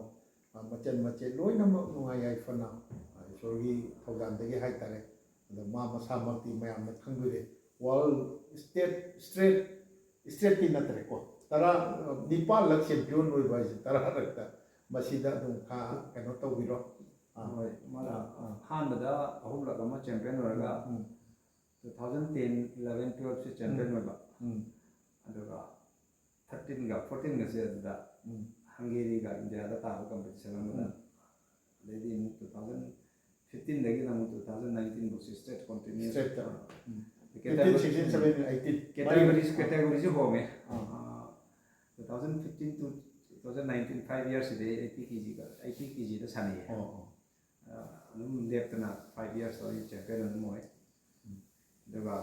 ꯃꯆꯟ ꯃꯆꯦ ꯂꯣꯏꯅꯃꯛ ꯅꯨꯡꯉꯥꯏ ꯌꯥꯏꯐꯅ ꯏꯁꯣꯔꯒꯤ ꯊꯧꯖꯥꯜꯗꯒꯤ ꯍꯥꯏꯇꯥꯔꯦ꯫ ꯑꯗꯣ ꯃꯥ ꯃꯁꯥꯃꯛꯇꯤ ꯃꯌꯥꯝꯅ ꯈꯪꯕꯤꯔꯦ, ꯋꯥꯔꯜ ꯁ꯭ꯇꯦꯠ ꯁ꯭ꯇ꯭ꯔꯦꯠ ꯁ꯭ꯇꯦꯠꯀꯤ ꯅꯠꯇ꯭ꯔꯦꯀꯣ, ꯇꯔꯥ ꯅꯤꯄꯥꯜꯂꯛ ꯆꯦꯝꯄꯤꯌꯟ ꯑꯣꯏꯕ ꯍꯥꯏꯁꯦ ꯇꯔꯥꯔꯛꯇ꯫ ꯃꯁꯤꯗ ꯑꯗꯨꯝ ꯈꯥ ꯀꯩꯅꯣ ꯇꯧꯕꯤꯔꯣ꯫ ꯑꯥ, ꯍꯣꯏ, ꯃꯥꯅ ꯑꯥ, ꯑꯥ꯫ ꯑꯍꯥꯟꯕꯗ ꯑꯍꯨꯝꯂꯛ ꯑꯃ ꯆꯦꯝꯄꯤꯌꯟ ꯑꯣꯏꯔꯒ ꯎꯝ, two thousand ten, eleven, twelve ꯁꯤ ꯆꯦꯝꯄꯤꯌꯟ ꯎꯝ, ꯑꯣꯏꯕ꯫ ꯎꯝ, ꯑꯗꯨꯒ thirteen ꯒ fourteen ꯒꯁꯦ ꯑꯗꯨꯗ ꯎꯝ, ꯍꯪꯒꯦꯔꯤꯒ ꯏꯟꯗꯤꯌꯥꯒ ꯇꯥꯕ ꯀꯝꯄꯤꯇꯤꯁꯟ ꯑꯃꯗ꯫ ꯎꯝ꯫ ꯑꯗꯩꯗꯤ ꯑꯃꯨꯛ two thousand fifteen ꯗꯒꯤꯅ ꯑꯃꯨꯛ two thousand nineteen ꯐꯥꯎꯁꯤ ꯁ꯭ꯇꯦꯠ ꯀꯣꯟꯇꯤꯅ꯭ꯌꯨꯁ ꯁ꯭ꯇꯦꯠꯇ꯫ ꯎꯝ꯫ Fifteen, category sixteen, seventeen, eighteen. ꯀꯦꯇꯥꯒꯣꯔꯤꯁꯤ ꯀꯦꯇꯥꯒꯣꯔꯤꯁꯤ ꯍꯣꯡꯉꯦ꯫ ꯑꯥ꯫ Two thousand fifteen to two thousand nineteen, five years CD eighty ꯀꯦꯖꯤꯒ eighty ꯀꯦꯖꯤꯗ ꯁꯥꯟꯅꯩꯌꯦ꯫ ꯑꯣ, ꯑꯣ꯫ ꯑꯗꯨꯝ ꯂꯦꯞꯇꯅ five years ꯇꯧꯔꯤ ꯆꯦꯝꯄꯤꯌꯟ ꯑꯗꯨꯝ ꯑꯣꯏ꯫ ꯎꯝ꯫ ꯑꯗꯨꯒ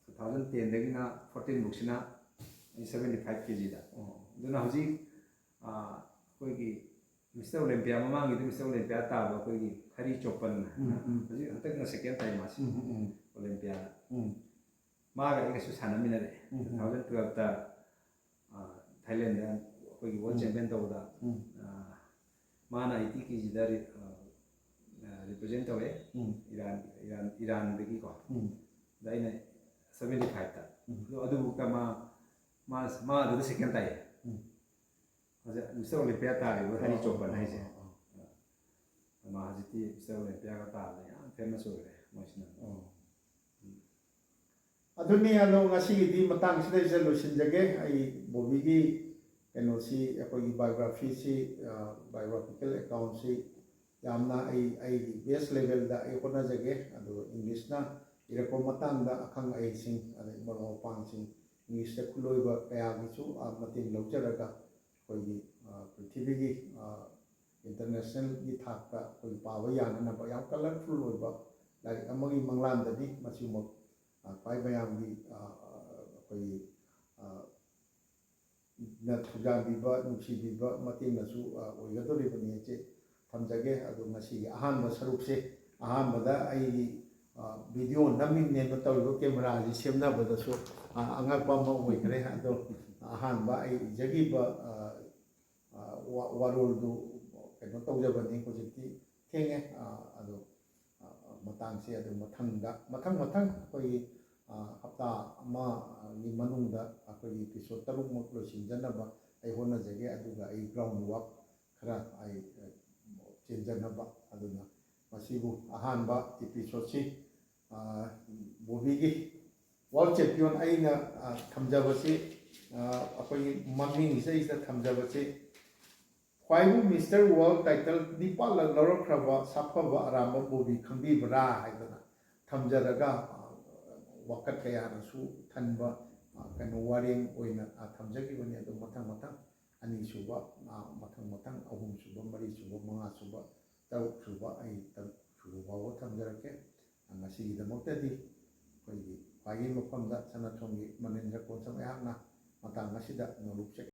two thousand ten ꯗꯒꯤꯅ fourteen ꯐꯥꯎꯁꯤꯅ ꯑꯩ seventy five ꯀꯦꯖꯤꯗ꯫ ꯑꯣ꯫ ꯑꯗꯨꯅ ꯍꯧꯖꯤꯛ ꯑꯩꯈꯣꯏꯒꯤ ꯃꯤꯁꯇꯔ ꯑꯣꯂꯦꯝꯄꯤꯌꯥ, ꯃꯃꯥꯡꯒꯤꯗ ꯃꯤꯁꯇꯔ ꯑꯣꯂꯦꯝꯄꯤꯌꯥ ꯇꯥꯕ ꯑꯩꯈꯣꯏꯒꯤ ꯍꯔꯤ ꯆꯣꯄꯟ, ꯎꯝ, ꯎꯝ꯫ ꯍꯧꯖꯤꯛ ꯍꯟꯗꯛꯅ ꯁꯦꯀꯦꯟ ꯇꯥꯏ ꯃꯥꯁꯤ ꯎꯝ, ꯎꯝ, ꯎꯝ꯫ ꯑꯣꯂꯦꯝꯄꯤꯌꯥꯗ꯫ ꯎꯝ꯫ ꯃꯥꯒ ꯑꯩꯒꯁꯨ ꯁꯥꯟꯅꯃꯤꯟꯅꯔꯦ꯫ ꯎꯝ, ꯎꯝ꯫ Two thousand twelve ꯇ ꯊꯥꯏꯂꯦꯟꯗ ꯑꯩꯈꯣꯏꯒꯤ ꯋꯥꯔꯜ ꯎꯝ꯫ ꯆꯦꯝꯄꯤꯌꯟ ꯇꯧꯕꯗ꯫ ꯎꯝ꯫ ꯃꯥꯅ eighty ꯀꯦꯖꯤꯗ represent ꯇꯧꯋꯦ꯫ ꯎꯝ꯫ ꯏꯔꯥꯟ ꯏꯔꯥꯟ ꯏꯔꯥꯟꯗꯒꯤꯀꯣ꯫ ꯎꯝ꯫ ꯑꯗ ꯑꯩꯅ seventy five ꯇ꯫ ꯎꯝ꯫ ꯑꯗꯣ ꯑꯗꯨꯐꯥꯎꯗ ꯃꯥ ꯃꯥ ꯃꯥ ꯑꯗꯨꯗ ꯁꯦꯀꯦꯟ ꯇꯥꯏꯌꯦ꯫ ꯎꯝ꯫ ꯍꯧꯖꯤꯛ ꯃꯤꯁꯇꯔ ꯑꯣꯂꯦꯝꯄꯤꯌꯥ ꯇꯥꯔꯤꯕ ꯍꯔꯤ ꯑꯣ, ꯆꯣꯄꯟ ꯑꯣ, ꯍꯥꯏꯁꯦ꯫ ꯑꯣ, ꯑꯣ꯫ ꯃꯥ ꯍꯧꯖꯤꯛꯇꯤ ꯃꯤꯁꯇꯔ ꯑꯣꯂꯦꯝꯄꯤꯌꯥꯒ ꯇꯥꯕꯗ ꯌꯥꯝ ꯐꯦꯃꯁ ꯑꯣꯏꯔꯦ ꯃꯣꯏꯁꯤꯅ꯫ ꯑꯣ꯫ ꯑꯗꯨꯅꯤ, ꯑꯗꯣ ꯉꯁꯤꯒꯤꯗꯤ ꯃꯇꯥꯡꯁꯤꯗꯩꯁꯤꯗ ꯂꯣꯏꯁꯤꯟꯖꯒꯦ꯫ ꯑꯩ ꯕꯣꯕꯤꯒꯤ ꯀꯩꯅꯣꯁꯤ, ꯑꯩꯈꯣꯏꯒꯤ ꯕꯥꯏꯑꯣꯒ꯭ꯔꯥꯐꯤꯁꯤ, ꯕꯥꯏꯑꯣꯒ꯭ꯔꯥꯐꯤꯀꯦꯜ ꯑꯦꯀꯥꯎꯟꯁꯤ ꯌꯥꯝꯅ ꯑꯩ ꯑꯩꯒꯤ ꯕꯦꯁ ꯂꯦꯚꯦꯜꯗ ꯑꯩ ꯍꯣꯠꯅꯖꯒꯦ꯫ ꯑꯗꯨꯒ ꯏꯪꯂꯤꯁꯅ ꯏꯔꯛꯄ ꯃꯇꯥꯡꯗ ꯑꯈꯪ ꯑꯍꯩꯁꯤꯡ ꯑꯗꯩ ꯃꯔꯨꯞ ꯃꯄꯥꯡꯁꯤꯡ ꯏꯪꯂꯤꯁꯇ ꯈꯨꯠꯂꯣꯏꯕ ꯀꯌꯥꯒꯤꯁꯨ ꯑ, ꯃꯇꯦꯡ ꯂꯧꯖꯔꯒ ꯑꯩꯈꯣꯏꯒꯤ ꯑ, ꯄ꯭ꯔꯤꯊꯤꯕꯤꯒꯤ ꯑ, ꯏꯟꯇꯔꯅꯦꯁꯅꯦꯜꯒꯤ ꯊꯥꯛꯇ ꯑꯩꯈꯣꯏ ꯄꯥꯕ ꯌꯥꯅꯅꯕ ꯌꯥꯝ ꯀꯂꯔꯐꯨꯜ ꯑꯣꯏꯕ ꯂꯥꯏꯔꯤꯛ ꯑꯃꯒꯤ ꯃꯪꯂꯥꯟꯗꯅꯤ꯫ ꯃꯁꯤꯃꯛ ꯑ, ꯈ꯭ꯋꯥꯏ ꯃꯌꯥꯝꯒꯤ ꯑ, ꯑꯩꯈꯣꯏꯒꯤ ꯑ, ꯅ ꯊꯧꯖꯥꯟꯕꯤꯕ, ꯅꯨꯡꯁꯤꯕꯤꯕ ꯃꯇꯦꯡꯅꯁꯨ ꯑ, ꯑꯣꯏꯒꯗꯧꯔꯤꯕꯅꯤ ꯍꯥꯏꯁꯦ ꯊꯝꯖꯒꯦ꯫ ꯑꯗꯣ ꯉꯁꯤꯒꯤ ꯑꯍꯥꯟꯕ ꯁꯔꯨꯛꯁꯦ, ꯑꯍꯥꯟꯕꯗ ꯑꯩꯒꯤ ꯑ, ꯚꯤꯗꯤꯑꯣ ꯅꯝꯃꯤꯅꯦꯅ ꯇꯧꯔꯤꯕ ꯀꯦꯃꯦꯔꯥꯁꯤ ꯁꯦꯝꯅꯕꯗꯁꯨ ꯑ, ꯑꯉꯛꯄ ꯑꯃ ꯑꯣꯏꯈ꯭ꯔꯦ꯫ ꯑꯗꯣ ꯑꯍꯥꯟꯕ ꯑꯩ ꯏꯖꯈꯤꯕ ꯑ, ꯑ, ꯋꯥ- ꯋꯥꯔꯣꯜꯗꯨ ꯀꯩꯅꯣ ꯇꯧꯖꯕꯅꯤ꯫ ꯍꯧꯖꯤꯛꯇꯤ ꯊꯦꯡꯉꯦ꯫ ꯑ, ꯑꯗꯣ ꯑ, ꯃꯇꯥꯡꯁꯦ ꯑꯗꯨ ꯃꯊꯪꯗ, ꯃꯊꯪ ꯃꯊꯪ ꯑꯩꯈꯣꯏꯒꯤ ꯑ, ꯍꯞꯇꯥ ꯑꯃꯒꯤ ꯃꯅꯨꯡꯗ ꯑꯩꯈꯣꯏꯒꯤ ꯏꯄꯤꯁꯣꯠ ꯇꯔꯨꯛꯃꯛ ꯂꯣꯏꯁꯤꯟꯖꯅꯕ ꯑꯩ ꯍꯣꯠꯅꯖꯒꯦ꯫ ꯑꯗꯨꯒ ꯑꯩ ꯒ꯭ꯔꯥꯎꯟ ꯋꯥꯛ ꯈꯔ ꯑꯩ ꯑ, ꯆꯦꯟꯖꯅꯕ꯫ ꯑꯗꯨꯅ ꯃꯁꯤꯕꯨ ꯑꯍꯥꯟꯕ ꯏꯄꯤꯁꯣꯠꯁꯤ ꯑ, ꯕꯣꯕꯤꯒꯤ ꯋꯥꯔꯜ ꯆꯦꯝꯄꯤꯌꯟ ꯑꯩꯅ ꯑ, ꯊꯝꯖꯕꯁꯤ, ꯑ, ꯑꯩꯈꯣꯏꯒꯤ ꯃꯃꯤꯡꯁꯤꯗꯩꯁꯤꯗ ꯊꯝꯖꯕꯁꯤ ꯈ꯭ꯋꯥꯏꯕꯨ ꯃꯤꯁꯇꯔ ꯋꯥꯔꯜ ꯇꯥꯏꯇꯜ ꯅꯤꯄꯥꯜꯂꯛ ꯂꯧꯔꯛꯈ꯭ꯔꯕ ꯁꯥꯐꯕ ꯑꯔꯥꯝꯕꯝ ꯕꯣꯕꯤ ꯈꯪꯕꯤꯕ꯭ꯔꯥ ꯍꯥꯏꯗꯅ ꯊꯝꯖꯔꯒ ꯑ, ꯋꯥꯀꯠ ꯀꯌꯥꯅꯁꯨ ꯊꯟꯕ ꯑ, ꯀꯩꯅꯣ ꯋꯥꯔꯦꯡ ꯑꯣꯏꯅ ꯑ, ꯊꯝꯖꯈꯤꯕꯅꯤ꯫ ꯑꯗꯨ ꯃꯊꯪ ꯃꯊꯪ ꯑꯅꯤꯁꯨꯕ ꯑ, ꯃꯊꯪ ꯃꯊꯪ ꯑꯍꯨꯝꯁꯨꯕ, ꯃꯔꯤꯁꯨꯕ, ꯃꯉꯥꯁꯨꯕ, ꯇꯔꯨꯛꯁꯨꯕ, ꯑꯩ ꯇꯔꯨꯛ ꯁꯨꯕ ꯐꯥꯎꯕ ꯊꯝꯖꯔꯛꯀꯦ꯫ ꯉꯁꯤꯒꯤꯗꯃꯛꯇꯗꯤ ꯑꯩꯈꯣꯏꯒꯤ ꯈ꯭ꯋꯥꯏꯒꯤ ꯃꯐꯝꯗ ꯁꯅꯥꯊꯣꯡꯒꯤ ꯃꯅꯤꯟꯗ꯭ꯔ ꯀꯣꯟꯁꯝ ꯑꯩꯍꯥꯛꯅ ꯃꯇꯥꯡ ꯑꯁꯤꯗ ꯅꯣꯂꯨꯛ ꯆꯦꯛ